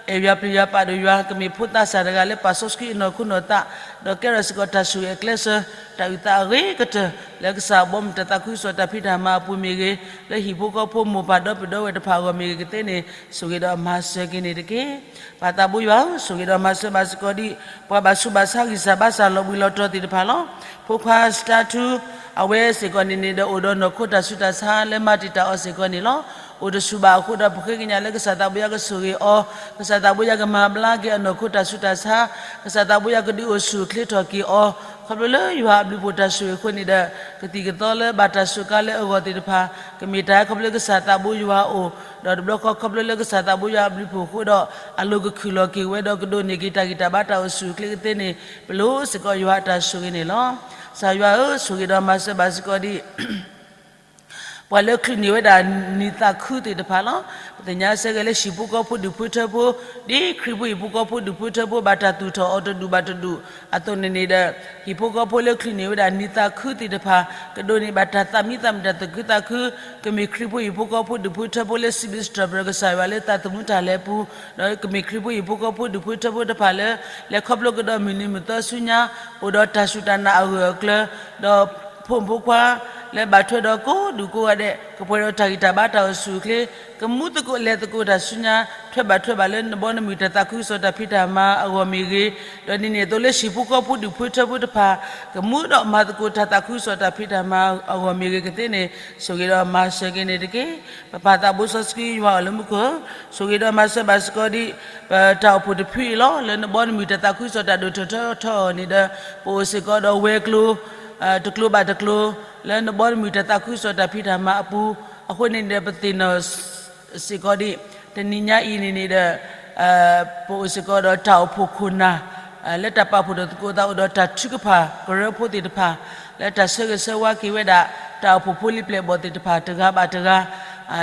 အဲၣ်ယွၤပျံၤယွၤပာ်ဒိၣ်ယွၤ, ကမ့ၢ်ဖိသးစၢ်တဂၤလၢပာ်စီဆှံအနီၢ်ခိနီၢ်သး, ဒီးကဲထီၣ်စ့ၢ်ကီးတၢ်ဆိၣ်ဂ့ၤအကျဲးစၢး, တၢ်အုၣ်သးအဂ့ၤကတၢၢ် လၢကစၢ်အဘီအမုၢ်တၢ်သးခုကစီၣ်တၢ်ဖံးတၢ်မၤအပူၤမ့ၢ်ဂ့ၤ, လၢဟံၣ်ဖိဃီဖိမိၢ်ပၢ်ဒီပုၢ်ဒီဝဲၢ်တဖၣ်အဂီၢ်မ့ၢ်ဂ့ၤကသ့န့ၣ် ဆိၣ်ဂ့ၤဒီးမၤစၢၤက့ၤန့ၣ်တက့ၢ်. ပၢ်သးဘိယွၤဧၢ, ဆိၣ်ဂ့ၤဒီးမၤစၢၤဘၣ်စ့ၢ်ကီးဒံး ပှၤဘၣ်ဆူးဘၣ်ဆါဂံၢ်စၢ်ဘါစၢ်လီၤဘှံးလီၤတီၤသ့ၣ်တဖၣ်လီၤ. ဖိခွါစတါထူ အဝဲစ့ၢ်ကီးန့ၣ်န့ၣ်ဒီး အိၣ်ဒီးနီၢ်ခိတၢ်ဆူးတၢ်ဆါလၢမၤတံာ်တာ်အီၤစ့ၢ်ကီးန့ၣ်လီၤ. အိၣ်တဆူၣ်ဘၣ်အဃိဒီး ပဃ့ကညးလၢကစၢ်သးဘိယွၤကဆိၣ်ဂ့ၤအီၤ, ကစၢ်သးဘိယွၤကမၤဘျါက့ၤအနီၢ်ခိတၢ်ဆူးတၢ်ဆါ, ကစၢ်သးဘိယွၤကဒုးအိၣ်ဆူၣ်အိၣ်ချ့ထီၣ်က့ၤအီၤ, ခီဖျိလၢယွၤအဘျုးဖှိၣ်တၢ်ဆိၣ်ဂ့ၤအဃိန့ၣ်ဒီး ကသံၣ်ကသီလၢဘၣ်တၢ်စူးကါလၢအဂီၢ်သ့ၣ်တဖၣ် ကမ့ၢ်တၢ်ဟဲခီဖျိလၢကစၢ်သးဘိယွၤအအိၣ်, ဒီးတဘျီဃီခီဖျိလၢကစၢ်သးဘိယွၤအဘျုးဖှိၣ်အဃိဒီး အလိၤကခုၣ်လီၤက့ၤဝဲဒီးကဒိးန့ၢ်က့ၤတၢ်ဂံၢ်တၢ်ဘါတၢ်အိၣ်ဆူၣ်အိၣ်ချ့ကသ့န့ၣ် ပလိၣ်စ့ၢ်ကီးယွၤအတၢ်ဆိၣ်ဂ့ၤန့ၣ်လီၤ. ကစၢ်ယွၤဧၢ, ဆိၣ်ဂ့ၤဒီးမၤစၢၤဘၣ်စ့ၢ်ကီးဒံး ပှၤလၢချုးန့ၢ်ဝဲဒၣ်နံၣ်သးခုသ့ၣ်တဖၣ်လီၤ. ပသ့ၣ်ညါစ့ၢ်ကီးလၢဟံၣ်ဖိဃီဖိဒူၣ်ဖိထၢဖိ, ဒ်ခရံာ်ဖိဟံၣ်ဖိဃီဖိဒူၣ်ဖိထၢဖိ ဘၣ်တၢ်သူၣ်ထီၣ်အီၤတဒူၣ်ဘၣ်တဒူၣ်အသိးန့ၣ်န့ၣ်ဒီး ဟံၣ်ဖိဃီဖိလၢချုးန့ၢ်ဝဲဒၣ်နံၣ်သးခုသ့ၣ်တဖၣ် ကဒိးန့ၢ်ဘၣ်တၢ်သးမံသးမုာ်တၢ်သူၣ်ခုသးခု, ကမ့ၢ်ခရံာ်ဖိဟံၣ်ဖိဃီဖိဒူၣ်ဖိထၢဖိလၢစံးဘျုးစံးထီၣ်ပတြၢၤကစၢ်ယွၤလၢ သးသမူတၢ်လဲၤအပူၤ, ဒီးကမ့ၢ်ခရံာ်ဖိဟံၣ်ဖိဃီဖိဒူၣ်ဖိထၢဖိတဖၣ်လၢ လဲၤခီဖျိကဒီးမုၢ်နံၤမုၢ်သီဆူညါ အိၣ်ဒီးတၢ်စူၢ်တၢ်နာ်အဂၢၢ်အကျၢၤ, ဒီးဖိမုၣ်ဖိခွါ လၢဘၣ်ထွဲဒီးကိးဒူၣ်ကိးဂၤဒဲး ကပှဲၤဒီးတၢ်ဂံၢ်တၢ်ဘါတၢ်အိၣ်ဆူၣ်အိၣ်ချ့, ကမူသကိးလဲၤသကိးတၢ်ဆူညါ ထွဲဘၣ်ထွဲဘၣ်လၢနဘီနမုၢ်တၢ်သးခုကစီၣ်တၢ်ဖံးတၢ်မၤအဂီၢ်မ့ၢ်ဂ့ၤ, ဒီးဒ်န့ၣ်အသိးလၢဟံၣ်ဖိဃီဖိဒူၣ်ဖိထၢဖိတဖၣ် ကမူဒီးမၤသကိးတၢ်သးခုကစီၣ်တၢ်ဖံးတၢ်မၤအဂီၢ်မ့ၢ်ဂ့ၤကသ့န့ၣ် ဆိၣ်ဂ့ၤဒီးမၤစၢၤက့ၤန့ၣ်တက့ၢ်. ပပၢ်သးဘိစီဆှံယွၤအိၣ်လၢမူခိၣ်, ဆိၣ်ဂ့ၤဒီးမၤစၢၤဘၣ်စ့ၢ်ကီးဒ် ပတၢ်အိၣ်ဖှိၣ်တဖုအံၤလီၤ. လၢနဘီနမုၢ်တၢ်သးခုကစီၣ်တၢ်ဒိၣ်ထီၣ်ထီထီၣ်အီၤန့ၣ်ဒီး ပအိၣ်စ့ၢ်ကီးဒီးဝဲၤကျိၤ တကျိၤဘၣ်တကျိၤ လၢနဘီနမုၢ်တၢ်သးခုကစီၣ်တၢ်ဖံးတၢ်မၤအပူၤ, အဃိန့ၣ်ဒီး ပသ့ၣ်နီၣ်စ့ၢ်ကီးဒ် တနံၤညါအံၤန့ၣ်န့ၣ်ဒီး ပအိၣ်စ့ၢ်ကီးဒီးတၢ်အိၣ်ဖှိၣ်ခိၣ်နၢ် လၢတၢ်ပာ်ဖှိၣ်ဒီးသကိးသးအိၣ်ဒီးတၢ်ထုကဖၣ် ကရၢဖိသ့ၣ်တဖၣ် လၢတၢ်ဆၢဂ့ၤဆၢဝါက့ၤဝဲဒၣ် တၢ်အိၣ်ဖှိၣ်ဖိလံၤပျဲၢ်ဘီၣ်သ့ၣ်တဖၣ်တဂၤဘၣ်တဂၤ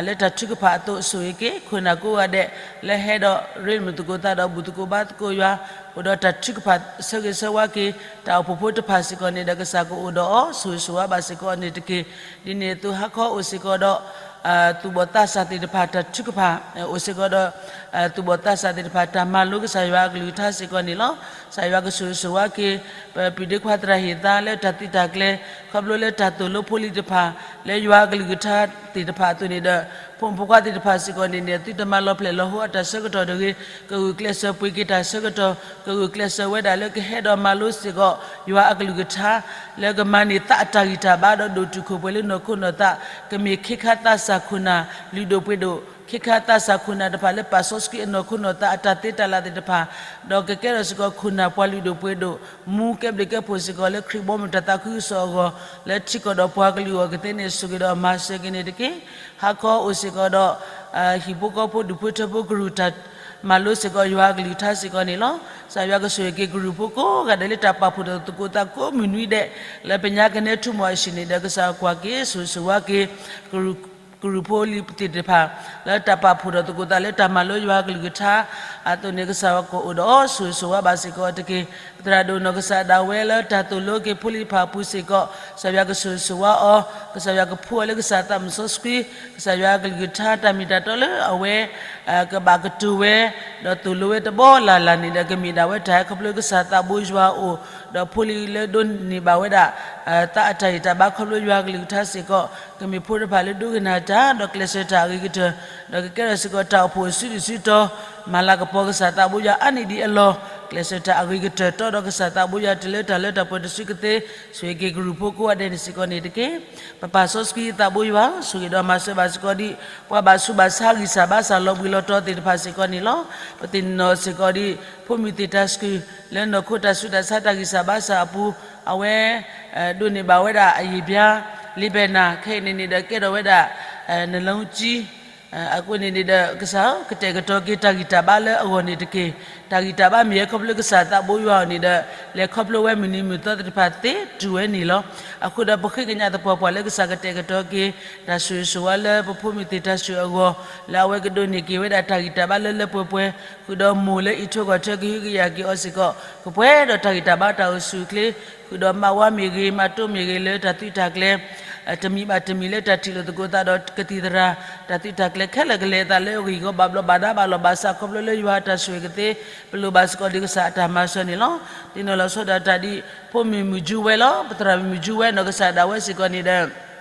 လၢတၢ်ထုကဖၣ်အသိးဆိၣ်ဂ့ၤက့ၤ ခိၣ်နၢ်ကိးဂၤဒဲး လၢဟဲဒီးရ့မုာ်သကိးသးဒီးဘူၣ်သကိးဘါသကိးယွၤ အိၣ်ဒီးတၢ်ထုကဖၣ်ဆၢဂ့ၤဆၢဝါက့ၤ တၢ်အိၣ်ဖှိၣ်ဖိတဖၣ်စ့ၢ်ကီးန့ၣ်ဒီး ကစၢ်ကအိၣ်ဒီးအီၤ ဆိၣ်ဂ့ၤဆိၣ်ဝါဘၣ်စ့ၢ်ကီးအီၤန့ၣ်တက့ၢ်. ဒ်န့ၣ်အသိးဟါခီအိၣ်စ့ၢ်ကီးဒီး သူၣ်ဘီၣ်သးစၢ်သ့ၣ်တဖၣ်တၢ်ထုကဖၣ် အိၣ်စ့ၢ်ကီးဒီး သူၣ်ဘီၣ်သးစၢ်သ့ၣ်တဖၣ် တၢ်မၤလိကစၢ်ယွၤအကလုၢ်ကထါစ့ၢ်ကီးန့ၣ်လီၤ. ကစၢ်ယွၤကဆိၣ်ဂ့ၤဆိၣ်ဝါက့ၤ ပပုၢ်ဒ့ခွါသရၣ်ဟ့ၣ်သါလၢတၢ်သုးတၢ်ကျဲၤ ခီဖျိလၢတၢ်သိၣ်လိဖိလံၤတဖၣ် လၢယွၤအကလုၢ်ကထါသ့ၣ်တဖၣ်အသိးန့ၣ်ဒီး ဖိမုၣ်ဖိခွါသ့ၣ်တဖၣ်စ့ၢ်ကီးန့ၣ်န့ၣ် သုတမၤလီၤဖျဲးလီၤဟိအတၢ်ဆၢကတီၢ်တဂ့ၤ, ကဂုာ်ကျဲးစၢးပှ့ၤက့ၤတၢ်ဆၢကတီၢ်, ကဂုာ်ကျဲးစၢးဝဲဒၣ်လၢကဟဲဒီးမၤလိစ့ၢ်ကီး ယွၤအကလုၢ်ကထါ လၢကမၤန့ၢ်သးအတၢ်ဂံၢ်တၢ်ဘါဒီးဒိၣ်တုာ်ခိၣ်ပှဲၤလၢနီၢ်ခိနီၢ်သး, ကမ့ၢ်ခ့ခါသးစၢ်ခိၣ်နၢ်လုၢ်ဒိၣ်ပှ့ၤဒိၣ်, ခ့ခါသးစၢ်ခိၣ်နၢ်တဖၣ်လၢပာ်စီဆှံအနီၢ်ခိနီၢ်သးအတၢ်သ့တၢ်လၢ်သ့ၣ်တဖၣ်, ဒီးကကဲထီၣ်စ့ၢ်ကီးခိၣ်နၢ်ပှၤလုၢ်ဒိၣ်ပှ့ၤဒိၣ်, မူကဲဘျုးကဲဖှိၣ်စ့ၢ်ကီးလၢခရံာ်ဘီမုၢ်တၢ်သးခုကစီၣ်အဂီၢ်, လၢထံကီၢ်ဒီးပှၤကလုာ်အဂီၢ်ကသ့န့ၣ် ဆိၣ်ဂ့ၤဒီးမၤစၢၤက့ၤန့ၣ်တက့ၢ်. ဟါခီအိၣ်စ့ၢ်ကီးဒီး ဟံၣ်ဖိဃီဖိဒူၣ်ဖိထၢဖိကရူၢ်တၢ်မၤလိစ့ၢ်ကီးယွၤအကလုၢ်ကထါစ့ၢ်ကီးန့ၣ်လီၤ. ကစၢ်ယွၤကဆိၣ်ဂ့ၤက့ၤကရူၢ်ဖိကိးဂၤဒဲးလၢတၢ်ပာ်ဖှိၣ်ဒီးသကိးသးကိးမုၢ်နွံဒဲး လၢပညါကနဲထူမီၢ်အဟံၣ်န့ၣ်ဒီး ကစၢ်ကွၢ်က့ၤဆိၣ်ဂ့ၤဆိၣ်ဝါက့ၤ ကရူၢ်ဖိလံၤသ့ၣ်တဖၣ် လၢတၢ်ပာ်ဖှိၣ်ဒီးသကိးသးလၢတၢ်မၤလိယွၤအကလုၢ်ကထါအသိးန့ၣ် ကစၢ်ယွၤကအိၣ်ဒီးအီၤ ဆိၣ်ဂ့ၤဆိၣ်ဝါဘၣ်စ့ၢ်ကီးတက့ၢ်. ပသရၣ်ဒိၣ်နီၢ်ကစၢ်ဒၣ်ဝဲလၢတၢ်သိၣ်လိက့ၤဖိလံၤတဖၣ်အပူၤစ့ၢ်ကီး ကစၢ်ယွၤကဆိၣ်ဂ့ၤဆိၣ်ဝါအီၤ, ကစၢ်ယွၤကဖှူအီၤလၢကစၢ်သးစီဆှံ, ကစၢ်ယွၤအကလုၢ်ကထါတၢ်မ့ၢ်တၢ်တီလၢအဝဲ ကဘၣ်ကတိၤဝဲ ဒီးသိၣ်လိဝဲတဘီလၢ်လၢ်န့ၣ်ဒီး ကမ့ၢ်ဒၣ်ဝဲတၢ်ဟဲခီဖျိကစၢ်သးဘိယွၤအအိၣ်, ဒီးဖိလံၤလၢဒိးန့ၢ်ဘၣ်ဝဲဒၣ် သးအတၢ်ဂံၢ်တၢ်ဘါခီဖျိယွၤအကလုၢ်ကထါစ့ၢ်ကီး, ကမ့ၢ်ဖိတဖၣ်လၢဒိကနၣ်တၢ် ဒီးကျဲးစၢးတၢ်အဂ့ၤကတၢၢ်, ဒီးကကဲထီၣ်စ့ၢ်ကီးတၢ်အိၣ်ဖှိၣ်အစုဒုၣ်စုတီၤ, မၤလၤကပီၤကစၢ်သးဘိယွၤအါန့ၢ်ဒံးအလီၢ်, ကျဲးစၢးတၢ်အဂ့ၤကတၢၢ် တီဒီးကစၢ်သးဘိယွၤတုၤလၢတၢ်လၢတၢ်ပှဲၤတစုကသ့, ဆိၣ်ဂ့ၤက့ၤကရူၢ်ဖိကိးဂၤဒဲးန့ၣ်စ့ၢ်ကီးန့ၣ်တက့ၢ်. ပပၢ်စီဆှံသးဘိယွၤ ဆိၣ်ဂ့ၤဒီးမၤစၢၤဘၣ်စ့ၢ်ကီးဒ် ပှၤဘၣ်ဆူးဘၣ်ဆါဂံၢ်စၢ်ဘါစၢ်လီၤဘှံးလီၤတီၤသ့ၣ်တဖၣ်စ့ၢ်ကီးန့ၣ်လီၤ. ပသ့ၣ်နီၣ်စ့ၢ်ကီးဒ် ဖိမုၣ်သ့ၣ်တၢ်ဆှုၣ် လၢနီၢ်ခိတၢ်ဆူးတၢ်ဆါတၢ်ဂံၢ်စၢ်ဘါစၢ်အပူၤ, အဝဲ ဒိးန့ၢ်ဘၣ်ဝဲဒၣ်အယံာ်ဘျါ လ့ဘဲနၤ ခဲအံၤန့ၣ်န့ၣ်ဒီး ကဲထီၣ်ဝဲဒၣ် နလီကၠံ အဃိန့ၣ်န့ၣ်ဒီး ကစၢ်ဧၢ ကတဲာ်ကတီၤက့ၤတၢ်ဂံၢ်တၢ်ဘါလၢအဂီၢ်န့ၣ်တက့ၢ်. တၢ်ဂံၢ်တၢ်ဘါမ့ၢ်ဟဲခီဖျိကစၢ်သးဘိယွၤအအိၣ်န့ၣ်ဒီး လဲၤခီဖျိဝဲမုၢ်နံၤမုၢ်သီသ့ၣ်တဖၣ်သ့တုၤဝဲန့ၣ်လီၤ. အဃိဒီးပဃ့ကညးသပှၢ်ပှၢ်လၢကစၢ်ကတဲာ်ကတီၤက့ၤ တၢ်ဆိၣ်ဂ့ၤဆိၣ်ဝါလၢပဖိမုၣ်သ့ၣ်တၢ်ဆှုၣ်အဂီၢ်, လၢအဝဲကဒိးန့ၢ်က့ၤဝဲဒၣ်တၢ်ဂံၢ်တၢ်ဘါလၢလၢပှဲၤပှဲၤ, ဃုာ်ဒီးမိၢ်လၢအံးထွဲကွၢ်ထွဲကဟုကယာ်က့ၤအီၤစ့ၢ်ကီး, ကပှဲၤဒီးတၢ်ဂံၢ်တၢ်ဘါတၢ်အိၣ်ဆူၣ်အိၣ်ချ့, ဃုာ်ဒီးမါဝါမ့ၢ်ဂ့ၤ မါတိၢ်မ့ၢ်ဂ့ၤလၢတၢ်သုးတၢ်ကျဲၤ တမံၤဘၣ်တမံၤလၢတၢ်ထံၣ်လိာ်သကိးသးဒီးကသံၣ်သရၣ်, တၢ်သုးတၢ်ကျဲၤခဲလၢာ်ကလဲၤအသးလၢအဂ့ၢ်အဂီၢ်ဘၣ်ဘျီးဘၣ်ဒါဘၣ်လီၢ်ဘၣ်စးခီဖျိလၢယွၤအတၢ်ဆိၣ်ဂ့ၤကသ့, ပလိၣ်ဘၣ်စ့ၢ်ကီးဒ်ကစၢ်အတၢ်မၤစၢၤန့ၣ်လီၤ. သ့ၣ်နီၣ်လီၤဆီဒၣ်တၢ်ဒ် ဖိမုၣ်မုၢ်ယူဝဲလီၤ. ပသရၣ်မုၣ်ယူဝဲနီၢ်ကစၢ်ဒၣ်ဝဲစ့ၢ်ကီးန့ၣ်ဒီး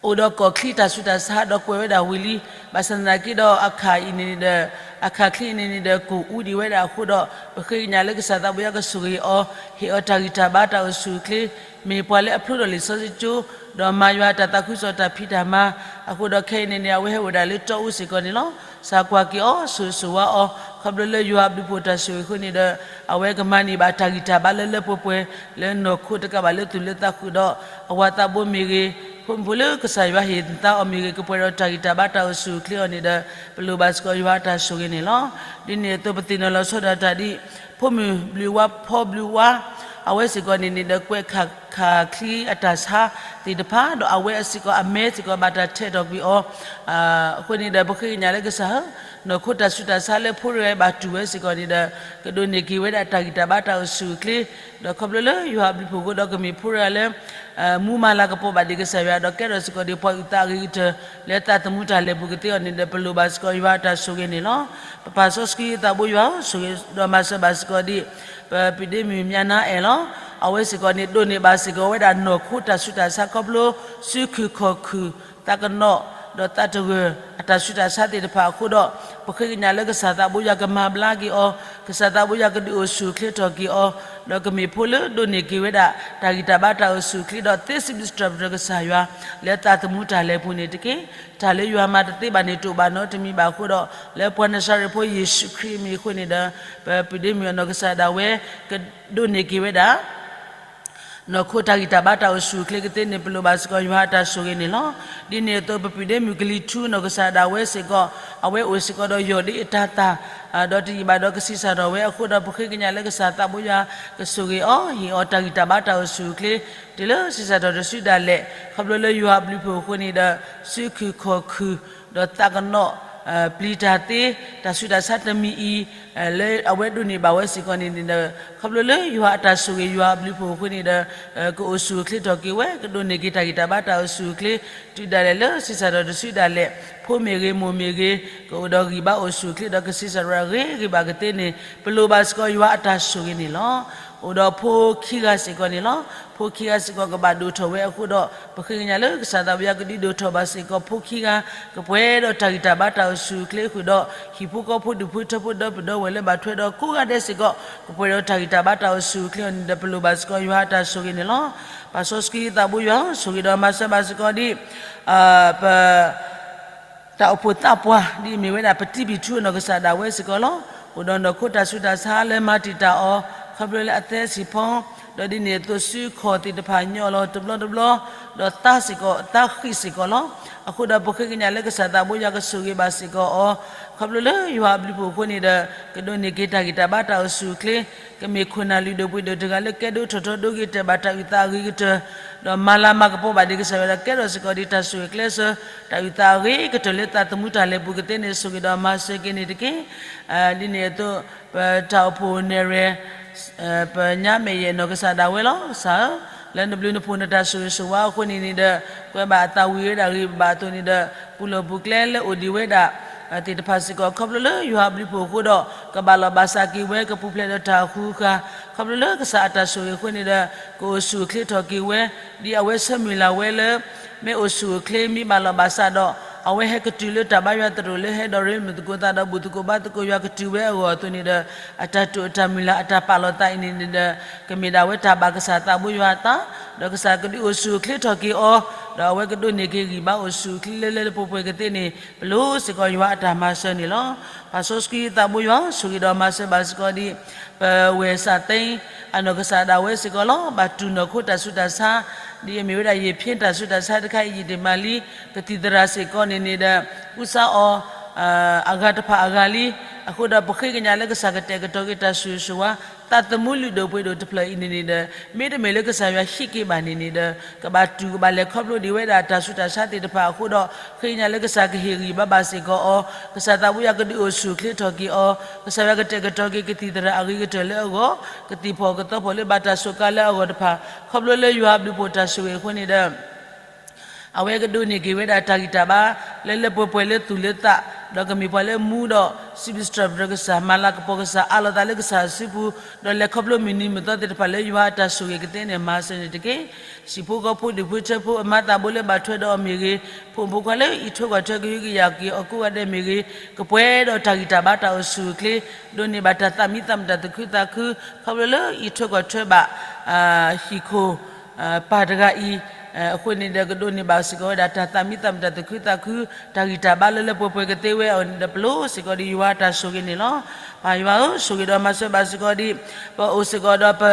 အိၣ်ဒီးကီၢ်ချံတၢ်ဆူးတၢ်ဆါဒီးကွဲးဝဲဒၣ်ဝံၤလံ, ဘၣ်ဆၣ်သနာ်က့ဒီးအခၣ်အံၤန့ၣ်ဒီး အခၣ်ချံအံၤန့ၣ်န့ၣ်ဒီး ကိၢ်အူဒံးဝဲဒၣ်အဃိဒီး ပဃ့ကညးလၢကစၢ်သးဘိယွၤကဆိၣ်ဂ့ၤအီၤ, ဟ့ၣ်အီၤတၢ်ဂံၢ်တၢ်ဘါတၢ်အိၣ်ဆူၣ်အိၣ်ချ့, မ့ၢ်ပှၤလၢအဖျိထီၣ်လံာ်စီဆှံကၠိ, ဒီးမၤယွၤအတၢ်သးခုကစီၣ်တၢ်ဖံးတၢ်မၤ, အဃိဒီးခဲအံၤန့ၣ်န့ၣ် အဝဲဟဲအိၣ်ဝဲဒၣ်လၢတီအူစ့ၢ်ကီးန့ၣ်လီၤ. ကစၢ်ကွၢ်က့ၤအီၤ ဆိၣ်ဂ့ၤဆိၣ်ဝါအီၤ, ခီဖျိလၢယွၤအဘျုးဖှိၣ်တၢ်ဆိၣ်ဂ့ၤအဃိန့ၣ်ဒီး အဝဲကမၤန့ၢ်ဘၣ်တၢ်ဂံၢ်တၢ်ဘါလၢလၢပှဲၤပှဲၤ လၢနီၢ်ခိတကးဘၣ်လၢသူၣ်လၢသးဃုာ်ဒီး အဝၤသးဘိမ့ၢ်ဂ့ၤ, ဖိမုၣ်ဖိလၢကစၢ်ယွၤဟ့ၣ်သါအီၤမ့ၢ်ဂ့ၤ ကပှဲၤဒီးတၢ်ဂံၢ်တၢ်ဘါတၢ်အိၣ်ဆူၣ်အိၣ်ချ့အီၤန့ၣ်ဒီး ပလိၣ်ဘၣ်စ့ၢ်ကီးယွၤအတၢ်ဆိၣ်ဂ့ၤန့ၣ်လီၤ. ဒ်န့ၣ်အသိးပသ့ၣ်နီၣ်လီၤဆီဒၣ်တၢ်ဒ် ဖိမုၣ်ဘျုးဝါဖီဘျုးဝါ အဝဲစ့ၢ်ကီးန့ၣ်န့ၣ်ဒီး ကွဲးခးခးချံအတၢ်ဆါသ့ၣ်တဖၣ် ဒီးအဝဲစ့ၢ်ကီးအမဲစ့ၢ်ကီးဘၣ်တၢ်ထဲးထီၣ်ကွံာ်အီၤ, အဃိန့ၣ်ဒီး ပဃ့ကညးလၢကစၢ်ဧၢ, နီၢ်ခိတၢ်ဆူးတၢ်ဆါလၢဖိရံဘၣ်တူၢ်ဝဲစ့ၢ်ကီးန့ၣ်ဒီး ကဒိးန့ၢ်က့ၤဝဲဒၣ်တၢ်ဂံၢ်တၢ်ဘါတၢ်အိၣ်ဆူၣ်အိၣ်ချ့, ဒီးခီဖျိလၢယွၤအဘျုးအဖှိၣ်အဃိဒီး ကမ့ၢ်ဖိရံလၢ မူမၤလၤကပီၤဘၣ်ဒံးကစၢ်ယွၤ ဒီးကဲထီၣ်စ့ၢ်ကီးဒံးပှၤအုၣ်သးအဂ့ၤကတၢၢ် လၢသးသမူတၢ်လဲၤပူၤကသ့အီၤန့ၣ်ဒီး ပလိၣ်ဘၣ်စ့ၢ်ကီးယွၤအတၢ်ဆိၣ်ဂ့ၤန့ၣ်လီၤ. ပပၢ်စီဆှံသးဘိယွၤဧၢ, ဆိၣ်ဂ့ၤဒီးမၤစၢၤဘၣ်စ့ၢ်ကီးဒံး ပပုၢ်ဒ့မုၣ်မၠါနါအဲၣ်လီၤ. အဝဲစ့ၢ်ကီးန့ၣ် ဒိးန့ၢ်ဘၣ်စ့ၢ်ကီးဝဲဒၣ်နီၢ်ခိတၢ်ဆူးတၢ်ဆါခီဖျိ စုခုၣ်ခီၣ်ခုၣ် သးကနီၣ် ဒီးသးတဂၢၢ်အတၢ်ဆူးတၢ်ဆါသ့ၣ်တဖၣ်အဃိဒီး ပဃ့ကညးလၢကစၢ်သးဘိယွၤကမၤဘျါက့ၤအီၤ, ကစၢ်သးဘိယွၤကဒုးအိၣ်ဆူၣ်အိၣ်ချ့ထီၣ်က့ၤအီၤ, ဒီးကမ့ၢ်ဖိလၢဒိးန့ၢ်က့ၤဝဲဒၣ် တၢ်ဂံၢ်တၢ်ဘါတၢ်အိၣ်ဆူၣ်အိၣ်ချ့ဒီး သ့စံးဘျုးစံးထီၣ်ပတြၢၤကစၢ်ယွၤ လၢသးသမူတၢ်လဲၤပူၤန့ၣ်တက့ၢ်. တၢ်လၢယွၤမၤတသ့ဘၣ်န့ၣ် တအိၣ်ဘၣ်နီတမံၤဘၣ်အဃိဒီး လၢပှၤနၤစၤရ့းဖိယ့ၣ်ၡူးခရံာ်အမံၤအဃိန့ၣ်ဒီး ပပုၢ်ဒ့မုၣ်အနီၢ်ကစၢ်ဒၣ်ဝဲ ကဒိးန့ၢ်က့ၤဝဲဒၣ် နီၢ်ခိတၢ်ဂံၢ်တၢ်ဘါတၢ်အိၣ်ဆူၣ်အိၣ်ချ့ကသ့န့ၣ် ပလိၣ်ဘၣ်စ့ၢ်ကီးယွၤအတၢ်ဆိၣ်ဂ့ၤန့ၣ်လီၤ. ဒ်န့ၣ်အသိး ပပုၢ်ဒ့မုၣ်ကလံၤထူအနီၢ်ကစၢ်ဒၣ်ဝဲစ့ၢ်ကီး အဝဲအိၣ်စ့ၢ်ကီးဒီးယီၢ်ဒ့အတၤသၣ် ဒီးတယံာ်ဘၣ်ဒီးကဆံးစၢ်ထီၣ်ဝဲအဃိဒီး ပဃ့ကညးလၢကစၢ်သးဘိယွၤကဆိၣ်ဂ့ၤအီၤ ဟ့ၣ်အီၤတၢ်ဂံၢ်တၢ်ဘါတၢ်အိၣ်ဆူၣ်အိၣ်ချ့ တုၤလၢဆံးစၢ်ထီၣ်တစုဒၣ်လဲာ် ခီဖျိလၢယွၤအဘျုးအဖှိၣ်အဃိန့ၣ်ဒီး စုခုၣ်ခီၣ်ခုၣ် ဒီးသးကနီၣ် ပျံၤတၢ်သ့ တၢ်ဆူးတၢ်ဆါတမံၤအံၤ လၢအဝဲဒိးန့ၢ်ဘၣ်ဝဲစ့ၢ်ကီးန့ၣ်ဒီး ခီဖျိလၢယွၤအတၢ်ဆိၣ်ဂ့ၤယွၤအဘျုးအဖှိၣ်အဃိန့ၣ်ဒီး ကအိၣ်ဆူၣ်အိၣ်ချ့ထီၣ်က့ၤဝဲ ကဒိးန့ၢ်က့ၤတၢ်ဂံၢ်တၢ်ဘါတၢ်အိၣ်ဆူၣ်အိၣ်ချ့ တုၤဒၣ်လဲာ်လၢဆံးစၢ်ထီၣ်တစုဒၣ်လဲာ် ဖိမ့ၢ်ဂ့ၤ မိၢ်မ့ၢ်ဂ့ၤ ကအိၣ်ဒီးဂံၢ်ဘါအိၣ်ဆူၣ်အိၣ်ချ့ဒီး ကဆံးစၢ်ထီၣ်အဂ့ၤဂ့ၤဘၣ်ကသ့န့ၣ် ပလိၣ်ဘၣ်စ့ၢ်ကီးယွၤအတၢ်ဆိၣ်ဂ့ၤန့ၣ်လီၤ. အိၣ်ဒီးဖိခံဂၤစ့ၢ်ကီးန့ၣ်လီၤ. ဖိခံဂၤစ့ၢ်ကီးကဘၣ်ဒိၣ်ထီၣ်ဝဲအဃိဒီး ပဃ့ကညးလၢကစၢ်သးဘိယွၤကဒုးဒိၣ်ထီၣ်ဘၣ်စ့ၢ်ကီးဖိခံဂၤ ကပှဲၤဒီးတၢ်ဂံၢ်တၢ်ဘါတၢ်အိၣ်ဆူၣ်အိၣ်ချ့ဃုာ်ဒီး ဟံၣ်ဖိဃီဖိဒူၣ်ဖိထၢဖိဒီပုၢ်ဒီဝဲၢ်လၢဘၣ်ထွဲဒီးကိးဂၤဒဲးစ့ၢ်ကီး ကပှဲၤဒီးတၢ်ဂံၢ်တၢ်ဘါတၢ်အိၣ်ဆူၣ်အိၣ်ချ့အီၤန့ၣ်ဒီး ပလိၣ်ဘၣ်စ့ၢ်ကီးယွၤအတၢ်ဆိၣ်ဂ့ၤန့ၣ်လီၤ. ပၢ်စီဆှံသးဘိယွၤ ဆိၣ်ဂ့ၤဒီးမၤစၢၤဘၣ်စ့ၢ်ကီးဒ် ပ တၢ်အိၣ်ဖှိၣ်သးပှၢ် ဒ်အမ့ၢ်ဝဲဒၣ်ပတံၤပံၤထူအနီၢ်ကစၢ်ဒၣ်ဝဲစ့ၢ်ကီးလီၤ. အိၣ်ဒီးနီၢ်ခိတၢ်ဆူးတၢ်ဆါလၢမၤတံာ်တာ်အီၤ ခီဖျိလၢအသဲစံာ်ဖီ ဒီးဒ်န့ၣ်အသိးစုခီၣ်သ့ၣ်တဖၣ်ညီလီၤတဘျီတဘျီ ဒီးသးစ့ၢ်ကီး သးဃံးစ့ၢ်ကီးလီၤ. အဃိဒီးပဃ့ကညးလၢကစၢ်သးဘိယွၤကဆိၣ်ဂ့ၤဘၣ်စ့ၢ်ကီးအီၤ ခီဖျိလၢယွၤအဘျုးအဖှိၣ်အဃိန့ၣ်ဒီး ကဒိးန့ၢ်က့ၤတၢ်ဂံၢ်တၢ်ဘါတၢ်အိၣ်ဆူၣ်အိၣ်ချ့ ကမ့ၢ်ခိၣ်နၢ်လုၢ်ဒိၣ်ပှ့ၤဒိၣ်တဂၤလၢကဲဒိၣ်ထီၣ်ထီဒိဂ့ၤတၢၢ်ဘၣ်တၢ်အုၣ်သးအဂ့ၤကတၢၢ် ဒီးမၤလၤမၤကပီၤဘၣ်ဒံးကစၢ်ယွၤဒီးကဲထီၣ်စ့ၢ်ကီးဒံးတၢ်ဆိၣ်ဂ့ၤကျဲးစၢး တၢ်အုၣ်သးအဂ့ၤကတၢၢ်လၢသးသမူတၢ်လဲၤပူၤကသ့န့ၣ် ဆိၣ်ဂ့ၤဒီးမၤစၢၤက့ၤန့ၣ်တက့ၢ်. ဒ်န့ၣ်အသိး ပတၢ်အိၣ်ဖှိၣ်နဲၣ်ရွဲၣ် ပညါမဲာ်ယဲၢ်နီၢ်ကစၢ်ဒၣ်ဝဲလီၤ. ကစၢ်ဧၢ, လၢနဘျုးနဖှိၣ်နတၢ်ဆိၣ်ဂ့ၤဆိၣ်ဝါအဃိန့ၣ်န့ၣ်ဒီး ကွဲးဘၣ်အသးဝံၤဝဲဒၣ်ဂ့ၤဘၣ်အသိးန့ၣ်ဒီး ပူၤလီၢ်ပူၤကျဲလၢအိၣ်ဒံးဝဲဒၣ် သ့ၣ်တဖၣ်စ့ၢ်ကီး ခီဖျိလၢယွၤအဘျုးအဖှိၣ်အဃိဒီး ကဘၣ်လီၢ်ဘၣ်စးက့ၤဝဲ ကပူၤဖျဲးဒီးတၢ်ဃူဃာ် ခီဖျိလၢကစၢ်အတၢ်ဆိၣ်ဂ့ၤအဃိန့ၣ်ဒီး ကအိၣ်ဆူၣ်အိၣ်ချ့ထီၣ်က့ၤဝဲ ဒ်အဝဲဆၢမုၢ်လၢ်ဝဲလၢ မ့ၢ်အိၣ်ဆူၣ်အိၣ်ချ့မ့ၢ်ဘၣ်လီၢ်ဘၣ်စးဒီး အဝဲဟဲကတုၤလၢတၢ်ဘါယွၤသရိာ်လၢဟဲဒီးရ့မုၢ်သကိးသးဒီး ဘူၣ်သကိးဘါသကိးယွၤကတုၤဝဲအဂီၢ်အသိးန့ၣ်ဒီး အတၢ်တိာ်အတၢ်မုၢ်လၢ်အတၢ်ပာ်လီၤသးအံၤန့ၣ်န့ၣ်ဒီး ကမ့ၢ်ဒၣ်ဝဲတၢ်ဘၣ်ကစၢ်သးဘိယွၤအသး ဒီးကစၢ်ကဒုးအိၣ်ဆူၣ်အိၣ်ချ့ထီၣ်က့ၤအီၤ ဒီးအဝဲကဒိးန့ၢ်က့ၤဂံၢ်ဘါအိၣ်ဆူၣ်အိၣ်ချ့လၢလၢပှဲၤပှဲၤကသ့န့ၣ် ပလိၣ်စ့ၢ်ကီးယွၤအတၢ်မၤစၢၤန့ၣ်လီၤ. ပၢ်စီဆှံသးဘိယွၤ ဆိၣ်ဂ့ၤဒီးမၤစၢၤဘၣ်စ့ၢ်ကီးဒ် ပဝဲၢ်စးသ့ အနီၢ်ကစၢ်ဒၣ်ဝဲစ့ၢ်ကီးလီၤ. ဘၣ်တူၢ်နီၢ်ခိတၢ်ဆူးတၢ်ဆါ ဒ်အမ့ၢ်ဝဲဒၣ်ယဖ့တၢ်ဆူးတၢ်ဆါတခါအံၤ ယံာ်တမၤလံ ကသံၣ်သရၣ်စ့ၢ်ကီးန့ၣ်န့ၣ်ဒီး ကူစါအီၤ အဂၤတဖၣ်အဂၤလံ. အဃိဒီးပဃ့ကညးလၢကစၢ်ကတဲာ်ကတီၤက့ၤတၢ်ဆိၣ်ဂ့ၤဆိၣ်ဝါ သးသမူလုၢ်ဒိၣ်ပှ့ၤဒိၣ်တဖျၢၣ်အံၤန့ၣ်န့ၣ်ဒီး မ့တမ့ၢ်လၢကစၢ်ယွၤဟံးက့ၤဘၣ်န့ၣ်န့ၣ်ဒီး ကဘၣ်တူၢ်ကဘၣ်လဲၤခီဖျိဒံးဝဲဒၣ်တၢ်ဆူးတၢ်ဆါသ့ၣ်တဖၣ်အဃိဒီး ဃ့ကညးလၢကစၢ်ကဟ့ၣ်ဂံၢ်ဘါဘၣ်စ့ၢ်ကီးအီၤ, ကစၢ်သးဘိယွၤကဒုးအိၣ်ဆူၣ်အိၣ်ချ့ထီၣ်က့ၤအီၤ, ကစၢ်ယွၤကတဲာ်ကတီၤက့ၤကသံၣ်သရၣ်အဂ့ၤကတၢၢ်လၢအဂီၢ်, ကသံၣ်ဖီၣ်ကသီဖီၣ်လၢဘၣ်တၢ်စူးကါလၢအဂီၢ်တဖၣ် ခီဖျိလၢယွၤအဘျုးအဖှိၣ်တၢ်ဆိၣ်ဂ့ၤအဃိန့ၣ်ဒီး အဝဲကဒိးန့ၢ်က့ၤဝဲဒၣ်တၢ်ဂံၢ်တၢ်ဘါ လၢလၢပှဲၤပှဲၤလၢသူၣ်လၢသး, ဒီးကမ့ၢ်ပှၤလၢမူဒီး စံးဘျုးစံးထီၣ်ပတြၢၤကစၢ်, မၤလၤကပီၤကစၢ်, အးလီၤသးလၢကစၢ်အစုပူၤ, ဒီးလဲၤခီဖျိမုၢ်နံၤမုၢ်သီသ့ၣ်တဖၣ်လၢယွၤအတၢ်ဆိၣ်ဂ့ၤကသ့န့ၣ် မၤစၢၤန့ၣ်တက့ၢ်. ဟံၣ်ဖိဃီဖိဒူၣ်ဖိထၢဖိအမါသးဘိလၢဘၣ်ထွဲဒီးအီၤမ့ၢ်ဂ့ၤ, ဖိမုၣ်ဖိခွါလၢအံးထွဲကွၢ်ထွဲကဟုကယာ်က့ၤအီၤကိးဂၤဒဲးမ့ၢ်ဂ့ၤ, ကပှဲၤဒီးတၢ်ဂံၢ်တၢ်ဘါတၢ်အိၣ်ဆူၣ်အိၣ်ချ့, ဒိးန့ၢ်ဘၣ်တၢ်သးမံသးမုာ်တၢ်သူၣ်ခုသးခု, ခီဖျိလၢအံးထွဲကွၢ်ထွဲဘၣ် ဟံၣ်ခိၣ် ပၢ်တဂၤအံၤ အဃိန့ၣ်ဒီး ကဒိးန့ၢ်ဘၣ်စ့ၢ်ကီးဝဲဒၣ်တၢ်သးမံသးမုာ်တၢ်သူၣ်ခုသးခု, တၢ်ဂံၢ်တၢ်ဘါလၢလၢပှဲၤပှဲၤကသ့ဝဲအီၤန့ၣ်ဒီး ပလိၣ်စ့ၢ်ကီးဒံးယွၤအတၢ်ဆိၣ်ဂ့ၤန့ၣ်လီၤ. ပၢ်ယွၤဧၢ, ဆိၣ်ဂ့ၤဒီးမၤစၢၤဘၣ်စ့ၢ်ကီးဒံး ပအိၣ်စ့ၢ်ကီးဒီးပ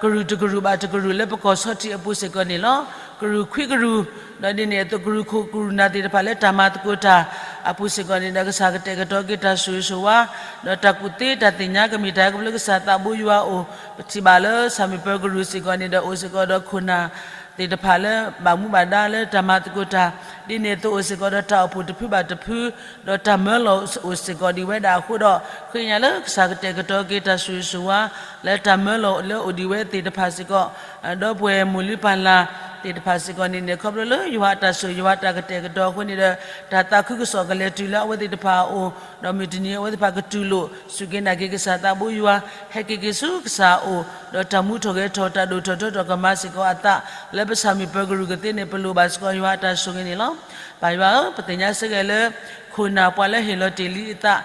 ကရူၢ်တကရူၢ်ဘၣ်တကရူၢ်လၢပကီၢ်ဆီထံးအပူၤစ့ၢ်ကီးန့ၣ်လီၤ. ကရူၢ်ခွံကရူၢ်, ဒီးဒ်န့ၣ်အသိးကရူၢ်ခိၣ်ကရူၢ်နၢ်သ့ၣ်တဖၣ်လၢတၢ်မၤသကိးတၢ် အပူၤစ့ၢ်ကီးန့ၣ်ဒီး ကစၢ်ကတဲာ်ကတီၤက့ၤတၢ်ဆိၣ်ဂ့ၤဆိၣ်ဝါ ဒီးတၢ်ကူၣ်သ့တၢ်သ့ၣ်ညါကမ့ၢ်တၢ်ဟဲခီဖျိကစၢ်သးဘိယွၤအအိၣ်, ပထံၣ်ဘၣ်လၢ ဆၣ်မုၢ်ပၢၤကရူၢ်စ့ၢ်ကီးန့ၣ်ဒီး အိၣ်စ့ၢ်ကီးဒီးခိၣ်နၢ်သ့ၣ်တဖၣ်လၢ ဘၣ်မူဘၣ်ဒါလၢတၢ်မၤသကိးတၢ်, ဒ်န့ၣ်အသိးအိၣ်စ့ၢ်ကီးဒီးတၢ်အိၣ်ဖှိၣ်တဖုဘၣ်တဖု, ဒီးတၢ်မၢလီၤအိၣ်စ့ၢ်ကီးဒံးဝဲဒၣ်အဃိဒီး ဃ့ကညးလၢကစၢ်ကတဲာ်ကတီၤက့ၤတၢ်ဆိၣ်ဂ့ၤဆိၣ်ဝါ လၢတၢ်မၢလီၤလၢအိၣ်ဒံးဝဲသ့ၣ်တဖၣ်စ့ၢ်ကီး, ဒီပုၢ်ဝဲၢ်မိၢ်လုၢ်ပၢ်လၢ်သ့ၣ်တဖၣ်စ့ၢ်ကီးန့ၣ်န့ၣ် ခီဖျိလၢယွၤအတၢ်ဆိၣ်ဂ့ၤယွၤအတၢ်ကတဲာ်ကတီၤအဃိန့ၣ်ဒီး တၢ်သးခုကစီၣ်ကလဲၤတုၤလၢအဝဲသ့ၣ်တဖၣ်အအိၣ်, ဒီးမုၢ်တနံၤအဝဲသ့ၣ်တဖၣ်ကတူၢ်လိာ် စူၢ်က့ၤနာ်က့ၤကစၢ်သးဘိယွၤ, ဟဲက့ၤက့ၤဆူကစၢ်အအိၣ်, ဒီးတၢ်မူထီၣ်ဂဲၤထီၣ်တၢ်ဒိၣ်ထီၣ်ထီထီၣ်ကမၤစ့ၢ်ကီးအသး လၢပဆၣ်မုၢ်ပၢၤကရူၢ်ကသ့န့ၣ် ပလိၣ်ဘၣ်စ့ၢ်ကီးယွၤအတၢ်ဆိၣ်ဂ့ၤန့ၣ်လီၤ. ပၢ်ယွၤဧၢ, ပသ့ၣ်ညါစ့ၢ်ကီးလၢ ခိၣ်နၢ်ပှၤလၢဟ့ၣ်လီၤတ့ၢ်လံအသး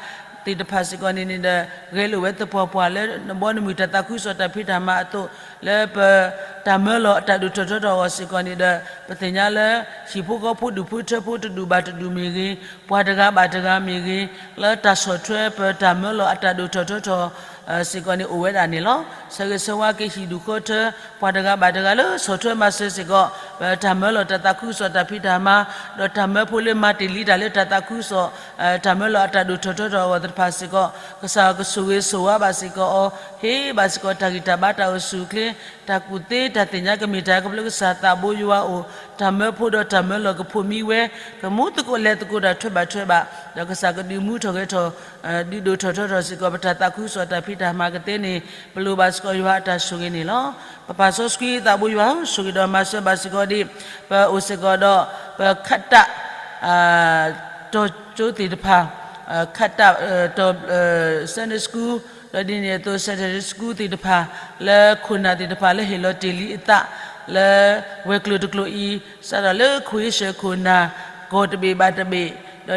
သ့ၣ်တဖၣ်စ့ၢ်ကီးန့ၣ်န့ၣ်ဒီး ဂဲၤလိာ်ဝဲသပှၢ်ပှၢ်လၢနဘီနမုၢ်တၢ်သးခုကစီၣ်တၢ်ဖံးတၢ်မၤအသိး လၢပတၢ်မၢလီၤအတၢ်ဒိၣ်ထီၣ်ထီထီၣ်အဂီၢ်စ့ၢ်ကီးန့ၣ်ဒီး ပသ့ၣ်ညါလၢ ဟံၣ်ဖိဃီဖိဒူၣ်ဖိထၢဖိတဒူၣ်ဘၣ်တဒူၣ်မ့ၢ်ဂ့ၤ, ပှၤတဂၤဘၣ်တဂၤမ့ၢ်ဂ့ၤ, လၢတၢ်ဆီၣ်ထွဲပတၢ်မၢလီၤအတၢ်ဒိၣ်ထီၣ်ထီထီၣ် စ့ၢ်ကီးန့ၣ်အိၣ်ဝဲဒၣ်န့ၣ်လီၤ. ဆၢဂ့ၤဆၢဝါက့ၤဟံၣ်ဒူၣ်ဃီထၢ ပှၤတဂၤဘၣ်တဂၤလၢဆီၣ်ထွဲမၤစၢၤစ့ၢ်ကီး ပတၢ်မၢလီၤတၢ်သးခုကစီၣ်တၢ်ဖံးတၢ်မၤ, ဒီးတၢ်မၢဖိလၢမၤတ့ၢ်လံတၢ်လၢတၢ်သးခုကစီၣ် တၢ်မၢလီၤအတၢ်ဒိၣ်ထီၣ်ထီထီၣ်အဂီၢ်သ့ၣ်တဖၣ်စ့ၢ်ကီး ကစၢ်ယွၤကဆိၣ်ဂ့ၤဆိၣ်ဝါဘၣ်စ့ၢ်ကီးအီၤ, ဟ့ၣ်ဘၣ်စ့ၢ်ကီးတၢ်ဂံၢ်တၢ်ဘါတၢ်အိၣ်ဆူၣ်အိၣ်ချ့, တၢ်ကူၣ်သ့တၢ်သ့ၣ်ညါကမ့ၢ်တၢ်ဟဲခီဖျိကစၢ်သးဘိယွၤအအိၣ်, တၢ်မၢဖိဒီးတၢ်မၢလီၤကဖိးမံဝဲ, ကမူသကိးလဲၤသကိးတၢ်ထွဲဘၣ်ထွဲဘၣ်, ဒီးကစၢ်ကဒုးမူထီၣ်ဂဲၤထီၣ် ဒုးဒိၣ်ထီၣ်ထီထီၣ်စ့ၢ်ကီး ပတၢ်သးခုကစီၣ်တၢ်ဖံးတၢ်မၤကသ့န့ၣ် ပလိၣ်ဘၣ်စ့ၢ်ကီးယွၤအတၢ်ဆိၣ်ဂ့ၤန့ၣ်လီၤ. ပပၢ်စီဆှံသးဘိယွၤဧၢ, ဆိၣ်ဂ့ၤဒီးမၤစၢၤဘၣ်စ့ၢ်ကီးဒံး ပအိၣ်စ့ၢ်ကီးဒီး ပခးတၢ် တီၤကၠိသ့ၣ်တဖၣ်, ခးတၢ် တီၤ Sunday School, ဒီးဒ်န့ၣ်အသိး Saturday School သ့ၣ်တဖၣ် လၢခိၣ်နၢ်သ့ၣ်တဖၣ်လၢဟ့ၣ်လီၤတ့ၢ်လံအသး လၢဝဲၤကျိၤတကျိၤအံၤ စးထီၣ်လၢ ခွ့ၡၢၣ်ခိၣ်နၢ် ကီၢ်တဘ့ၣ်ဘၣ်တဘ့ၣ်,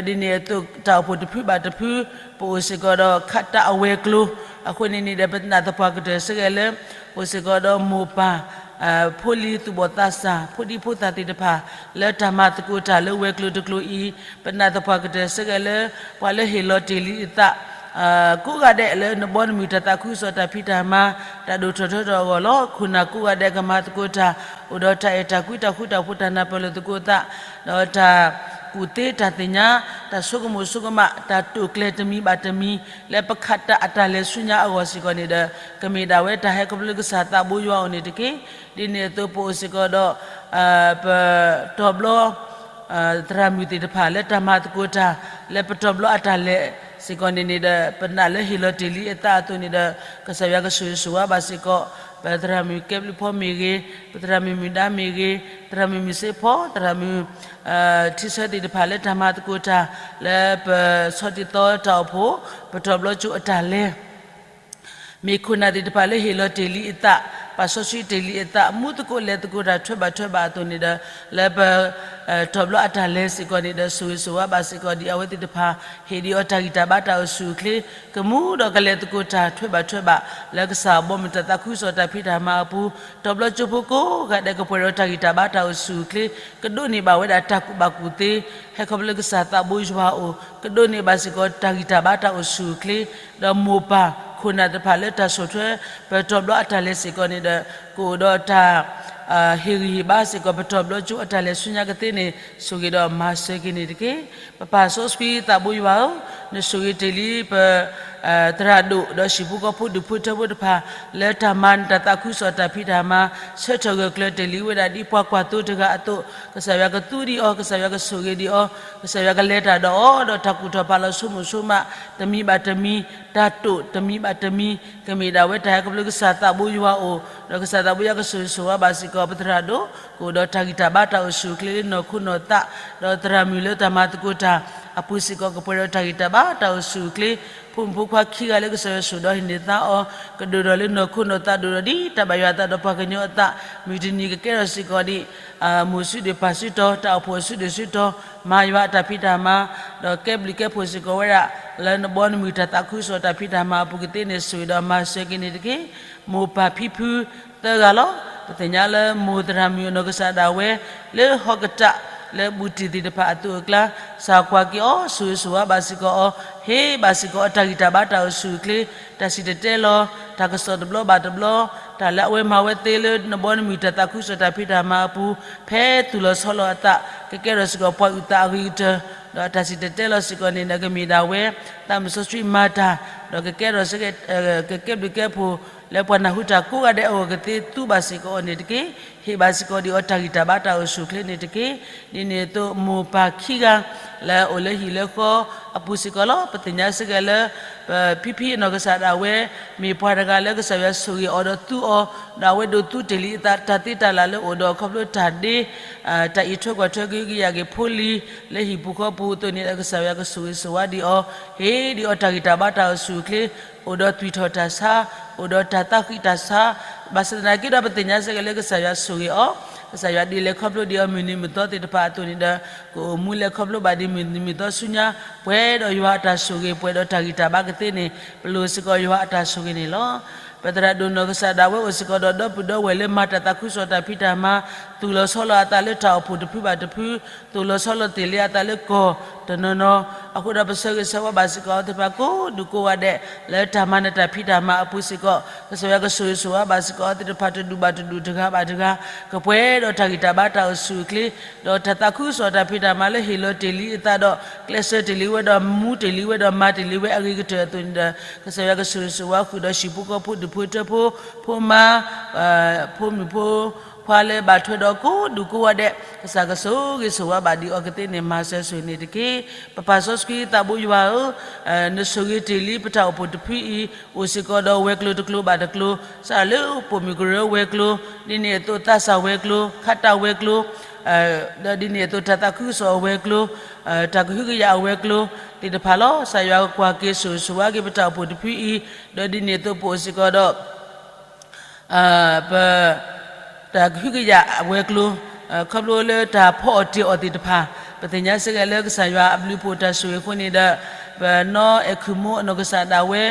ဒီးဒ်န့ၣ်အသိး တၢ်အိၣ်ဖှိၣ်တဖုဘၣ်တဖု ပအိၣ်စ့ၢ်ကီးဒီးခးတၢ်အဝဲၤကျိၤ, အဃိန့ၣ်န့ၣ်ဒီး ပနာ်သပှၢ်ကတၢၢ်စ့ၢ်ကီးလၢ အိၣ်စ့ၢ်ကီးဒီးမိၢ်ပၢ် ဖိလံၤသူၣ်ဘီၣ်သးစၢ် ဖိဒံဖိသၣ်သ့ၣ်တဖၣ် လၢတၢ်မၤသကိးတၢ်လၢဝဲၤကျိၤတကျိၤအံၤ, ပနာ်သပှၢ်ကတၢၢ်စ့ၢ်ကီးလၢ ပှၤလၢဟ့ၣ်လီၤတ့ၢ်လံအသး ကိးဂၤဒဲးလၢနဘီနမုၢ်တၢ်သးခုကစီၣ်တၢ်ဖံးတၢ်မၤ တၢ်ဒိၣ်ထီၣ်ထီထီၣ်အဂီၢ်လီၤ. ခိၣ်နၢ်ကိးဂၤဒဲးကမၤသကိးတၢ် အိၣ်ဒီးတၢ်အဲၣ်တၢ်ကွံတၢ်ဃူတၢ်ဖိးတၢ်နၢ်ပၢၢ်လိာ်သကိးသး ဒီးတၢ်ကူၣ်သ့တၢ်သ့ၣ်ညါ တၢ်ဆိကမိၣ်ဆိကမး တၢ်တိာ်ကျဲၤတမံၤဘၣ်တမံၤ လၢပခးတၢ်အတၢ်လဲၤဆူညါအဂီၢ်စ့ၢ်ကီးန့ၣ်ဒီး ကမ့ၢ်ဒၣ်ဝဲတၢ်ဟဲခီဖျိလၢကစၢ်သးဘိယွၤအအိၣ်န့ၣ်တက့ၢ်. ဒ်န့ၣ်အသိးပအိၣ်စ့ၢ်ကီးဒီး ပတီၤဘျီ သရၣ်မုၣ်သ့ၣ်တဖၣ်လၢတၢ်မၤသကိးတၢ် လၢပတီၤဘျီအတၢ်လဲၤစ့ၢ်ကီးန့ၣ်န့ၣ်ဒီး ပနာ်လၢဟ့ၣ်လီၤတ့ၢ်လံအသးအသိးန့ၣ်ဒီး ကစၢ်ယွၤကဆိၣ်ဂ့ၤဆိၣ်ဝါဘၣ်စ့ၢ်ကီး ပသရၣ်မုၣ်ကဲဘျုးဖီမ့ၢ်ဂ့ၤ, ပသရၣ်မုၣ်မုၢ်ဒါမ့ၢ်ဂ့ၤ, သရၣ်မုၣ်မုၢ်စ့ဖီ, သရၣ်မုၣ် ထံဆၢသ့ၣ်တဖၣ်လၢတၢ်မၤသကိးတၢ် လၢပဆီတံၢ်သီတၢ်အိၣ်ဖှိၣ် ပတီၤဘျီကၠိအတၢ်လဲၤ မ့ၢ်ခိၣ်နၢ်သ့ၣ်တဖၣ်လၢဟ့ၣ်လီၤတ့ၢ်လံအသး, ပာ်စီဆှံတ့ၢ်လံအသး, မူသကိးလဲၤသကိးတၢ်ထွဲဘၣ်ထွဲဘၣ်အသိးန့ၣ်ဒီး လၢပ တီၤဘျီအတၢ်လဲၤစ့ၢ်ကီးန့ၣ်ဒီး ဆိၣ်ဂ့ၤဆိၣ်ဝါဘၣ်စ့ၢ်ကီးဒံးအဝဲသ့ၣ်တဖၣ်, ဟ့ၣ်ဒံးအီၤတၢ်ဂံၢ်တၢ်ဘါတၢ်အိၣ်ဆူၣ်အိၣ်ချ့, ကမူဒီးကလဲၤသကိးတၢ်ထွဲဘၣ်ထွဲဘၣ် လၢကစၢ်အဘီမုၢ်တၢ်သးခုကစီၣ်တၢ်ဖံးတၢ်မၤအပူၤ, တီၤဘျီကၠိဖိကိးဂၤဒဲးကပှဲၤဒီးတၢ်ဂံၢ်တၢ်ဘါတၢ်အိၣ်ဆူၣ်အိၣ်ချ့, ကဒိးန့ၢ်ဘၣ်ဝဲဒၣ်တၢ်ကူၣ်ဘၣ်ကူၣ်သ့, ဟဲခီဖျိလၢကစၢ်သးဘိယွၤအအိၣ်, ကဒိးန့ၢ်ဘၣ်စ့ၢ်ကီးတၢ်ဂံၢ်တၢ်ဘါတၢ်အိၣ်ဆူၣ်အိၣ်ချ့, ဒီးမိၢ်ပၢ်ခိၣ်နၢ်တဖၣ်လၢတၢ်ဆီၣ်ထွဲ ပတီၤဘျီအတၢ်လဲၤစ့ၢ်ကီးန့ၣ်ဒီး ကအိၣ်ဒီးတၢ် ဟ့ၣ်ဂံၢ်ဟ့ၣ်ဘါစ့ၢ်ကီး ပတီၤဘျီကၠိအတၢ်လဲၤဆူညါကသ့န့ၣ် ဆိၣ်ဂ့ၤဒီးမၤစၢၤက့ၤန့ၣ်တက့ၢ်. ပပၢ်စီဆှံသးဘိယွၤဧၢ, နဆိၣ်ဂ့ၤတ့ၢ်လံပ သရၣ်ဒိၣ် ဒီးဟံၣ်ဖိဃီဖိဒူၣ်ဖိထၢဖိတဖၣ် လၢတၢ်မၤနတၢ်သးခုကစီၣ်တၢ်ဖံးတၢ်မၤ ဆၢထၢၣ်ဂၢၢ်ကျၢၤတ့ၢ်လံဝဲဒၣ်ဒ်ပှၤကွၢ်သိတဂၤအသိး, ကစၢ်ယွၤကသူဒံးအီၤ, ကစၢ်ယွၤကဆိၣ်ဂ့ၤဒံးအီၤ, ကစၢ်ယွၤကလဲၤတၢ်ဒီးအီၤ, ဒီးတၢ်ကူၣ်ထီၣ်ဖးလီၤဆိကမိၣ်ဆိကမး တမံၤဘၣ်တမံၤ, တၢ်တိာ်တမံၤဘၣ်တမံၤ, ကမ့ၢ်ဒၣ်ဝဲတၢ်ဟဲခီဖျိကစၢ်သးဘိယွၤအအိၣ်, ဒီးကစၢ်သးဘိယွၤကဆိၣ်ဂ့ၤဆိၣ်ဝါဘၣ်စ့ၢ်ကီး ပသရၣ်ဒိၣ်, ကအိၣ်ဒီးတၢ်ဂံၢ်တၢ်ဘါတၢ်အိၣ်ဆူၣ်အိၣ်ချ့လၢနီၢ်ခိနီၢ်သး, ဒီးသရၣ်မုၣ်လၢတၢ်မၤသကိးတၢ်အပူၤစ့ၢ်ကီး ကပှဲၤဒီးတၢ်ဂံၢ်တၢ်ဘါတၢ်အိၣ်ဆူၣ်အိၣ်ချ့, ဖိမုၣ်ဖိခွါခံဂၤလၢကစၢ်ယွၤဆိၣ်ဒီးဟံးန့ၢ်သါအီၤ, ကဒိၣ်ထီၣ်လၢနီၢ်ခိနီၢ်သး ဒိၣ်ထီၣ်ဒ်တၢ်ဘၣ်ယွၤအသးဒီးပှၤကညီအသး, မုၢ်တနံၤကကဲထီၣ်စ့ၢ်ကီးဒံး မိၢ်စုဒုၣ်ပၢ်စုတီၤ, တၢ်အိၣ်ဖှိၣ်အစုဒုၣ်စုတီၤ, မၤယွၤအတၢ်ဖံးတၢ်မၤ, ဒီးကဲဘျုးကဲဖှိၣ်စ့ၢ်ကီးဝဲဒၣ် လၢနဘီနမုၢ်တၢ်သးခုကစီၣ်တၢ်ဖံးတၢ်မၤအပူၤကသ့န့ၣ် ဆိၣ်ဂ့ၤဒီးမၤစၢၤက့ၤန့ၣ်တက့ၢ်. မိၢ်ပၢ်ဖံဖုသၢဂၤလီၤ. ပသ့ၣ်ညါလၢမိၢ်သရၣ်မုၣ်အနီၢ်ကစၢ်ဒၣ်ဝဲ လၢဟီၣ်ကတၢၢ် လၢဘူၣ်တံၢ်သ့ၣ်တဖၣ်အသိးအကျါ, ကစၢ်ကွၢ်က့ၤအီၤ, ဆိၣ်ဂ့ၤဆိၣ်ဝါဘၣ်စ့ၢ်ကီးအီၤ, ဟ့ၣ်ဘၣ်စ့ၢ်ကီးအီၤတၢ်ဂံၢ်တၢ်ဘါတၢ်အိၣ်ဆူၣ်အိၣ်ချ့, တၢ်စံၣ်တဲၤတဲလီၤ, တၢ်ကစီၣ်တဘျီဘၣ်တဘျီ, တၢ်လၢအဝဲမၤဝဲသ့လၢနဘီနမုၢ်တၢ်သးခုကစီၣ်တၢ်ဖံးတၢ်မၤအပူၤ, ဖဲသူၣ်လီၤဆီလီၤအသး, ကကဲထီၣ်စ့ၢ်ကီးပှၤအုၣ်သးအဂ့ၤကတၢၢ် ဒီးတၢ်စံၣ်တဲၤတဲလီၤစ့ၢ်ကီးန့ၣ်ဒီး ကမ့ၢ်ဒၣ်ဝဲ သးမုၢ်စီဆှံမၤတၢ်, ဒီးကကဲထီၣ်စ့ၢ်ကီး ကကဲဘျုးကဲဖှိၣ်လၢပှၤနၢ်ဟူတၢ်ကိးဂၤဒဲးအဂီၢ် ကသ့သူဘၣ်စ့ၢ်ကီးအီၤန့ၣ်တက့ၢ်. ဟ့ၣ်ဘၣ်စ့ၢ်ကီးဒံးအီၤတၢ်ဂံၢ်တၢ်ဘါတၢ်အိၣ်ဆူၣ်အိၣ်ချ့န့ၣ်တက့ၢ်. ဒ်န့ၣ်အသိးမိၢ်ပၢ်ခံဂၤ လၢအအိၣ်လၢဟံၣ်လၢဃီအပူၤစ့ၢ်ကီးလီၤ. ပသ့ၣ်ညါစ့ၢ်ကီးလၢ ပဖံဖံအနီၢ်ကစၢ်ဒၣ်ဝဲ မ့ၢ်ပှၤတဂၤလၢကစၢ်ယွၤဆိၣ်ဂ့ၤအီၤဒီးသူအီၤ, ဒီးအဝဲဒိးသူတ့ၢ်လံအသး တၢ်သ့တၢ်လၢ်လၢအအိၣ်ဒီးခီဖျိတၢ်ဒ့ တၢ်အံးထွဲကွၢ်ထွဲကဟုကယာ်က့ၤဖိလံၤ လၢဟံၣ်ပူၤဃီပူၤအသိးန့ၣ်ဒီး ကစၢ်ယွၤကဆိၣ်ဂ့ၤဆိၣ်ဝါဒံးအီၤ, ဟ့ၣ်ဒံးအီၤတၢ်ဂံၢ်တၢ်ဘါတၢ်အိၣ်ဆူၣ်အိၣ်ချ့, အိၣ်ဒီးသွံၣ်ထီၣ်တၢ်ဆါ, အိၣ်ဒီးတၢ်သးဃံးတၢ်ဆါ, ဘၣ်ဆၣ်သနာ်က့ဒီးပသ့ၣ်ညါစ့ၢ်ကီးလၢကစၢ်ယွၤဆိၣ်ဂ့ၤအီၤ, ကစၢ်ယွၤဒ်လဲၣ်ခီဖျိဒံးအီၤမုၢ်နံၤမုၢ်သီသ့ၣ်တဖၣ်အသိးန့ၣ်ဒီး ကအိၣ်မူလဲၤခီဖျိဘၣ်ဒံးမုၢ်နံၤမုၢ်သီဆူညါ, ပှဲၤဒီးယွၤအတၢ်ဆိၣ်ဂ့ၤ ပှဲၤဒီးတၢ်ဂံၢ်တၢ်ဘါကသ့န့ၣ် ပလိၣ်စ့ၢ်ကီးယွၤအတၢ်ဆိၣ်ဂ့ၤန့ၣ်လီၤ. ပသရၣ်ဒိၣ်နီၢ်ကစၢ်ဒၣ်ဝဲအိၣ်စ့ၢ်ကီးဒီးဒီပုၢ်ဒီဝဲၢ်လၢမၤတၢ်သးခုကစီၣ်တၢ်ဖံးတၢ်မၤ, သူၣ်လီၤဆီလီၤအသးလၢတၢ်အိၣ်ဖှိၣ်တဖုဘၣ်တဖု, သူၣ်လီၤဆီလီၤတ့ၢ်လံအသးလၢကီၢ်တနီၤနီၤ, အဃိဒီးပဆၢဂ့ၤဆၢဝါဘၣ်စ့ၢ်ကီးအဝဲသ့ၣ်တဖၣ်ကိးဒူၣ်ကိးဂၤဒဲး လၢတၢ်မၤနၢၤတၢ်ဖံးတၢ်မၤအပူၤစ့ၢ်ကီး, ကစၢ်ယွၤကဆိၣ်ဂ့ၤဆိၣ်ဝါဘၣ်စ့ၢ်ကီးအဝဲသ့ၣ်တဖၣ်တဒူၣ်ဘၣ်တဒူၣ် တဂၤဘၣ်တဂၤ, ကပှဲၤဒီးတၢ်ဂံၢ်တၢ်ဘါတၢ်အိၣ်ဆူၣ်အိၣ်ချ့, ဒီးတၢ်သးခုကစီၣ်တၢ်ဖံးတၢ်မၤလၢဟ့ၣ်လီၤတ့ၢ်လံအသးဒီး ကျဲးစၢးတ့ၢ်လံဝဲဒီးမူတ့ၢ်လံဝဲဒီးမၤတ့ၢ်လံဝဲအဂ့ၤကတၢၢ်အသိးန့ၣ်ဒီး ကစၢ်ယွၤကဆိၣ်ဂ့ၤဆိၣ်ဝါဃုာ်ဒီးဟံၣ်ဖိဃီဖိဒူၣ်ဖိထၢဖိ ဖိမါ ဖိမုၣ်ဖိခွါလၢဘၣ်ထွဲဒီးကိးဒူၣ်ကိးဂၤဒဲး, ကစၢ်ကဆိၣ်ဂ့ၤဆိၣ်ဝါဘၣ်ဒံးအီၤကသ့န့ၣ် မၤစၢၤဆိၣ်ဂ့ၤန့ၣ်တက့ၢ်. ပပၢ်စီဆှံသးဘိယွၤဧၢ, နဆိၣ်ဂ့ၤတ့ၢ်လံပတၢ်အိၣ်ဖှိၣ်တဖုအံၤ, အိၣ်စ့ၢ်ကီးဒီးဝဲၤကျိၤတကျိၤဘၣ်တကျိၤ, စးထီၣ်လၢပိာ်မုၣ်ကရၢဝဲၤကျိၤ, ဒ်န့ၣ်အသိးသးစၢ်ဝဲၤကျိၤ, ခးတၢ်ဝဲၤကျိၤ, ဒီးဒ်န့ၣ်အသိးတၢ်သးခုကစီၣ်အဝဲၤကျိၤ, တၢ်ကဟုကယာ်အဝဲၤကျိၤသ့ၣ်တဖၣ်လီၤ. ကစၢ်ယွၤကကွၢ်က့ၤဆိၣ်ဂ့ၤဆိၣ်ဝါက့ၤပတၢ်အိၣ်ဖှိၣ်တဖုအံၤ, ဒီးဒ်န့ၣ်အသိးပအိၣ်စ့ၢ်ကီးဒီး ပ တၢ်ကဟုကယာ်အဝဲၤကျိၤ, ခီဖျိလၢတၢ်ဖီအီၣ်တ့ၢ်အီၣ်သ့ၣ်တဖၣ်, ပသ့ၣ်ညါစ့ၢ်ကီးလၢကစၢ်ယွၤအဘျုးအဖှိၣ်တၢ်ဆိၣ်ဂ့ၤအဃိန့ၣ်ဒီး ပနီၢ်အဲၣ်ခိၣ်မူအနီၢ်ကစၢ်ဒၣ်ဝဲ,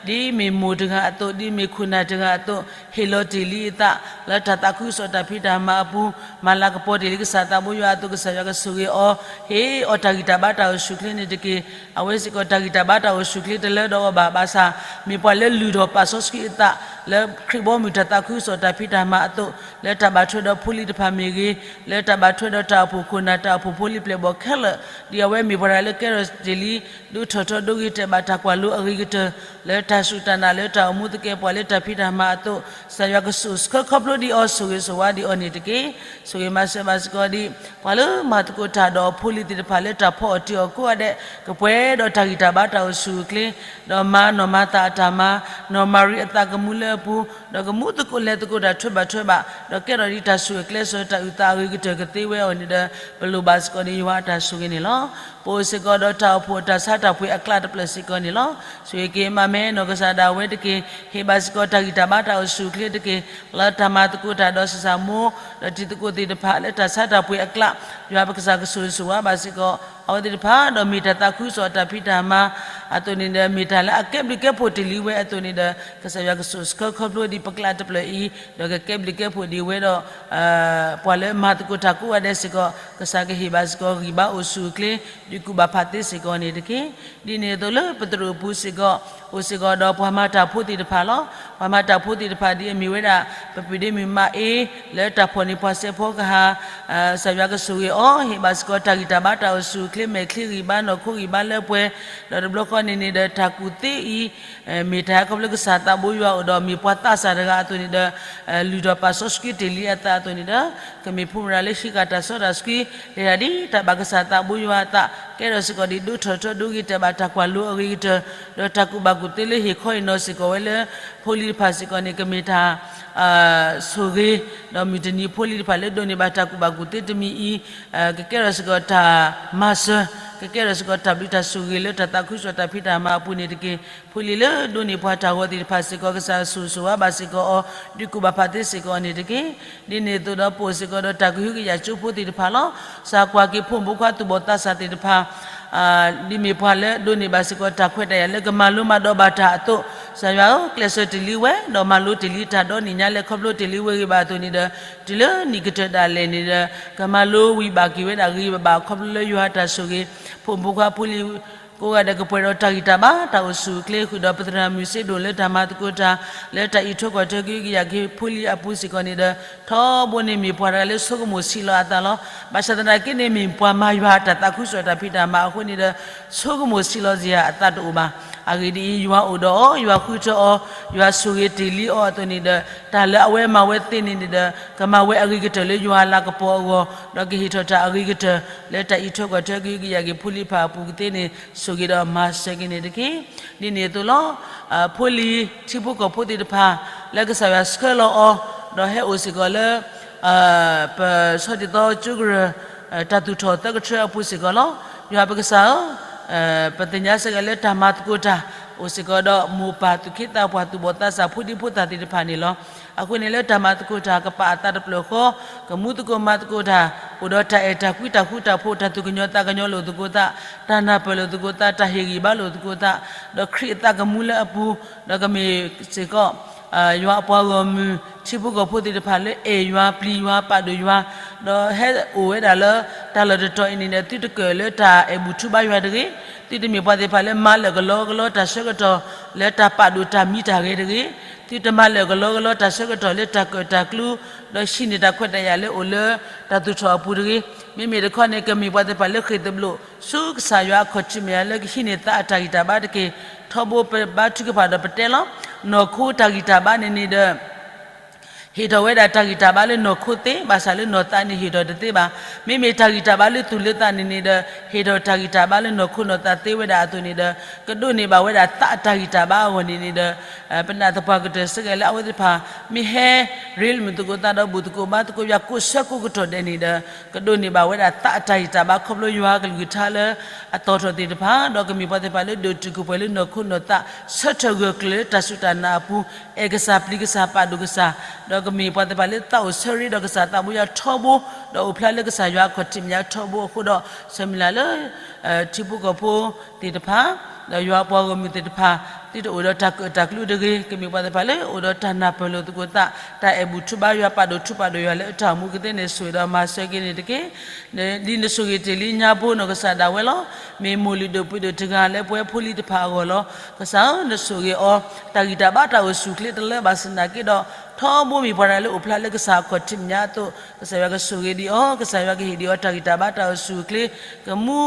ဒ်မ့ၢ်မိၢ်တဂၤအသိး ဒ်မ့ၢ်ခိၣ်နၢ်တဂၤအသိး, ဟ့ၣ်လီၤတ့ၢ်လံအသး လၢတၢ်သးခုကစီၣ်တၢ်ဖံးတၢ်မၤအပူၤ, မၤလၤကပီၤတ့ၢ်လံကစၢ်သးဘိယွၤအသိး ကစၢ်ယွၤကဆိၣ်ဂ့ၤအီၤ, ဟ့ၣ်အီၤတၢ်ဂံၢ်တၢ်ဘါတၢ်အိၣ်ဆူၣ်ချ့န့ၣ်တက့ၢ်. အဝဲစ့ၢ်ကီးတၢ်ဂံၢ်တၢ်ဘါတၢ်အိၣ်ဆူၣ်ချ့တလၢဒီးအီၤဘၣ် ဘၣ်ဆၣ် မ့ၢ်ပှၤလၢလုၢ်ထီၣ်ပာ်စီဆှံအသး လၢခရံာ်ဘီမုၢ်တၢ်သးခုကစီၣ်တၢ်ဖံးတၢ်မၤအသိး, လၢတၢ်ဘၣ်ထွဲဒီးဖိလံၤတဖၣ်မ့ၢ်ဂ့ၤ, လၢတၢ်ဘၣ်ထွဲဒီးတၢ်အိၣ်ဖှိၣ်ခိၣ်နၢ်တၢ်အိၣ်ဖှိၣ်ဖိလံၤပျဲၢ်ဘီၣ်ခဲလၢာ်, ဒ်အဝဲမ့ၢ်ပှၤတဂၤလၢကဲထီၣ်တ့ၢ်လံ ဒိးထီၣ်ထီဒိဂ့ၤတဲာ်ဘၣ်တၢ်ကွၢ်လိအဂ့ၤကတၢၢ်, လၢတၢ်စူၢ်တၢ်နာ်လၢတၢ်အိၣ်မူသကဲးပဝးလၢတၢ်ဖံးတၢ်မၤအသိး, ကစၢ်ယွၤကဆိၣ်ဆှၢခီဖျိဒံးအီၤ ဆိၣ်ဂ့ၤဆိၣ်ဝါဒံးအီၤန့ၣ်တက့ၢ်. ဆိၣ်ဂ့ၤမၤစၢၤဘၣ်စ့ၢ်ကီးဒံး ပှၤလၢမၤသကိးတၢ်ဒီးအဖိလံၤသ့ၣ်တဖၣ်လၢတၢ်ဖီအီၣ်တ့ၢ်အီၣ်ကိးဂၤဒဲး, ကပှဲၤဒီးတၢ်ဂံၢ်တၢ်ဘါတၢ်အိၣ်ဆူၣ်အိၣ်ချ့, ဒီးမၤနီၢ်မၤသးအတၢ်မၤ, နီၢ်မၤရံအသးကမူလၢအပူၤ, ဒီးကမူသကိးလဲၤသကိးတၢ်ထွဲဘၣ်ထွဲဘၣ်, ဒီးကဲထီၣ်ဒံးတၢ်ဆိၣ်ဂ့ၤကျဲးစၢးတၢ်အုၣ်သးအဂ့ၤကတၢၢ်ကသ့ဝဲအီၤန့ၣ်ဒီး ပလိၣ်ဘၣ်စ့ၢ်ကီးဒံးယွၤအတၢ်ဆိၣ်ဂ့ၤန့ၣ်လီၤ. ပအိၣ်စ့ၢ်ကီးဒီးတၢ်အိၣ်ဖှိၣ်တၢ်ဆါတၢ်ပှ့ၤအကျးတဖျၢၣ်စ့ၢ်ကီးန့ၣ်လီၤ. ဆိၣ်ဂ့ၤက့ၤမၤမဲနီၢ်ကစၢ်ဒၣ်ဝဲတက့ၢ်. ဟ့ၣ်ဘၣ်စ့ၢ်ကီးတၢ်ဂံၢ်တၢ်ဘါတၢ်အိၣ်ဆူၣ်အိၣ်ချ့တက့ၢ်. လၢတၢ်မၤသကိးတၢ်ဒီးဆၣ်ဆၣ်မိၢ်, ဒီးတံၤသကိးသ့ၣ်တဖၣ်လၢတၢ်ဆါတၢ်ပှ့ၤအကျး, ယွၤပကစၢ်ကဆိၣ်ဂ့ၤဆိၣ်ဝါဘၣ်စ့ၢ်ကီး အဝဲသ့ၣ်တဖၣ်, ဒီးမ့ၢ်တၢ်သးခုကစီၣ်တၢ်ဖံးတၢ်မၤအသိးန့ၣ်ဒီး မ့ၢ်တၢ်လၢအကဲဘျုးကဲဖှိၣ်တ့ၢ်လံဝဲအသိးန့ၣ်ဒီး ကစၢ်ယွၤကဆိၣ်ဆှၢခီဖျိဒံးပကျးတဖျၢၣ်အံၤ, ဒီးကကဲဘျုးကဲဖှိၣ်ဒံးဝဲဒီး ပှၤလၢမၤသကိးတၢ်ကိးဂၤဒဲးစ့ၢ်ကီး, ကစၢ်ကဟ့ၣ်ဘၣ်စ့ၢ်ကီးဂံၢ်ဘါအိၣ်ဆူၣ်အိၣ်ချ့, ဒုးကူၣ်ဘၣ်ဖးသ့စ့ၢ်ကီးန့ၣ်တက့ၢ်. ဒ်န့ၣ်အသိးလၢပသရိာ်ပူၤစ့ၢ်ကီး, အိၣ်စ့ၢ်ကီးဒီးပှၤမၤတၢ်ဖိသ့ၣ်တဖၣ်လီၤ. ပှၤမၤတၢ်ဖိသ့ၣ်တဖၣ်ဒ်အမ့ၢ်ဝဲဒၣ် ပပုၢ်ဒ့မုၣ်မၤအ့ လၢတၢ်ဖီၣ်န့ၢ်ပှၤစဲးဖီကဟၣ်, ကစၢ်ယွၤကဆိၣ်ဂ့ၤအီၤ, ဟ့ၣ်ဘၣ်စ့ၢ်ကီးတၢ်ဂံၢ်တၢ်ဘါတၢ်အိၣ်ဆူၣ်အိၣ်ချ့ မဲာ်ချံဂံၢ်ဘါနီၢ်ခိဂံၢ်ဘါလၢပှဲၤ, ဒီးတဘျီဃီန့ၣ်န့ၣ်ဒီးတၢ်ကူၣ်သ့အံၤ မ့ၢ်တၢ်ဟဲခီဖျိကစၢ်သးဘိယွၤအိၣ်ဒီး မ့ၢ်ပှၤသးစၢ်တဂၤအသိးန့ၣ်ဒီး လုၢ်ထီၣ်ပာ်စီဆှံတ့ၢ်လံအသးအသိးန့ၣ်ဒီး ကမ့ၢ်ဖိမုၣ်ရၤလၢဟံးဃာ်တၢ်စီတၢ်ဆှံ, လဲၤတၢ်ဒ်တၢ်ဘၣ်ကစၢ်သးဘိယွၤအသး, ကဲထီၣ်စ့ၢ်ကီးဒံးဒိးထီၣ်ထီဒိဂ့ၤတဲာ်ဘၣ်တၢ်ကွၢ်လိအဂ့ၤကတၢၢ်, ဒီးတၢ်ကူၣ်ဘၣ်ကူၣ်သ့လၢဟ့ၣ်ခီဟ့ၣ်နီၤစ့ၢ်ကီးဝဲလၢ ဖိလံၤတဖၣ်စ့ၢ်ကီးန့ၣ် ကမ့ၢ်တၢ် ဆိၣ်ဂ့ၤ, ဒီးမုၢ်တနံၤဖိလံၤတဖၣ်လၢဒိးန့ၢ်ဘၣ်တၢ်ကူၣ်ဘၣ်ကူၣ်သ့တမံၤအံၤ, ကကဲထီၣ်စ့ၢ်ကီးတၢ်မၤစၢၤ, ကကဲထီၣ်စ့ၢ်ကီးတၢ်ဘျုးတၢ်ဆိၣ်ဂ့ၤလၢတၢ်သးခုကစီၣ်တၢ်ဖံးတၢ်မၤအပူၤန့ၣ်တက့ၢ်. ဖိလံၤလၢဒိးန့ၢ်ပှၤတၢ်ဂီၤသ့ၣ်တဖၣ်စ့ၢ်ကီး ကစၢ်ဆိၣ်ဂ့ၤဆိၣ်ဝါဘၣ်စ့ၢ်ကီးအီၤ, ဒုးကူၣ်ဘၣ်ဖးသ့စ့ၢ်ကီးအီၤန့ၣ်တက့ၢ်. ဒ်န့ၣ်အသိးဒီးပအိၣ်စ့ၢ်ကီးဒီးတၢ်ကဟုကယာ်ကၠိဖိသ့ၣ်တဖၣ်လီၤ. ကစၢ်ကွၢ်က့ၤဖိမုၣ်ဖိခွါသူၣ်ဘီၣ်သးစၢ်သ့ၣ်တဖၣ် ဒ်မ့ၢ်ပှၤလၢဒိးန့ၢ်ဘၣ်စ့ၢ်ကီးတၢ်ခွဲးတၢ်ယာ်လၢကမၤလိမၤဒိးဘၣ်တၢ်အသိး, ကစၢ်ယွၤဧၢ, ကျဲးစၢးတ့ၢ်လံဝဲ, ဒီးမၤလိတ့ၢ်လံတၢ်ဒီနံၣ်ညါလၢခီဖျိတ့ၢ်လံဝဲဂ့ၤဘၣ်အသိးန့ၣ်ဒီး, တုၤလၢနံၣ်ကတၢၢ်ဒၣ်လဲာ်န့ၣ်ဒီး, ကမၤလိဝံၤဘၣ်က့ၤဝဲဒၣ်ဂ့ၤဘၣ်ဘၣ်ခီဖျိလၢယွၤတၢ်ဆိၣ်ဂ့ၤ, ဖိမုၣ်ဖိခွါဖိလံၤ ကိးဂၤဒဲးကပှဲၤဒီးတၢ်ဂံၢ်တၢ်ဘါ တၢ်အိၣ်ဆူၣ်အိၣ်ချ့ဃုာ်ဒီး ပသရၣ်မုၣ်စ့ဒိၣ်လၢတၢ်မၤသကိးတၢ် လၢတၢ်အံးထွဲကွၢ်ထွဲကဟုကယာ်က့ၤဖိလံၤအပူၤစ့ၢ်ကီးန့ၣ်ဒီး ထီဘိန့ၣ်မ့ၢ်ပှၤတဂၤလၢဆိကမိၣ်ဆံးလီၤအသးလီၤ. ဘၣ်ဆၣ်သနာ်က့န့ၣ် မ့ၢ်ပှၤမၤယွၤအတၢ်သးခုကစီၣ်တၢ်ဖံးတၢ်မၤအဃိန့ၣ်ဒီး ဆိကမိၣ်ဆံးလီၤစ့ၢ်အသးတအိၣ်ဘၣ်. အဂ့ၢ်ဒ်အံၤ, ယွၤအိၣ်ဒီးအီၤ, ယွၤဃုထၢအီၤ, ယွၤဆိၣ်ဂ့ၤတ့ၢ်လံအီၤအသိးန့ၣ်ဒီး တၢ်လၢအဝဲမၤဝဲသ့န့ၣ်န့ၣ်ဒီး ကမၤဝဲအဂ့ၤကတၢၢ်လၢယွၤအလၤကပီၤအဂီၢ်, ဒီးကဟ့ၣ်ထီၣ်တၢ်အဂ့ၤကတၢၢ် လၢတၢ်အံးထွဲကွၢ်ထွဲကဟုကယာ်က့ၤဖိလံၤတဖၣ်အပူၤကသ့န့ၣ် ဆိၣ်ဂ့ၤဒီးမၤစၢၤက့ၤန့ၣ်တက့ၢ်. ဒ်န့ၣ်အသိးလီၤ. ဖိလံၤထံဖိကီၢ်ဖိသ့ၣ်တဖၣ် လၢကစၢ်ယွၤဆှၢလီၤအီၤ, ဒီးဟဲအိၣ်စ့ၢ်ကီးလၢ ပဆီၣ်တံၢ်သီကၠိကရၢၢ် တၢ်သူၣ်ထီၣ်သၢကထၢအပူၤစ့ၢ်ကီးလီၤ. ယွၤပကစၢ်ဧၢ, ပသ့ၣ်ညါစ့ၢ်ကီးလၢတၢ်မၤသကိးတၢ် အိၣ်စ့ၢ်ကီးဒီးမိၢ်ပၢ်သူၣ်က့သးပှၢ် သူၣ်ဘီၣ်သးစၢ် ဖိဒံဖိသၣ်သ့ၣ်တဖၣ်န့ၣ်လီၤ. အဃိန့ၣ်လၢတၢ်မၤသကိးတၢ်ကပာ်အသးတဖျၢၣ်ဃီ, ကမူသကိးမၤသကိးတၢ် အိၣ်ဒီးတၢ်အဲၣ်တၢ်ကွံတၢ်ဃူတၢ်ဖိး တၢ်သူၣ်ကညီၤသးကညီၤလိာ်သကိးသး, တၢ်နၢ်ပၢၢ်လိာ်သကိးသး, တၢ်ဟ့ၣ်ဂံၢ်ဘါလိာ်သကိးသး, ဒီးခရံာ်အသးကမူလၢအပူၤ, ဒီးကမ့ၢ်စ့ၢ်ကီး ယွၤအပှၤဂီၢ်မုၢ် ထံဖိကီၢ်ဖိသ့ၣ်တဖၣ်လၢအဲၣ်ယွၤပျံၤယွၤပာ်ဒိၣ်ယွၤ, ဒီးဟဲအိၣ်ဝဲဒၣ်လၢတၢ်လီၢ်တတီၤအံၤန့ၣ်ဒီး သုတကၢၣ်လၢတၢ်အဲၣ်ဘူၣ်ထူဘါယွၤတဂ့ၤ, သုတမ့ၢ်ပှၤသ့ၣ်တဖၣ်လၢမၤလၢာ်ကလီကလီတၢ်ဆၢကတီၢ် လၢတၢ်ပာ်ဒိၣ်တၢ်မံတၢ်ဂဲၤတဂ့ၤ, သုတမၤလၢာ်ကလီကလီတၢ်ဆၢကတီၢ်လၢတၢ်ကၢၣ်တၢ်ကျူ ဒီးဟံးန့ၢ်တၢ်ခွဲးတၢ်ယာ်လၢအိၣ်လၢတၢ်သူၣ်ထီၣ်အပူၤတဂ့ၤ. မ့မ့ၢ်တခီန့ၣ် ကမ့ၢ်ပှၤသ့ၣ်တဖၣ်လၢဃ့ၢ်သဘျိး ဆူကစၢ်ယွၤအခီၣ်ထံးမဲာ်ညါလၢကဟံးန့ၢ်သးအတၢ်ဂံၢ်တၢ်ဘါတက့ၢ်. ထီဘိပဘါထုကဖၣ်ဒီးပတဲလီၤ. နီၢ်ခိတၢ်ဂံၢ်တၢ်ဘါန့ၣ်န့ၣ်ဒီး ဟ့ၣ်ထီၣ်ဝဲဒၣ်တၢ်ဂံၢ်တၢ်ဘါလၢနီၢ်ခိသ့, ဘၣ်ဆၣ်လၢနီၢ်သးန့ၣ်ဟ့ၣ်ထီၣ်တသ့ဘၣ်. မ့မ့ၢ်တၢ်ဂံၢ်တၢ်ဘါလၢသူၣ်လၢသးန့ၣ်န့ၣ်ဒီး ဟ့ၣ်ထီၣ်တၢ်ဂံၢ်တၢ်ဘါလၢနီၢ်ခိနီၢ်သးသ့ဝဲဒၣ်အသိးန့ၣ်ဒီး ကဒိးန့ၢ်ဘၣ်ဝဲဒၣ်သးအတၢ်ဂံၢ်တၢ်ဘါအဂီၢ်န့ၣ်န့ၣ်ဒီး ပနာ်သပှၢ်ကတၢၢ်စ့ၢ်ကီးလၢအဝဲသ့ၣ်တဖၣ် မ့ၢ်ဟဲရ့လိာ်မုာ်သကိးသးဒီးဘူၣ်သကိးဘါသကိးယွၤကိးဆၢကိးကတီၢ်ဒဲးန့ၣ်ဒီး ကဒိးန့ၢ်ဘၣ်ဝဲဒၣ်သးအတၢ်ဂံၢ်တၢ်ဘါ ခီဖျိယွၤအကလုၢ်ကထါလၢအသီၣ်ထီၣ်သ့ၣ်တဖၣ်, ဒီးကမ့ၢ်ပှၤသ့ၣ်တဖၣ်လၢဒိၣ်တုာ်ခိၣ်ပှဲၤလၢနီၢ်ခိနီၢ်သး ဆၢထၢၣ်ဂၢၢ်ကျၢၤလၢတၢ်စူၢ်တၢ်နာ်အပူၤ, အဲၣ်ကစၢ်ပျံၤကစၢ်ပာ်ဒိၣ်ကစၢ်, ဒီးကမ့ၢ်ပှၤသ့ၣ်တဖၣ်လၢသးအိၣ်ဆၢရ့ဒီးကစၢ်သးဘိယွၤထီဘိ, ဒီးအိၣ်ဖျါလၢကစၢ်ယွၤအခီၣ်ထံးမဲာ်ညါထီဘိအဃိဒီး ဆၢမုၢ်လၢ်လၢ ထံဖိကီၢ်ဖိသ့ၣ်တဖၣ် ဒီးယွၤအပှၤဂီၢ်မုၢ်သ့ၣ်တဖၣ် သုတအိၣ်ဒီးတၢ်ကၢၣ်တၢ်ကျူတဂ့ၤ, ကမ့ၢ်ပှၤသ့ၣ်တဖၣ်လၢအိၣ်ဒီးတၢ်နၢ်ပၢၢ်လိာ်သကိးသး, တၢ်အဲၣ်ဘူၣ်ထူဘါယွၤ ပာ်ဒိၣ်ထူပာ်ဒိၣ်ယွၤလၢအတၢ်အိၣ်မူကသ့န့ၣ် ဆိၣ်ဂ့ၤဒီးမၤစၢၤက့ၤန့ၣ်တက့ၢ်. ဒ်နဆိၣ်ဂ့ၤတ့ၢ်လံညါဖိနီၢ်ကစၢ်ဒၣ်ဝဲလီၤ. မ့ၢ်မိၢ်လုၢ်ဒိၣ်ပှ့ၤဒိၣ်တဂၤလၢပဝဲဖိလံၤတဖၣ်အဂီၢ်လီၤ. ကစၢ်ဧၢ, နဆိၣ်ဂ့ၤအီၤ, တၢ်ဂံၢ်တၢ်ဘါတၢ်အိၣ်ဆူၣ်အိၣ်ချ့တလၢဘၣ်ဆၣ်သနာ်က့ဒီး ထီဘိမ့ၢ်ပှၤတဂၤလၢအိၣ်ဖျါလၢကစၢ်အခီၣ်ထံးမဲာ်ညါအသိး ကစၢ်ယွၤကဆိၣ်ဂ့ၤဒံးအီၤ, ကစၢ်ယွၤကဟ့ၣ်ဒံးအီၤတၢ်ဂံၢ်တၢ်ဘါတၢ်အိၣ်ဆူၣ်အိၣ်ချ့, ကမူ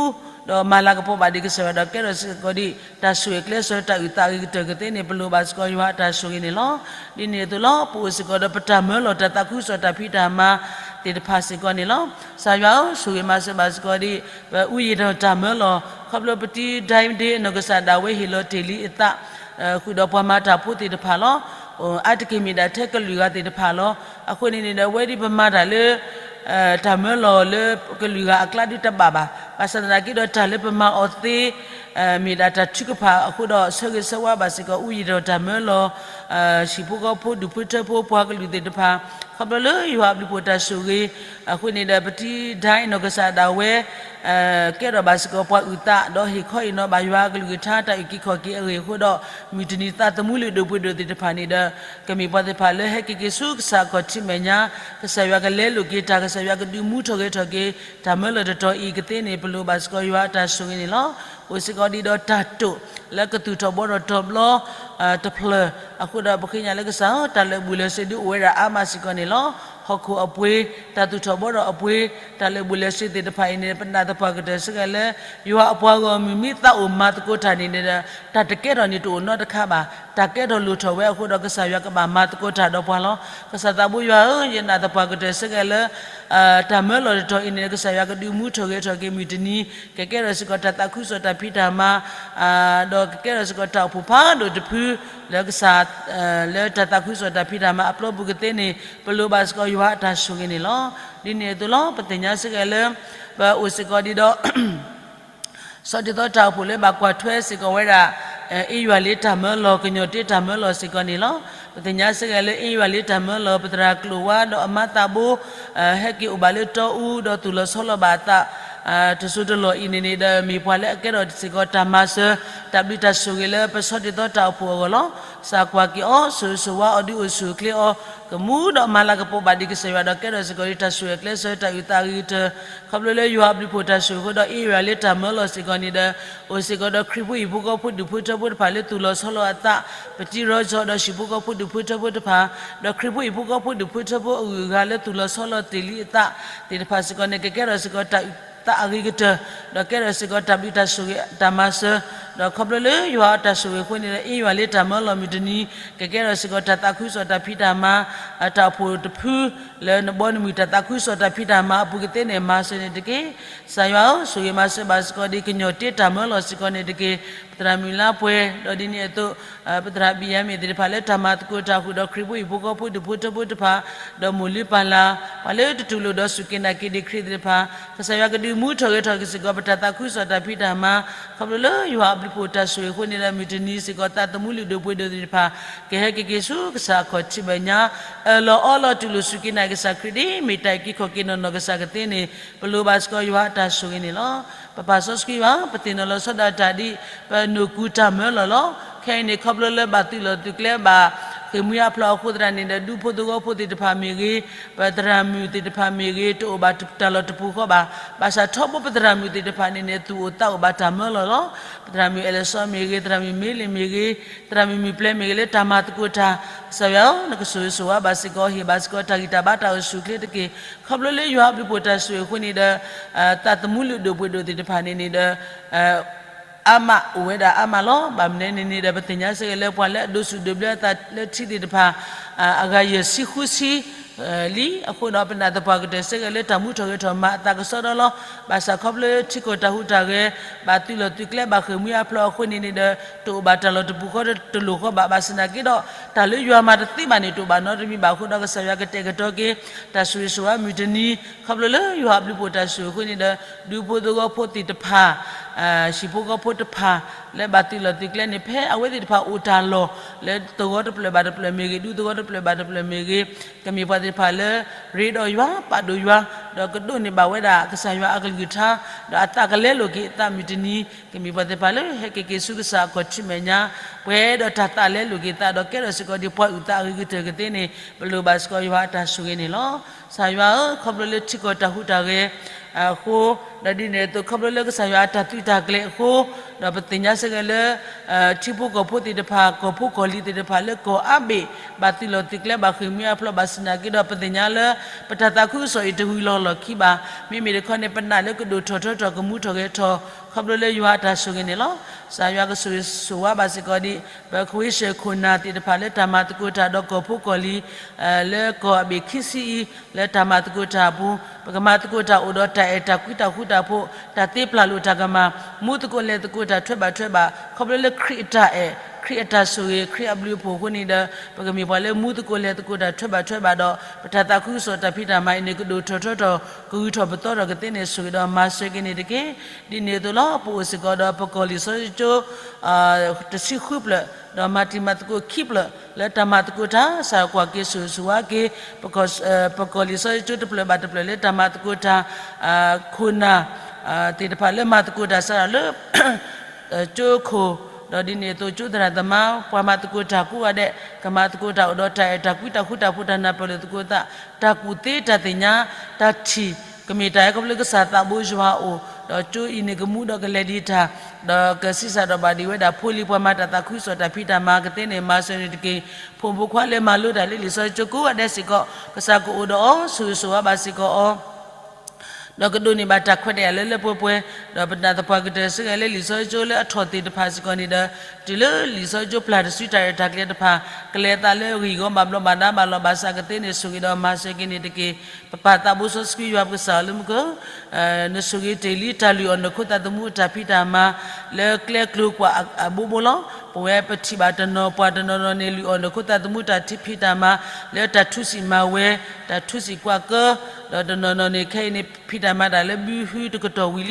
ဒီးမၤလၤကပီၤဘၣ်ဒံးကစၢ်ယွၤဒီးကဲထီၣ်စ့ၢ်ကီးဒံး တၢ်ဆိၣ်ဂ့ၤကျဲစၢးတၢ်အုၣ်သးအဂ့ၤကတၢၢ်ကသ့န့ၣ် ပလိၣ်ဘၣ်စ့ၢ်ကီးယွၤအတၢ်ဆိၣ်ဂ့ၤန့ၣ်လီၤ. ဒ်န့ၣ်အသိးလီၤ. ပအိၣ်စ့ၢ်ကီးဒီးပတၢ်မၢလီၤတၢ်သးခုကစီၣ်တၢ်ဖံးတၢ်မၤသ့ၣ်တဖၣ်စ့ၢ်ကီးန့ၣ်လီၤ. ကစၢ်ယွၤဧၢ, ဆိၣ်ဂ့ၤမၤစၢၤဘၣ်စ့ၢ်ကီးဒံး ပအူယံာ်ဒီးတၢ်မၢလီၤ ခီဖျိပတံၤဒဲဒ့ နီၢ်ကစၢ်ဒၣ်ဝဲဟ့ၣ်လီၤတ့ၢ်လံအသး ဃုာ်ဒီးပှၤမၤတၢ်ဖိသ့ၣ်တဖၣ်လီၤ. အါတက့ၢ်မ့ၢ်ဒၣ်ထဲကလုာ်ဂၤသ့ၣ်တဖၣ်လီၤ. အဃိန့ၣ်န့ၣ်ဒီး အဝဲဒ်ပမၤတၢ်လၢ တၢ်မၢလီၤလၢကလုာ်ဂၤအကျါဒုတဘၣ်ဘၣ်. ဘၣ်ဆၣ်သနာ်က့ဒီးတၢ်လၢပမၤအီၤသ့ မ့ၢ်ဒၣ်တၢ်ထုကဖၣ်အဃိဒီး ဆၢဂ့ၤဆၢဝါဘၣ်စ့ၢ်ကီး အူယံာ်ဒီးတၢ်မၢလီၤ ဟံၣ်ဖိဃီဖိ ဒူၣ်ဖိထၢဖိ ပှၤကလုာ်သ့ၣ်တဖၣ် ခီဖျိလၢယွၤအဘျုးဖှိၣ်တၢ်ဆိၣ်ဂ့ၤ အဃိန့ၣ်ဒီး ပတံၤဒဲနီၢ်ကစၢ်ဒၣ်ဝဲ ကဲထီၣ်ဘၣ်စ့ၢ်ကီးပှၤအုၣ်သး ဒီးဟ့ၣ်ခီဟ့ၣ်နီၤဘၣ်ယွၤအကလုၢ်ကထါ တၢ်အုၣ်က့ၤခီၣ်က့ၤအဂ့ၢ်အဃိဒီး မုၢ်တနံၤသးသမူလုၢ်ဒိၣ်ပှ့ၤဒိၣ်သ့ၣ်တဖၣ်န့ၣ်ဒီး ကမ့ၢ်ပှၤသ့ၣ်တဖၣ်လၢဟဲက့ၤက့ၤဆူကစၢ်အခီၣ်ထံးမဲာ်ညါ ကစၢ်ယွၤကလဲလိာ်က့ၤတၢ် ကစၢ်ယွၤကဒုးမူထီၣ်ဂဲၤထီၣ်က့ၤ တၢ်မၢလီၤတတီၤအံၤကသ့န့ၣ် ပလိၣ်ဘၣ်စ့ၢ်ကီးယွၤအတၢ်ဆိၣ်ဂ့ၤန့ၣ်လီၤ. အိၣ်စ့ၢ်ကီးဒံးဒီးတၢ်တိာ်လၢကသူၣ်ထီၣ်ဘှီထီၣ်တီၤဘျီ တဖျၢၣ် အဃိဒီး ပဃ့ကညးလၢကစၢ်ဧၢ တၢ်လၢာ်ဘူၣ်လၢာ်စ့ၤဒုးအိၣ်ဝဲဒၣ်အါမးစ့ၢ်ကီးန့ၣ်လီၤ. ဟီၣ်ခိၣ်အပှ့ၤ တၢ်သူၣ်ထီၣ်ဘှီထီၣ်အပှ့ၤ တၢ်လၢာ်ဘူၣ်လၢာ်စ့ၤသ့ၣ်တဖၣ်အံၤန့ၣ် ပနာ်သပှၢ်ကတၢၢ်စ့ၢ်ကီးလၢ ယွၤအပှၤဂီၢ်မုၢ်မ့ၢ်သးအိၣ်မၤသကိးတၢ်န့ၣ်န့ၣ်ဒီး တၢ်တကဲထီၣ်န့ၣ်တအိၣ်နီတခါဘၣ်. တၢ်ကဲထီၣ်လိၣ်ထီၣ်ဝဲအဃိဒီး ကစၢ်ယွၤကဘၣ်မၤသကိးတၢ်ဒီးပှၤလီၤ. ကစၢ်သးဘိယွၤဧၢ, ယနာ်သပှၢ်ကတၢၢ်စ့ၢ်ကီးလၢ တၢ်မၢလီၤတတီၤအံၤန့ၣ် ကစၢ်ယွၤကဒုးမူထီၣ်ဂဲၤထီၣ်က့ၤမုၢ်တနံၤ ကကဲထီၣ်စ့ၢ်ကီးတၢ်သးခုကစီၣ်တၢ်ဖံးတၢ်မၤ ဒီးကကဲထီၣ်စ့ၢ်ကီးတၢ်အိၣ်ဖှိၣ်ဖးဒိၣ်တဖု လၢကစၢ် လၢတၢ်သးခုကစီၣ်တၢ်ဖံးတၢ်မၤအပျီပူၤကသ့န့ၣ် ပလိၣ်ဘၣ်စ့ၢ်ကီးယွၤအတၢ်ဆိၣ်ဂ့ၤန့ၣ်လီၤ. ဒ်န့ၣ်အသိးလီၤ. ပသ့ၣ်ညါစ့ၢ်ကီးလၢ ပအိၣ်စ့ၢ်ကီးဒံးဒီး ဆီၣ်တံၢ်သီတၢ်အိၣ်ဖှိၣ်လၢဘၣ်ကွၢ်ထွဲစ့ၢ်ကီးဝဲဒၣ် အ့ယွၤလ့တၢ်မၢလီၤ ကညီၤတ့တၢ်မၢလီၤစ့ၢ်ကီးန့ၣ်လီၤ. ပသ့ၣ်ညါစ့ၢ်ကီးလၢ အ့ယွၤလ့တၢ်မၢလီၤ ပသရၣ်ကျိၤဝါဒီးအမါသးဘိ ဟဲက့ၤအိၣ်ဘၣ်လၢတီအူဒီးသူၣ်လီၤဆီလီၤဘၣ်အသး တစိၢ်တလီၢ်အံၤန့ၣ်န့ၣ်ဒီး မ့ၢ်ပှၤလၢအကဲထီၣ်စ့ၢ်ကီးတၢ်မၤစၢၤ တၢ်ဘျုးတၢ်ဆိၣ်ဂ့ၤလၢပဆီဒၣ်တၢ်အီၣ်တၢ်အီအပူၤအဂီၢ်လီၤ. ကစၢ်ကွၢ်က့ၤအီၤ ဆိၣ်ဂ့ၤဆိၣ်ဝါအီၤ ဒုးအိၣ်ဆူၣ်အိၣ်ချ့အီၤ ကမူဒီးမၤလၤကပီၤဘၣ်ဒံးကစၢ်ယွၤဒီး ကဲထီၣ်စ့ၢ်ကီးဒ်တၢ်ဆိၣ်ဂ့ၤကျဲစၢၤ တၢ်အုၣ်သးအဂ့ၤကတၢၢ် ခီဖျိလၢယွၤအဘျုးအဖှိၣ်တၢ်ဆိၣ်ဂ့ၤအဃိဒီး အ့ၣ်ယွၤလၢတၢ်မၢလီၤစ့ၢ်ကီးန့ၣ်ဒီး အိၣ်စ့ၢ်ကီးဒီးခရံာ်ဖိဟံၣ်ဖိဃီဖိဒူၣ်ဖိထၢဖိတဖၣ်လၢသူၣ်လီၤဆီလီၤအသး ပတံရီကၠီဒီးဟံၣ်ဖိဃီဖိဒူၣ်ဖိထၢဖိတဖၣ် ဒီးခရံာ်ဖိဟံၣ်ဖိဃီဖိဒူၣ်ဖိထၢဖိအဂုၤအဂၤလၢသူၣ်လီၤဆီလီၤတ့ၢ်လံအသးသ့ၣ်တဖၣ်စ့ၢ်ကီးန့ၣ် ကကဲထီၣ်စ့ၢ်ကီးတၢ်အုၣ်သးအဂ့ၤကတၢၢ် ဒီးကဲထီၣ်စ့ၢ်ကီးတၢ်ဘျုးတၢ်ဆိၣ်ဂ့ၤတၢ်မၤစၢၤ ဒီးခီဖျိလၢယွၤအတၢ်ဆိၣ်ဂ့ၤအဃိန့ၣ်ဒီး အ့ၣ်ယွၤလၢတၢ်မၢလီၤမုၢ်တနံၤ ကကဲထီၣ်စ့ၢ်ကီးတၢ်သးခုကစီၣ်တၢ်ဖံးတၢ်မၤ တၢ်အိၣ်ဖှိၣ်တဖု လၢနဘီနမုၢ်တၢ်သးခုကစီၣ်တၢ်ဖံးတၢ်မၤအပူၤကသ့န့ၣ် မၤစၢၤန့ၣ်တက့ၢ်. ကစၢ်ယွၤဧၢ, ဆိၣ်ဂ့ၤမၤစၢၤဘၣ်စ့ၢ်ကီးဒ်ကညီၤတ့တၢ်မၢလီၤစ့ၢ်ကီးန့ၣ်တက့ၢ်. ပသရၣ်မုၣ်လါပှဲၤ ဒီးဒ်န့ၣ်အသိး ပသရၣ်ဘံၣ်ယၤမ့ၣ်သ့ၣ်တဖၣ်လၢတၢ်မၤသကိးတၢ်ဃုာ်ဒီးခရံာ်ဖိဟံၣ်ဖိဃီဖိဒူၣ်ဖိထၢဖိတဖၣ် ဒီးမိၢ်လုၢ်ပၢ်လၢ် ပှၤလၢတတူၢ်လိာ်ဒီးစူၢ်က့ၤနာ်က့ၤဒံးခရံာ်သ့ၣ်တဖၣ် ကစၢ်ယွၤကဒုးမူထီၣ်ဂဲၤထီၣ်က့ၤစ့ၢ်ကီး ပတၢ်သးခုကစီၣ်တၢ်ဖံးတၢ်မၤ ခီဖျိလၢယွၤအဘျုးအဖှိၣ်တၢ်ဆိၣ်ဂ့ၤအဃိန့ၣ်ဒီး မုၢ်တနံၤစ့ၢ်ကီး သးသမူလုၢ်ဒိၣ်ပှ့ၤဒိၣ်သ့ၣ်တဖၣ် ကဟဲက့ၤက့ၤဆူကစၢ်အခီၣ်ထံးမဲာ်ညါ အၢၣ်လီၤအီလီၤတူၢ်လိာ်စူၢ်က့ၤနာ်က့ၤကစၢ်ခရံာ်ဒ် မ့ၢ်တၢ်အုၣ်က့ၤခီၣ်က့ၤနီၢ်နီၢ်ကစၢ်ကသ့န့ၣ် ပလိၣ်ဘၣ်စ့ၢ်ကီးယွၤအတၢ်ဆိၣ်ဂ့ၤန့ၣ်လီၤ. ပပၢ်စီဆှံဘၣ် ပသ့ၣ်နီၣ်လီၤဆီဒၣ်တၢ်ဒ် ပနီၢ်ကူတၢ်မၢလီၤလီၤ. ခဲအံၤန့ၣ် ခီဖျိလၢဘၣ်သုးလီၢ်သုးကျဲဘၣ် ဃ့ၢ်မှံဟးဖျိးအဃိသတးန့ၣ်ဒီး ဒူဖိသဝီဖိသ့ၣ်တဖၣ်မ့ၢ်ဂ့ၤ, ပသရၣ်မုၣ်သ့ၣ်တဖၣ်မ့ၢ်ဂ့ၤ တအိၣ်ဘၣ်တၢ်လီၢ်တပူၤဃီဘၣ်. ဘၣ်ဆၣ်ထီဘိပသရၣ်မုၣ်သ့ၣ်တဖၣ်န့ၣ်န့ၣ် သူၣ်အိၣ်သးအိၣ်ဘၣ်တၢ်မၢလီၤလီၤ. ပသရၣ်မုၣ်အဲၣ်လီးစီမ့ၢ်ဂ့ၤ, သရၣ်မုၣ်မ့လ့ၣ်မ့ၢ်ဂ့ၤ, သရၣ်မုၣ်မုၢ်ပျဲမ့ၢ်ဂ့ၤလၢတၢ်မၤသကိးတၢ် ကစၢ်ယွၤဧၢ, နကဆိၣ်ဂ့ၤဆိၣ်ဝါဘၣ်စ့ၢ်ကီး ဟ့ၣ်ဘၣ်စ့ၢ်ကီးတၢ်ဂံၢ်တၢ်ဘါတၢ်အိၣ်ဆူၣ်အိၣ်ချ့တက့ၢ်. ခီဖျိလၢယွၤအဘျုးအဖှိၣ်တၢ်ဆိၣ်ဂ့ၤအဃိန့ၣ်ဒီး သးသမူလုၢ်ဒိၣ်ပှ့ၤဒိၣ်သ့ၣ်တဖၣ်န့ၣ်န့ၣ်ဒီး အါမးအိၣ်ဝဲဒၣ်အါမးလီၤ. ဘၣ်မနုၤန့ၣ်န့ၣ်ဒီး ပသ့ၣ်ညါစ့ၢ်ကီးလၢပှၤလၢအဒိးစူၣ်ဒိးဘျၢအသးလၢထံသ့ၣ်တဖၣ် အဂၤယဲၢ်ဆံဃုဆံလံ. အဃိဒီးပနာ်သပှၢ်ကတၢၢ်စ့ၢ်ကီးလၢတၢ်မူထီၣ်ဂဲၤထီၣ်မၤအသးကစီဒီလီၤ. ဘၣ်ဆၣ်ခီဖျိလၢထံကီၢ်တၢ်ဟူးတၢ်ဂဲၤ ဘၣ်သုးလီၢ်သုးကျဲဘၣ်ဃ့ၢ်မှံဟးဖျိးအဃိန့ၣ်န့ၣ်ဒီး တအိၣ်ဘၣ်တၢ်လီၢ်တပူၤဃီတလိၤဃီဘၣ်. ဘၣ်ဆၣ်သနာ်က့ဒီး တၢ်လၢယွၤမၤတသ့ဘၣ်န့ၣ် တအိၣ်ဘၣ်နီတမံၤဘၣ်အဃိဒီး ကစၢ်ယွၤကတဲာ်ကတီၤက့ၤ တၢ်ဆိၣ်ဂ့ၤဆိၣ်ဝါမုၢ်တနံၤ ခီဖျိလၢယွၤအဘျုးအဖှိၣ်တၢ်ဆိၣ်ဂ့ၤအဃိန့ၣ်ဒီး ဒူဖိသဝီဖိသ့ၣ်တဖၣ် ဟံၣ်ဖိဃီဖိတဖၣ် လၢဘၣ်သုးလီၢ်သုးကျဲန့ၣ် ဖဲအဝဲသ့ၣ်တဖၣ်အိၣ်တၢ်လီၢ် လၢသဝီတဖျၢၣ်ဘၣ်တဖျၢၣ်မ့ၢ်ဂ့ၤ, ဒူသဝီတဖျၢၣ်ဘၣ်တဖျၢၣ်မ့ၢ်ဂ့ၤ, ကမ့ၢ်ပှၤသ့ၣ်တဖၣ်လၢ ရ့ဒီးယွၤ ပာ်ဒိၣ်ယွၤ ဒီးကဒိးန့ၢ်ဘၣ်ဝဲဒၣ်ကစၢ်ယွၤအကလုၢ်ကထါ ဒီးအသးကလဲလိာ်က့ၤအသးမုၢ်တနံၤ ကမ့ၢ်ပှၤသ့ၣ်တဖၣ်လၢဟဲက့ၤက့ၤဆူကစၢ်အခီၣ်ထံးမဲာ်ညါ ပှဲၤဒီးတၢ်သးလဲလိာ်က့ၤသး ဒီးကဲထီၣ်စ့ၢ်ကီးဒ်ပှၤအုၣ်သးအဂ့ၤကတၢၢ်ကသ့န့ၣ် ပလိၣ်ဘၣ်စ့ၢ်ကီးယွၤအတၢ်ဆိၣ်ဂ့ၤန့ၣ်လီၤ. ကစၢ်ယွၤဧၢ, ခီဖျိလၢထံကီၢ်တၢ်ဟူးတၢ်ဂဲၤအဃိ, ဒီးဒ်န့ၣ်အသိး ခီဖျိလၢကစၢ်ယွၤအတၢ်သုးတၢ်ကျဲၤအဃိ, ဒီးပသ့ၣ်ညါစ့ၢ်ကီးလၢ ထံဖိကီၢ်ဖိသ့ၣ်တဖၣ် ကီၢ်ဖိကီၢ်လံၤသ့ၣ်တဖၣ်လၢကီၢ်အါဘ့ၣ် ဘၣ်သုးလီၢ်သုးကျဲဘၣ်ဃ့ၢ်မှံဟးဖျိးဘၣ်ဆၣ်သနာ်က့ဒီး ပသ့ၣ်ညါလၢ ပတၢ်သးခုကစီၣ်အံၤတဝံၤလီၢ်လီၢ်ခံဘၣ်. မ့မ့ၢ်တခီန့ၣ် ပနာ်လၢကဒိၣ်ထီၣ်ထီထီၣ်ကမူထီၣ်ဂဲၤထီၣ် ခီဖျိလၢယွၤအတၢ်ဆိၣ်ဂ့ၤန့ၣ်လီၤ. ကစၢ်ယွၤကဆိၣ်ဂ့ၤဆိၣ်ဝါဘၣ်စ့ၢ်ကီးဒ် ပခွ့ၡၢၣ်ခိၣ်နၢ်သ့ၣ်တဖၣ်လၢတၢ်မၤသကိးတၢ်ဒီးကီၢ်ဖိကီၢ်လံၤ လၢကီၢ်အဘ့ၣ်ခံဆံအံၤ လၢတၢ်မၤသကိးတၢ်အပူၤ ပကမၤသကိးတၢ်အိၣ်ဒီးတၢ်အဲၣ်တၢ်ကွံတၢ်ဃူတၢ်ဖိး တၢ်သ့ပျၢ်လိာ်တၢ်ကမၣ် မူသကိးလဲၤသကိးတၢ်ထွဲဘၣ်ထွဲဘၣ် ခီဖျိလၢခရံာ်အတၢ်အဲၣ် ခရံာ်အတၢ်ဆိၣ်ဂ့ၤ ခရံာ်အဘျုးအဖှိၣ်အဃိန့ၣ်ဒီး ပကမ့ၢ်ပှၤလၢမူသကိးလဲၤသကိးတၢ်ထွဲဘၣ်ထွဲဘၣ်ဒီး ပတၢ်သးခုကစီၣ်တၢ်ဖံးတၢ်မၤအံၤန့ၣ် ကဒိၣ်ထီၣ်ထီထီၣ် ကဂုၤထီၣ်ပသီထီၣ်ကသ့န့ၣ် ဆိၣ်ဂ့ၤဒီးမၤစၢၤက့ၤန့ၣ်တက့ၢ်. ဒ်န့ၣ်အသိးလီၤ ပအိၣ်စ့ၢ်ကီးဒီးပကီၢ်လံာ်စီဆှံကၠိ တဆံဃုဖျၢၣ် ဒီးမၤတံၤမၤသကိးခံဖျၢၣ် လၢတၢ်မၤသကိးတၢ် ကစၢ်ကွၢ်က့ၤဆိၣ်ဂ့ၤဆိၣ်ဝါက့ၤ ပကီၢ်လံာ်စီဆှံကၠိတဖျၢၣ်ဘၣ်တဖျၢၣ်လၢတၢ်မၤသကိးတၢ် ခိၣ်နၢ် သ့ၣ်တဖၣ်လၢမၤသကိးတၢ်စးထီၣ်လၢ ကၠိခိၣ် ဒီးဒ်န့ၣ်အသိးကၠိသရၣ်သမါ ပှၤမၤသကိးတၢ်ကိးဂၤဒဲး ကမၤသကိးတၢ်အိၣ်ဒီးတၢ်အဲၣ်တၢ်ကွံတၢ်ဃူတၢ်ဖိး တၢ်နၢ်ပၢၢ်လိာ်သကိးသး တၢ်ကူၣ်သ့တၢ်သ့ၣ်ညါ တၢ်ထံၣ် ကမ့ၢ်တၢ်ဟဲခီဖျိလၢကစၢ်သးဘိယွၤအအိၣ် ဒီးကၠိအံၤန့ၣ်ကမူဒီးကလဲၤဒံးတၢ် ဒီးကဆံးစၢ်ဒီးဘၣ်ဒံးဝဲဒၣ်ဖိလံၤပှၤမၤတၢ်သးခုကစီၣ်တၢ်ဖံးတၢ်မၤကသ့န့ၣ် မၤစၢၤန့ၣ်တက့ၢ်. ဖိမုၣ်ဖိခွါလၢမၤလိတၢ်လၢလံာ်စီဆှံကၠိကိးဂၤဒဲးစ့ၢ်ကီး ကစၢ်ကအိၣ်ဒီးအီၤ ဆိၣ်ဂ့ၤဆိၣ်ဝါဘၣ်စ့ၢ်ကီးအီၤ ဒီးကဒိးန့ၢ်ဘၣ်တၢ်ခွဲးတၢ်ယာ်လၢလၢပှဲၤပှဲၤ ဒီးပနာ်သပှၢ်ကတၢၢ်စ့ၢ်ကီးလၢလံာ်စီဆှံကၠိလၢအထီၣ်သ့ၣ်တဖၣ်စ့ၢ်ကီးန့ၣ်ဒီး တုၤလၢလံာ်စီဆှံကၠိပျၢ်တစုတၢ်ရဲၣ်တၢ်ကျဲၤတဖၣ် ကလဲၤအသးလၢအဂံၢ်အဂီၢ်ဘၣ်ဘျီးဘၣ်ဒါဘၣ်လီၤဘၣ်စးကသ့န့ၣ် ဆိၣ်ဂ့ၤဒီးမၤစၢၤက့ၤန့ၣ်တက့ၢ်. ပပၢ်သးဘိစီဆှံယွၤပကစၢ်ဧၢလၢမူခိၣ် နဆိၣ်ဂ့ၤတ့ၢ်လံတၢ်လုၢ်အီၣ်နခိၣ်သးသမူအတၢ်ဖံးတၢ်မၤ လၢကျဲကျိၤကွာ်အဘိဘိလီၤ. ပဝဲပထံၣ်ဘၣ်တနီၤပှၤတနီၤနီၤန့ၣ် လုၢ်အီၣ်နခိၣ်သးသမူတၢ်ဖံးတၢ်မၤ လၢတၢ်ထူစံၣ်မၤဝဲ တၢ်ထူစံၣ်ကွၢ်ကၢ ဒီးတနီၤနီၤန့ၣ် ခဲအံၤန့ၣ် ဖံးတၢ်မၤတၢ်လၢဘုဟုတကတီၢ်ဝံၤ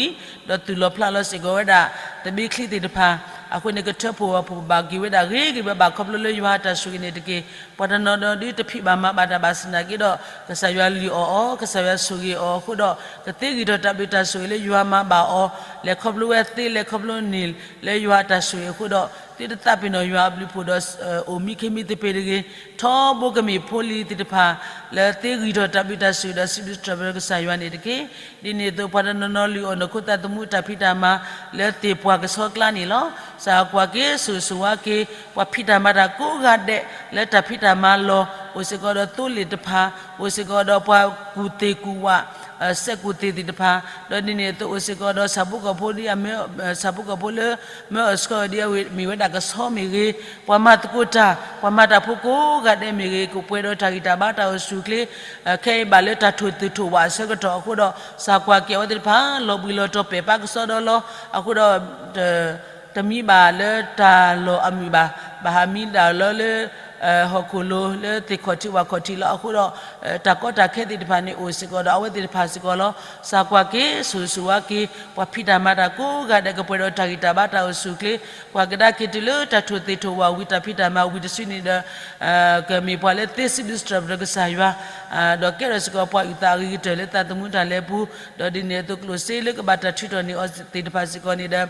လံ ဒီးသူၣ်လီၤဖျးလီၤစ့ၢ်ကီးဝဲဒၣ် သဘ့ချံသ့ၣ်တဖၣ် အဃိန့ၣ် ကထၢဖှိၣ်ပှၤဖှိၣ်ဘၣ်က့ၤဝဲဒၣ်ဂ့ၤဂ့ၤဘၣ်ဘၣ် ခီဖျိလၢယွၤအတၢ်ဆိၣ်ဂ့ၤန့ၣ်တက့ၢ်. ပှၤတနီၤနီၤဒုးတဖံးဘၣ်မၤဘၣ်တၢ်ဘၣ်ဆၣ်သနာ်က့ဒီး ကစၢ်ယွၤလုၢ်အီၣ်အီၤ, ကစၢ်ယွၤဆိၣ်ဂ့ၤအီၤအဃိဒီး ကသ့ဂံၢ်ထီၣ်တၢ်ဘျုးတၢ်ဆိၣ်ဂ့ၤလၢယွၤမၤဘၣ်အီၤ, လဲၤခီဖျိဝဲသ့ လဲၤခီဖျိန့ၢ်လၢယွၤအတၢ်ဆိၣ်ဂ့ၤအဃိဒီး သုတသးပ့ၤနီၣ်ယွၤအဘျုးအဖှိၣ်ဒီး အိၣ်မံခ့မံသပ့ၤတဂ့ၤ, ထီဘိကမ့ၢ်ဖိလံၤသ့ၣ်တဖၣ် လၢသ့ဂံၢ်ထီၣ်တၢ်ဘျုးတၢ်ဆိၣ်ဂ့ၤဒီး စံးဘျုးစံးထီၣ်ပတြၢၤကစၢ်ယွၤန့ၣ်တက့ၢ်. ဒ်န့ၣ်အသိး ပှၤတနီၤနီၤလုၢ်အီၣ်နီၢ်ခိသးသမူတၢ်ဖံးတၢ်မၤ လၢသ့ၣ်ပှၢ်ကဆှီကျါန့ၣ်လီၤ. စးကွၢ်က့ၤ ဆိၣ်ဂ့ၤဆိၣ်ဝါက့ၤ ပှၤဖံးတၢ်မၤတၢ်ကိးဂၤဒဲး လၢတၢ်ဖံးတၢ်မၤလီၢ် အိၣ်စ့ၢ်ကီးဒီးသိလ့ၣ်တဖၣ်, အိၣ်စ့ၢ်ကီးဒီးပှၤကူၣ်သ့ၣ်ကူၣ်ဝး စဲးကူၣ်သ့ၣ်သ့ၣ်တဖၣ်, ဒီးဒ်န့ၣ်အသိးအိၣ်စ့ၢ်ကီးဒီးဆၣ်ဖိကီၢ်ဖိဒ်အမ့ၢ် ဆၣ်ဖိကီၢ်ဖိလၢ မ့ၢ်အီၣ်ဆှီဒ်အဝဲမ့ၢ်ဝဲဒၣ်ကဆီမ့ၢ်ဂ့ၤ, ပှၤမၤသကိးတၢ် ပှၤမၤတၢ်ဖိကိးဂၤဒဲးမ့ၢ်ဂ့ၤ ကပှဲၤဒီးတၢ်ဂံၢ်တၢ်ဘါတၢ်အိၣ်ဆူၣ်အိၣ်ချ့, ခဲအံၤဘၣ်လၢတၢ်ထိၣ်သ့ၣ်ထိၣ်ဝးအဆၢကတီၢ်အဃိဒီး စးကွၢ်က့ၤအဝဲသ့ၣ်တဖၣ် လီၤဘှံးလီၤတီၤပဲာ်ပာ်ကစီဒီလီၤ. အဃိဒီး တမံဘၣ်လၢတၢ်လီၢ်အမုာ်ဘၣ်, ဘၣ်ဟးမံဒၣ်လီၤလၢ ဟီၣ်ခိၣ်လိၤလၢသ့ၣ်ခီၣ်ထံးဝၣ်ခီၣ်ထံးလီၤ. အဃိဒီး တၢ်ကီတၢ်ခဲသ့ၣ်တဖၣ်န့ၣ် အိၣ်စ့ၢ်ကီးဒီးအဝဲသ့ၣ်တဖၣ်စ့ၢ်ကီးလီၤ. စးကွၢ်က့ၤ ဆိၣ်ဂ့ၤဆိၣ်ဝါက့ၤ ပှၤဖံးတၢ်မၤတၢ်ကိးဂၤဒဲး ကပှဲၤဒီးတၢ်ဂံၢ်တၢ်ဘါတၢ်အိၣ်ဆူၣ်အိၣ်ချ့, ကွၢ်ကဒါက့ၤတုၤလၢတၢ်ထိၣ်သ့ၣ်ထိၣ်ဝးဝံၤ တၢ်ဖံးတၢ်မၤဝံၤတစုန့ၣ်ဒီး ကမ့ၢ်ပှၤလၢသ့စံးဘျုးစံးထီၣ်ပတြၢၤကစၢ်ယွၤ ဒီးကဲထီၣ်စ့ၢ်ကီးပှၤအုၣ်သးအဂ့ၤကတၢၢ်လၢသးသမူတၢ်လဲၤပူၤ, ဒီးဒ်န့ၣ်အသိးကျိၣ်စ့လၢကဘၣ်တၢ်ထုးထီၣ်န့ၢ်အီၤသ့ၣ်တဖၣ်စ့ၢ်ကီးန့ၣ်ဒီး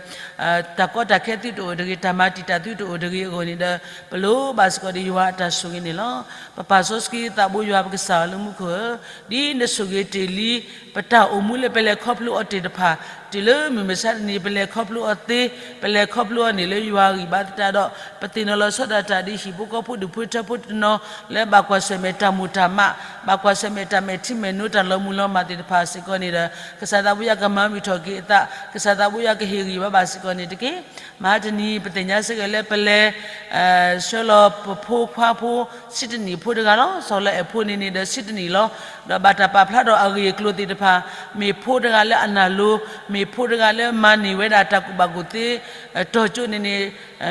တၢ်ကီတၢ်ခဲသုတအိၣ်တဂ့ၤ, တၢ်မၤတံာ်တာ်သုတအိၣ်တဂ့ၤအဂီၢ်န့ၣ်ဒီး ပလိၣ်ဘၣ်စ့ၢ်ကီးဒီးယွၤအတၢ်ဆိၣ်ဂ့ၤန့ၣ်လီၤ. ပပၢ်စီဆှံသးဘိယွၤပကစၢ်ဧၢလၢမူခိၣ်ဧၢ, ဒ်နဆိၣ်ဂ့ၤတ့ၢ်လံ ပတၢ်အိၣ်မူလၢပလဲၤခီဖျိအီၤတ့ၢ်တဖၣ်, တုၤလၢမုၢ်မဆါတနံၤ ပလဲၤခီဖျိအီၤသ့, ပလဲၤခီဖျိအီၤန့ၣ်လၢယွၤဂံၢ်ဘါသတးဒီး ပသ့ၣ်နီၣ်လီၤဆီဒၣ်တၢ်ဒ်ဟံၣ်ဖိဃီဖိဒူၣ်ဖိထၢဖိတနီၤ လၢဘၣ်ကွၢ်ဆၢၣ်မဲာ်တၢ်မိၢ်တၢ်မး, ဘၣ်ကွၢ်ဆၢၣ်မဲာ်တၢ်မဲာ်ထံမဲာ်နိတၢ်လီၤမုၢ်လီၤမၢ်သ့ၣ်တဖၣ်စ့ၢ်ကီးန့ၣ်ဒီး ကစၢ်သးဘိယွၤကမၤမုာ်ထီၣ်က့ၤအသး, ကစၢ်သးဘိယွၤကဟ့ၣ်ဂံၢ်ဘါဘၣ်စ့ၢ်ကီးန့ၣ်တက့ၢ်. မဟါတနံၤ ပသ့ၣ်ညါစ့ၢ်ကီးလၢပလဲၤ ဆှၢလီၤပဖိခွါဖိ ဆံးတနံၣ်ဖိတဂၤလီၤ. စီၤလၢအဲၣ်ဖိန့ၣ်န့ၣ်ဒီးဆံးတနံၣ်လီၤ. ဒီးဘၣ်တၢ်ပာ်ဖျါထီၣ်အဂ့ၢ်အကျိၤသ့ၣ်တဖၣ်, မ့ၢ်ဖိတဂၤလၢအနၢ်လိၤ, မ့ၢ်ဖိတဂၤလၢမၤန့ၢ်ဝဲဒၣ်တၢ်ကူၣ်ဘၣ်ကူၣ်သ့ တီၤကၠိန့ၣ်န့ၣ်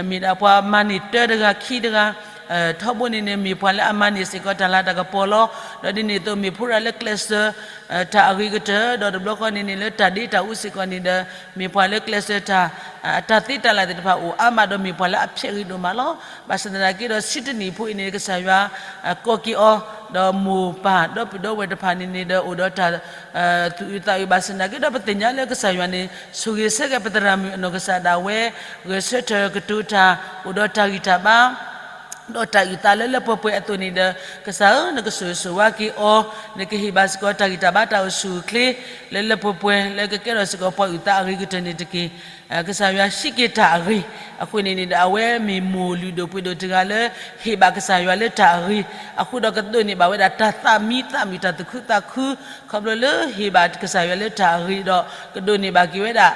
မ့ၢ်ဒၣ်ပှၤမၤန့ၢ်တၢတဂၤခံတဂၤ, ထီဘိန့ၣ်န့ၣ် မ့ၢ်ပှၤလၢအမၤန့ၢ်စ့ၢ်ကီးတၢ်လၤတၢ်ကပီၤလီၤ. ဒီးဒ်န့ၣ်အသိး မ့ၢ်ဖိတဂၤလၢကျဲးစၢး တၢ်အဂ့ၤကတၢၢ်, ဒီးတဘျီဃီန့ၣ်န့ၣ် လၢတၢ်ဒ့တၢ်အူစ့ၢ်ကီးန့ၣ်ဒီး မ့ၢ်ပှၤလၢကျဲးစၢးတၢ် အတၢ်သ့တၢ်လၢ်သ့ၣ်တဖၣ်အိၣ်အါမးဒီး မ့ၢ်ပှၤလၢအဖျဲးဂ့ၤဒိၣ်မးလီၤ. ဘၣ်ဆၣ်သနာ်က့ဒီး ဆံးတနံၣ်ဖိအံၤန့ၣ် ကစၢ်ယွၤ ကိးက့ၤအီၤ, ဒီးမိၢ်ပၢ်ဒီပုၢ်ဒီဝဲၢ်တဖၣ်န့ၣ်န့ၣ်ဒီး အိၣ်ဒီးတၢ် သူၣ်အုးသးအုးဘၣ်ဆၣ်သနာ်က့ဒီး ပသ့ၣ်ညါလၢကစၢ်ယွၤန့ၣ် ဆိၣ်ဂ့ၤဆၢက့ၤပသရၣ်မုၣ်အနီၢ်ကစၢ်ဒၣ်ဝဲ, ဂဲၤဆၢထၢၣ်ကတိၤတၢ် အိၣ်ဒီးတၢ်ဂံၢ်တၢ်ဘါ ဒီးတၢ်အုၣ်သးလၢလၢပှဲၤပှဲၤအသိးန့ၣ်ဒီး ကစၢ်ဧၢ နကဆိၣ်ဂ့ၤဆိၣ်ဝါက့ၤအီၤ, နကဟ့ၣ်ဘၣ်စ့ၢ်ကီးတၢ်ဂံၢ်တၢ်ဘါတၢ်အိၣ်ဆူၣ်အိၣ်ချ့ လၢလၢပှဲၤပှဲၤ လၢကကဲထီၣ်စ့ၢ်ကီးပှၤအုၣ်သးအဂ့ၤကတၢၢ်န့ၣ်တက့ၢ်. ကစၢ်ယွၤဟံးက့ၤတၢ်အဂ့ၤ, အဃိန့ၣ်န့ၣ်ဒီး အဝဲမ့ၢ်မိၢ်လုၢ်ဒိၣ်ပှ့ၤဒိၣ်တဂၤလၢ ဟ့ၣ်ဘၣ်ကစၢ်ယွၤလၢတၢ်အဂ့ၤ, အဃိဒီးကဒိးန့ၢ်ဘၣ်ဝဲဒၣ်တၢ်သးမံသးမုာ်တၢ်သူၣ်ခုသးခု, ခီဖျိလၢဟ့ၣ်ဘၣ်ကစၢ်ယွၤလၢတၢ်အဂ့ၤဒီး ကဒိးန့ၢ်ဘၣ်က့ၤဝဲဒၣ်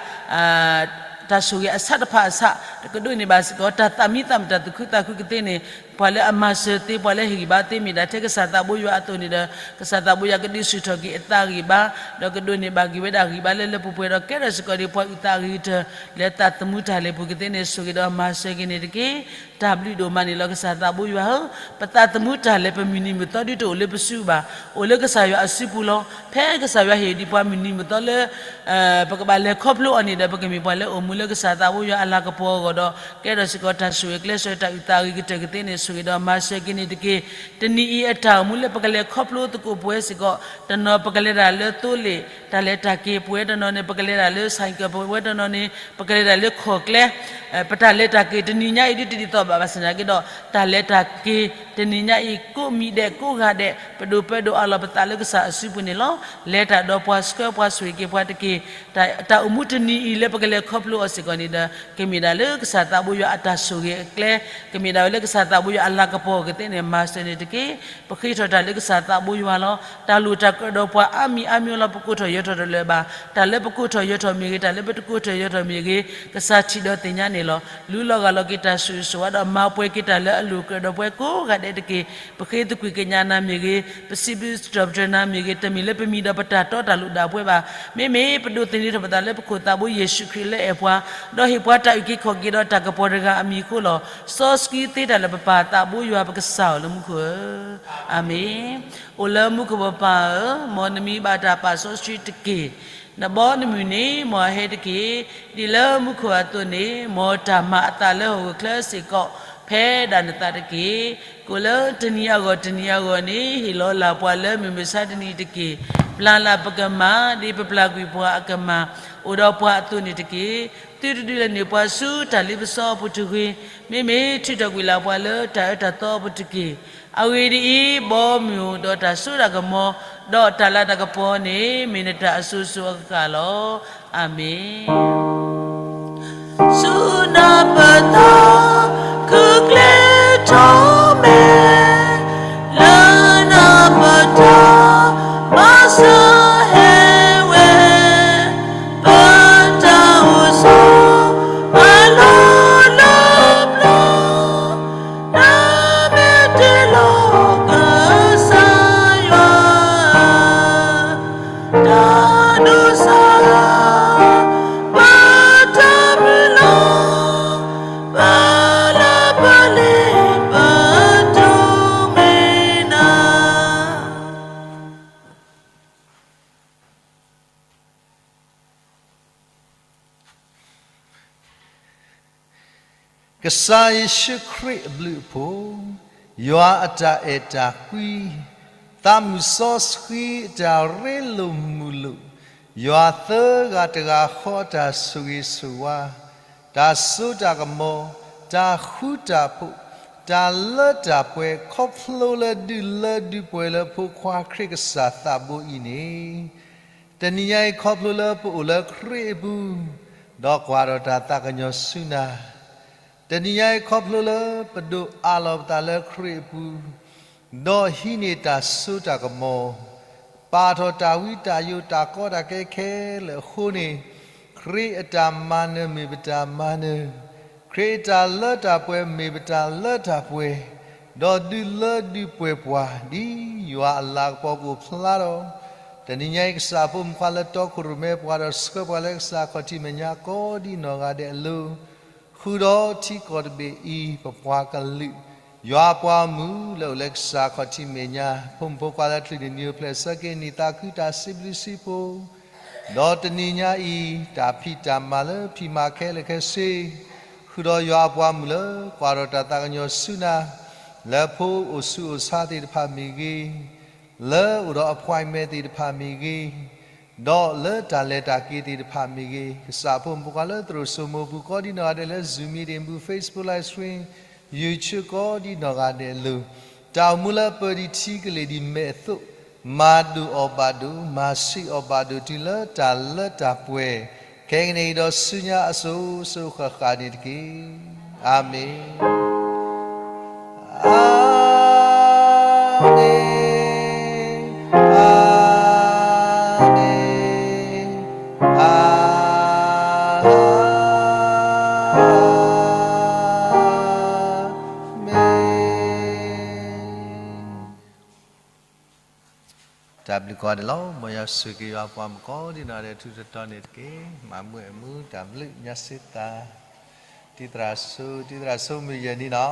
တၢ်ဆိၣ်ဂ့ၤအဆၣ်တဖၣ်အဆၣ်, ကဒိးန့ၢ်ဘၣ်စ့ၢ်ကီး တၢ်သးမံသးမုာ်တၢ်သူၣ်ခုသးခုကသ့န့ၣ်, ပှၤလၢအမၤစၢၤသ့ ပှၤလၢဟ့ၣ်ဂံၢ်ဘါသ့ မ့ၢ်ဒၣ်ထဲကစၢ်သးဘိယွၤအသိးန့ၣ်ဒီး ကစၢ်သးဘိယွၤကဒုးဆူၣ်ထီၣ်က့ၤအသးဂံၢ်ဘါ, ဒီးကဒိးန့ၢ်ဘၣ်က့ၤဝဲဒၣ်ဂံၢ်ဘါလၢလၢပှဲၤပှဲၤဒီး ကဲထီၣ်စ့ၢ်ကီးဒ်ပှၤအုၣ်သးအဂ့ၤကတၢၢ် လၢသးသမူတၢ်လဲၤပူၤကသ့န့ၣ် ဆိၣ်ဂ့ၤဒီးမၤစၢၤက့ၤန့ၣ်တက့ၢ်. တၢ်ဘျုးဒိၣ်မးန့ၣ်လီၤ ကစၢ်သးဘိယွၤဧၢ, ပသးသမူတၢ်လဲၤပမုၢ်နံၤမုၢ်သီဒုတအိၣ်လၢပစုဘၣ်, အိၣ်လၢကစၢ်ယွၤအစုပူၤလီၤ. ဖဲကစၢ်ယွၤဟ့ၣ်ဒံးပှၤမုၢ်နံၤမုၢ်သီလၢ ပကဘၣ်လဲၤခီဖျိအီၤန့ၣ်ဒီး ပကမ့ၢ်ပှၤလၢအိၣ်မူလၢကစၢ်သးဘိယွၤအလၤကပီၤအဂီၢ်ဒီး ကဲထီၣ်စ့ၢ်ကီးတၢ်ဆိၣ်ဂ့ၤကျဲးစၢးတၢ်အုၣ်သးအဂ့ၤကတၢၢ်ကသ့န့ၣ် ဆိၣ်ဂ့ၤဒီးမၤစၢၤက့ၤန့ၣ်တက့ၢ်. တနံၤအံၤအတၢ်အိၣ်မူလၢပကလဲၤခီဖျိသကိးပဝဲစ့ၢ်ကီး, တနီၤပကလဲၤတၢ်လၢသိလ့ၣ် တၢ်လဲၤတၢ်က့ၤ, ပဝဲတနီၤန့ၣ် ပကလဲၤတၢ်လၢ ဆိုင်ကယ်, ပဝဲတနီၤန့ၣ် ပကလဲၤတၢ်လၢခီၣ်ကျဲ, ပတၢ်လဲၤတၢ်က့ၤတနံၤညါအံၤဒ်တဒ်သိးဘၣ် ဘၣ်ဆၣ်သနာ်က့ဒီး တၢ်လဲၤတၢ်က့ၤတနံၤညါအံၤ ကိးမံၤဒဲးကိးဂၤဒဲး ပဒိၣ်ပၢဒိၣ်အလီၢ် ပသးလၢကစၢ်အစုပူၤန့ၣ်လီၤ. လဲၤတၢ်ဒီးပှၤဆှၢပှၤဆိၣ်ဂ့ၤက့ၤပှၤတက့ၢ်. တၢ်အိၣ်မူတနံၤအံၤလၢပကလဲၤခီဖျိအီၤစ့ၢ်ကီးန့ၣ်ဒီး ကမ့ၢ်ဒၣ်လၢကစၢ်သးဘိယွၤအတၢ်ဆိၣ်ဂ့ၤအကျဲ, ကမ့ၢ်ဒၣ်ဝဲလၢကစၢ်သးဘိယွၤအလၤကပီၤကသ့န့ၣ် မၤစၢၤန့ၣ်တက့ၢ်. ပဃ့ထီၣ်တၢ်လၢကစၢ်သးဘိယွၤလီၤ. တၢ်လိၣ်တၢ်ကြၢးဒီးပှၤအါမံၤအါမံၤလီၤ ပကိးထီၣ်ယၢၤထီၣ်တလၢာ်ဘၣ်. တၢ်လၢပကိးထီၣ်ယၢၤထီၣ်မ့ၢ်ဂ့ၤ, တၢ်လၢပတကိးထီၣ်ယၢၤထီၣ်မ့ၢ်ဂ့ၤ, ကစၢ်ထံၣ်ဒီးသ့ၣ်ညါန့ၣ်လီၤ. လူလီၤဂာ်လီၤက့ၤတၢ်ဆိၣ်ဂ့ၤဆိၣ်ဝါဒီးမၤပှဲၤက့ၤတၢ်လၢအလိၣ်ကြၢးဒီးပှၤကိးဂၤဒဲးတက့ၢ်. ပဃ့သကွံၢ်ကညးနၤမ့ၢ်ဂ့ၤ, ပစံးဘျုးစံးထီၣ်ပတြၢၤနၤမ့ၢ်ဂ့ၤ, တမ့ၢ်လၢပမံၤဒီးပတၢ်တီတၢ်လိၤဒၣ်ပှဲၤဘၣ်. မ့မ့ၢ်ပဒိးသန့ၤထီၣ်ပသးလၢပခိၣ်သးဘိယ့ၣ်ၡူးခရံာ်လၢအဲၣ်ပှၤ, ဒီးဟ့ၣ်ပှၤတၢ်အုၣ်က့ၤခီၣ်က့ၤဒီးတၢ်ကပီၤတဂၤအမံၤအဃိလီၤ. စီဆှံသ့တၢ်လၢပပၢ်သးဘိယွၤပကစၢ်ဧၢလၢမူခိၣ်ဧၢ, အၤမ့ၣ်. အိၣ်လၢမူခိၣ်ပပၢ်ဧၢ, မ်နမံၤဘၣ်တၢ်ပာ်စီဆှံ တက့ၢ်. နဘီနမုၢ်န့ၣ် မ်အဟဲတက့ၢ်. ဒ်လၢမူခိၣ်အသိးန့ၣ် မ်တၢ်မၤအသးလၢဟီၣ်ခိၣ်ချၢစ့ၢ်ကီး ဖဲဒၣ်နသးတက့ၢ်. ကိးလၢတနံၤအဂီၢ်တနံၤအဂီၢ်န့ၣ် ဟ့ၣ်လီၤလၢ်ပှၤလၢမုၢ်မဆါတနံၤတက့ၢ်. ပျၢ်လၢ်ပကမၤ ဒ်ပပျၢ်ကွံာ်ပှၤအကမၤ အိၣ်ဒီးပှၤအသိးန့ၣ်တက့ၢ်. သုတဒုးလဲၤနုာ်ပှၤဆူတၢ်လ့ပစီအပူၤတဂ့ၤ. မ့မ့ၢ်ထုးထီၣ်ကွံာ်လၢ်ပှၤလၢတၢ်အၢတၢ်သီအပူၤတက့ၢ်. အဂ့ၢ်ဒ်အံၤ, ဘီမုၢ်ဒီးတၢ်စိတၢ်ကမီၤ ဒီးတၢ်လၤတၢ်ကပီၤန့ၣ် မ့ၢ်နတၢ်အစိၤစိၤအဃၣ်ဃၣ်လီၤ. အၤမ့ၣ်. ဆူနၢ်ပၢၢ်သီ ခုၣ်ကျဲထီၣ်မဲာ် လၢနၢ်ပၢၢ်တၢ် မၤစၢၤဟဲဝဲ ပတၢ်အိၣ်ဆိး အလီၢ်လၢပျၢၤ နမ့ၢ်တ့လီၤကစၢ်ယွၤ တၢ်ဒိးစၢ် ပတၢ်မုၢ်လၢ် ပလၢပလ့ၤ ပတၢ်မ့ၢ်နၤ ကစၢ်ယ့ၣ်ၡူးခရံာ်အဘျုးအဖှိၣ်, ယွၤအတၢ်အဲၣ်တၢ်ကွံ, သးမုၢ်စီဆှံအတၢ်ရ့လိာ်မုာ်လိာ်, ယွၤသၢဂၤတဂၤဃီအတၢ်ဆိၣ်ဂ့ၤဆိၣ်ဝါ, တၢ်စိတၢ်ကမီၤ, တၢ်ဃူတၢ်ဖိး, တၢ်လၢတၢ်ပှဲၤ ခီဖျိလၢဒုးလၢဒုးပှဲၤလၢဖိခွါခရံာ်ကစၢ်သးဘိအံၤန့ၣ် တနံၤညါအံၤခီဖျိလၢပအိၣ်လၢခရံာ်အပူၤ, ဒီးကွၢ်ထီၣ်တၢ်သးကညီၤဆူနၤ, တနံၤညါအံၤခီဖျိလၢပဒိးအးလီၤပသးလၢခရံာ်အပူၤ, ဒီးဟံးန့ၢ်တၢ်စိတၢ်ကမီၤ, ပာ်ထီၣ်တၢ်ဝံတၢ်ယိးတၢ်ကီတၢ်ခဲခဲလၢာ်အဃိန့ၣ်, ခရံာ်အတၢ်မၤနၢၤမ့ၢ်ပတၢ်မၤနၢၤ, ခရံာ်အတၢ်လၢတၢ်ပှဲၤမ့ၢ်ပတၢ်လၢတၢ်ပှဲၤ, ဒီးဒုးလၢဒုးပှဲၤပှၤ ဒ်ယွၤအလၤကပီၤကအိၣ်ဖျါဒီး, တနံၤညါအံၤကစၢ်အဖိမုၣ်ခွါလၢတီခိၣ်ရိၣ်မဲပှၤဒီးဆှၢပှၤလၢကစၢ်ခီၣ်ထံးမဲာ်ညါကိးဒ်နီၢ်ဂၤဒဲးအလိၤ, ဃုာ်ဒီးထံကီၢ်တဘ့ၣ်အံၤ ပပှၤကလုာ်, ယွၤအပှၤမုၣ်လၢအိၣ်လၢကစၢ်ခီၣ်ထံးမဲာ်ညါ, ဖိမုၣ်ဖိခွါလၢချုးန့ၢ်နံၤအိၣ်ဖျဲၣ်ဆၢက့ၤနံၣ်သးခု တၢ်စံးဘျုးစံးဖှိၣ်, ဒီးတနံၤညါအံၤ တၢ်ဖံးတၢ်မၤလၢဖံးမၤခဲလၢာ်ခဲဆ့, ဃုာ်ဒီးယွၤအပှၤမုၣ်လၢကွၢ်ထီၣ်တၢ်သးကညီၤဆူနၤ, လၢဖိအိၣ်ဆူၣ်အိၣ်ဆါသ့ၣ်တဖၣ်မ့ၢ်ဂ့ၤ, လၢအိၣ်ဒီး appointment သ့ၣ်တဖၣ်မ့ၢ်ဂ့ၤ, ဒီးလၢတၢ်လဲၤတၢ်က့ၤသ့ၣ်တဖၣ်မ့ၢ်ဂ့ၤ, ကစၢ်အဖိမုၣ်ဖိခွါလၢသရိာ်စိမိၤပူၤကိးဒ်နီၢ်ဂၤဒဲးလၢ Zoom meeting ပူၤ Facebook live stream, YouTube ကိးဒ်နီၢ်ဂၤဒဲးအလိၤ, တၢ်အိၣ်မူလၢပၢၤဒံးထံကလ့ၢ်ဒံးမဲာ်အသိး, မၤဒိၣ်အီၣ်ဘၣ်ဒိၣ်, မၤဆံးအီၣ်ဘၣ်ဒိၣ်တုၤလၢတၢ်လၢတၢ်ပှဲၤ, ခဲကနံၣ်အံၤဒီးဆူညါအစိၤစိၤဃၣ်ဃၣ်န့ၣ်တက့ၢ်. အၤမ့ၣ်. အၤမ့ၣ်, အၤမ့ၣ်, အၤမ့ၣ်. တၢ်ဘျုးကိးဂၤဒဲးလီၤ. မ်ယွၤဆိၣ်ဂ့ၤက့ၤယွၤပှၤမုၣ်ကိးဒ်နီၢ်ဂၤဒဲး ထူးထီးတီၤန့ၣ်တက့ၢ်. မၤမုာ်အမုာ် တၢ်ဘျုးညါစ့သး, တံၤသရၣ်စိ, တံၤသရၣ်စိမုၢ်ယဲၢ်နံၤနီၤ.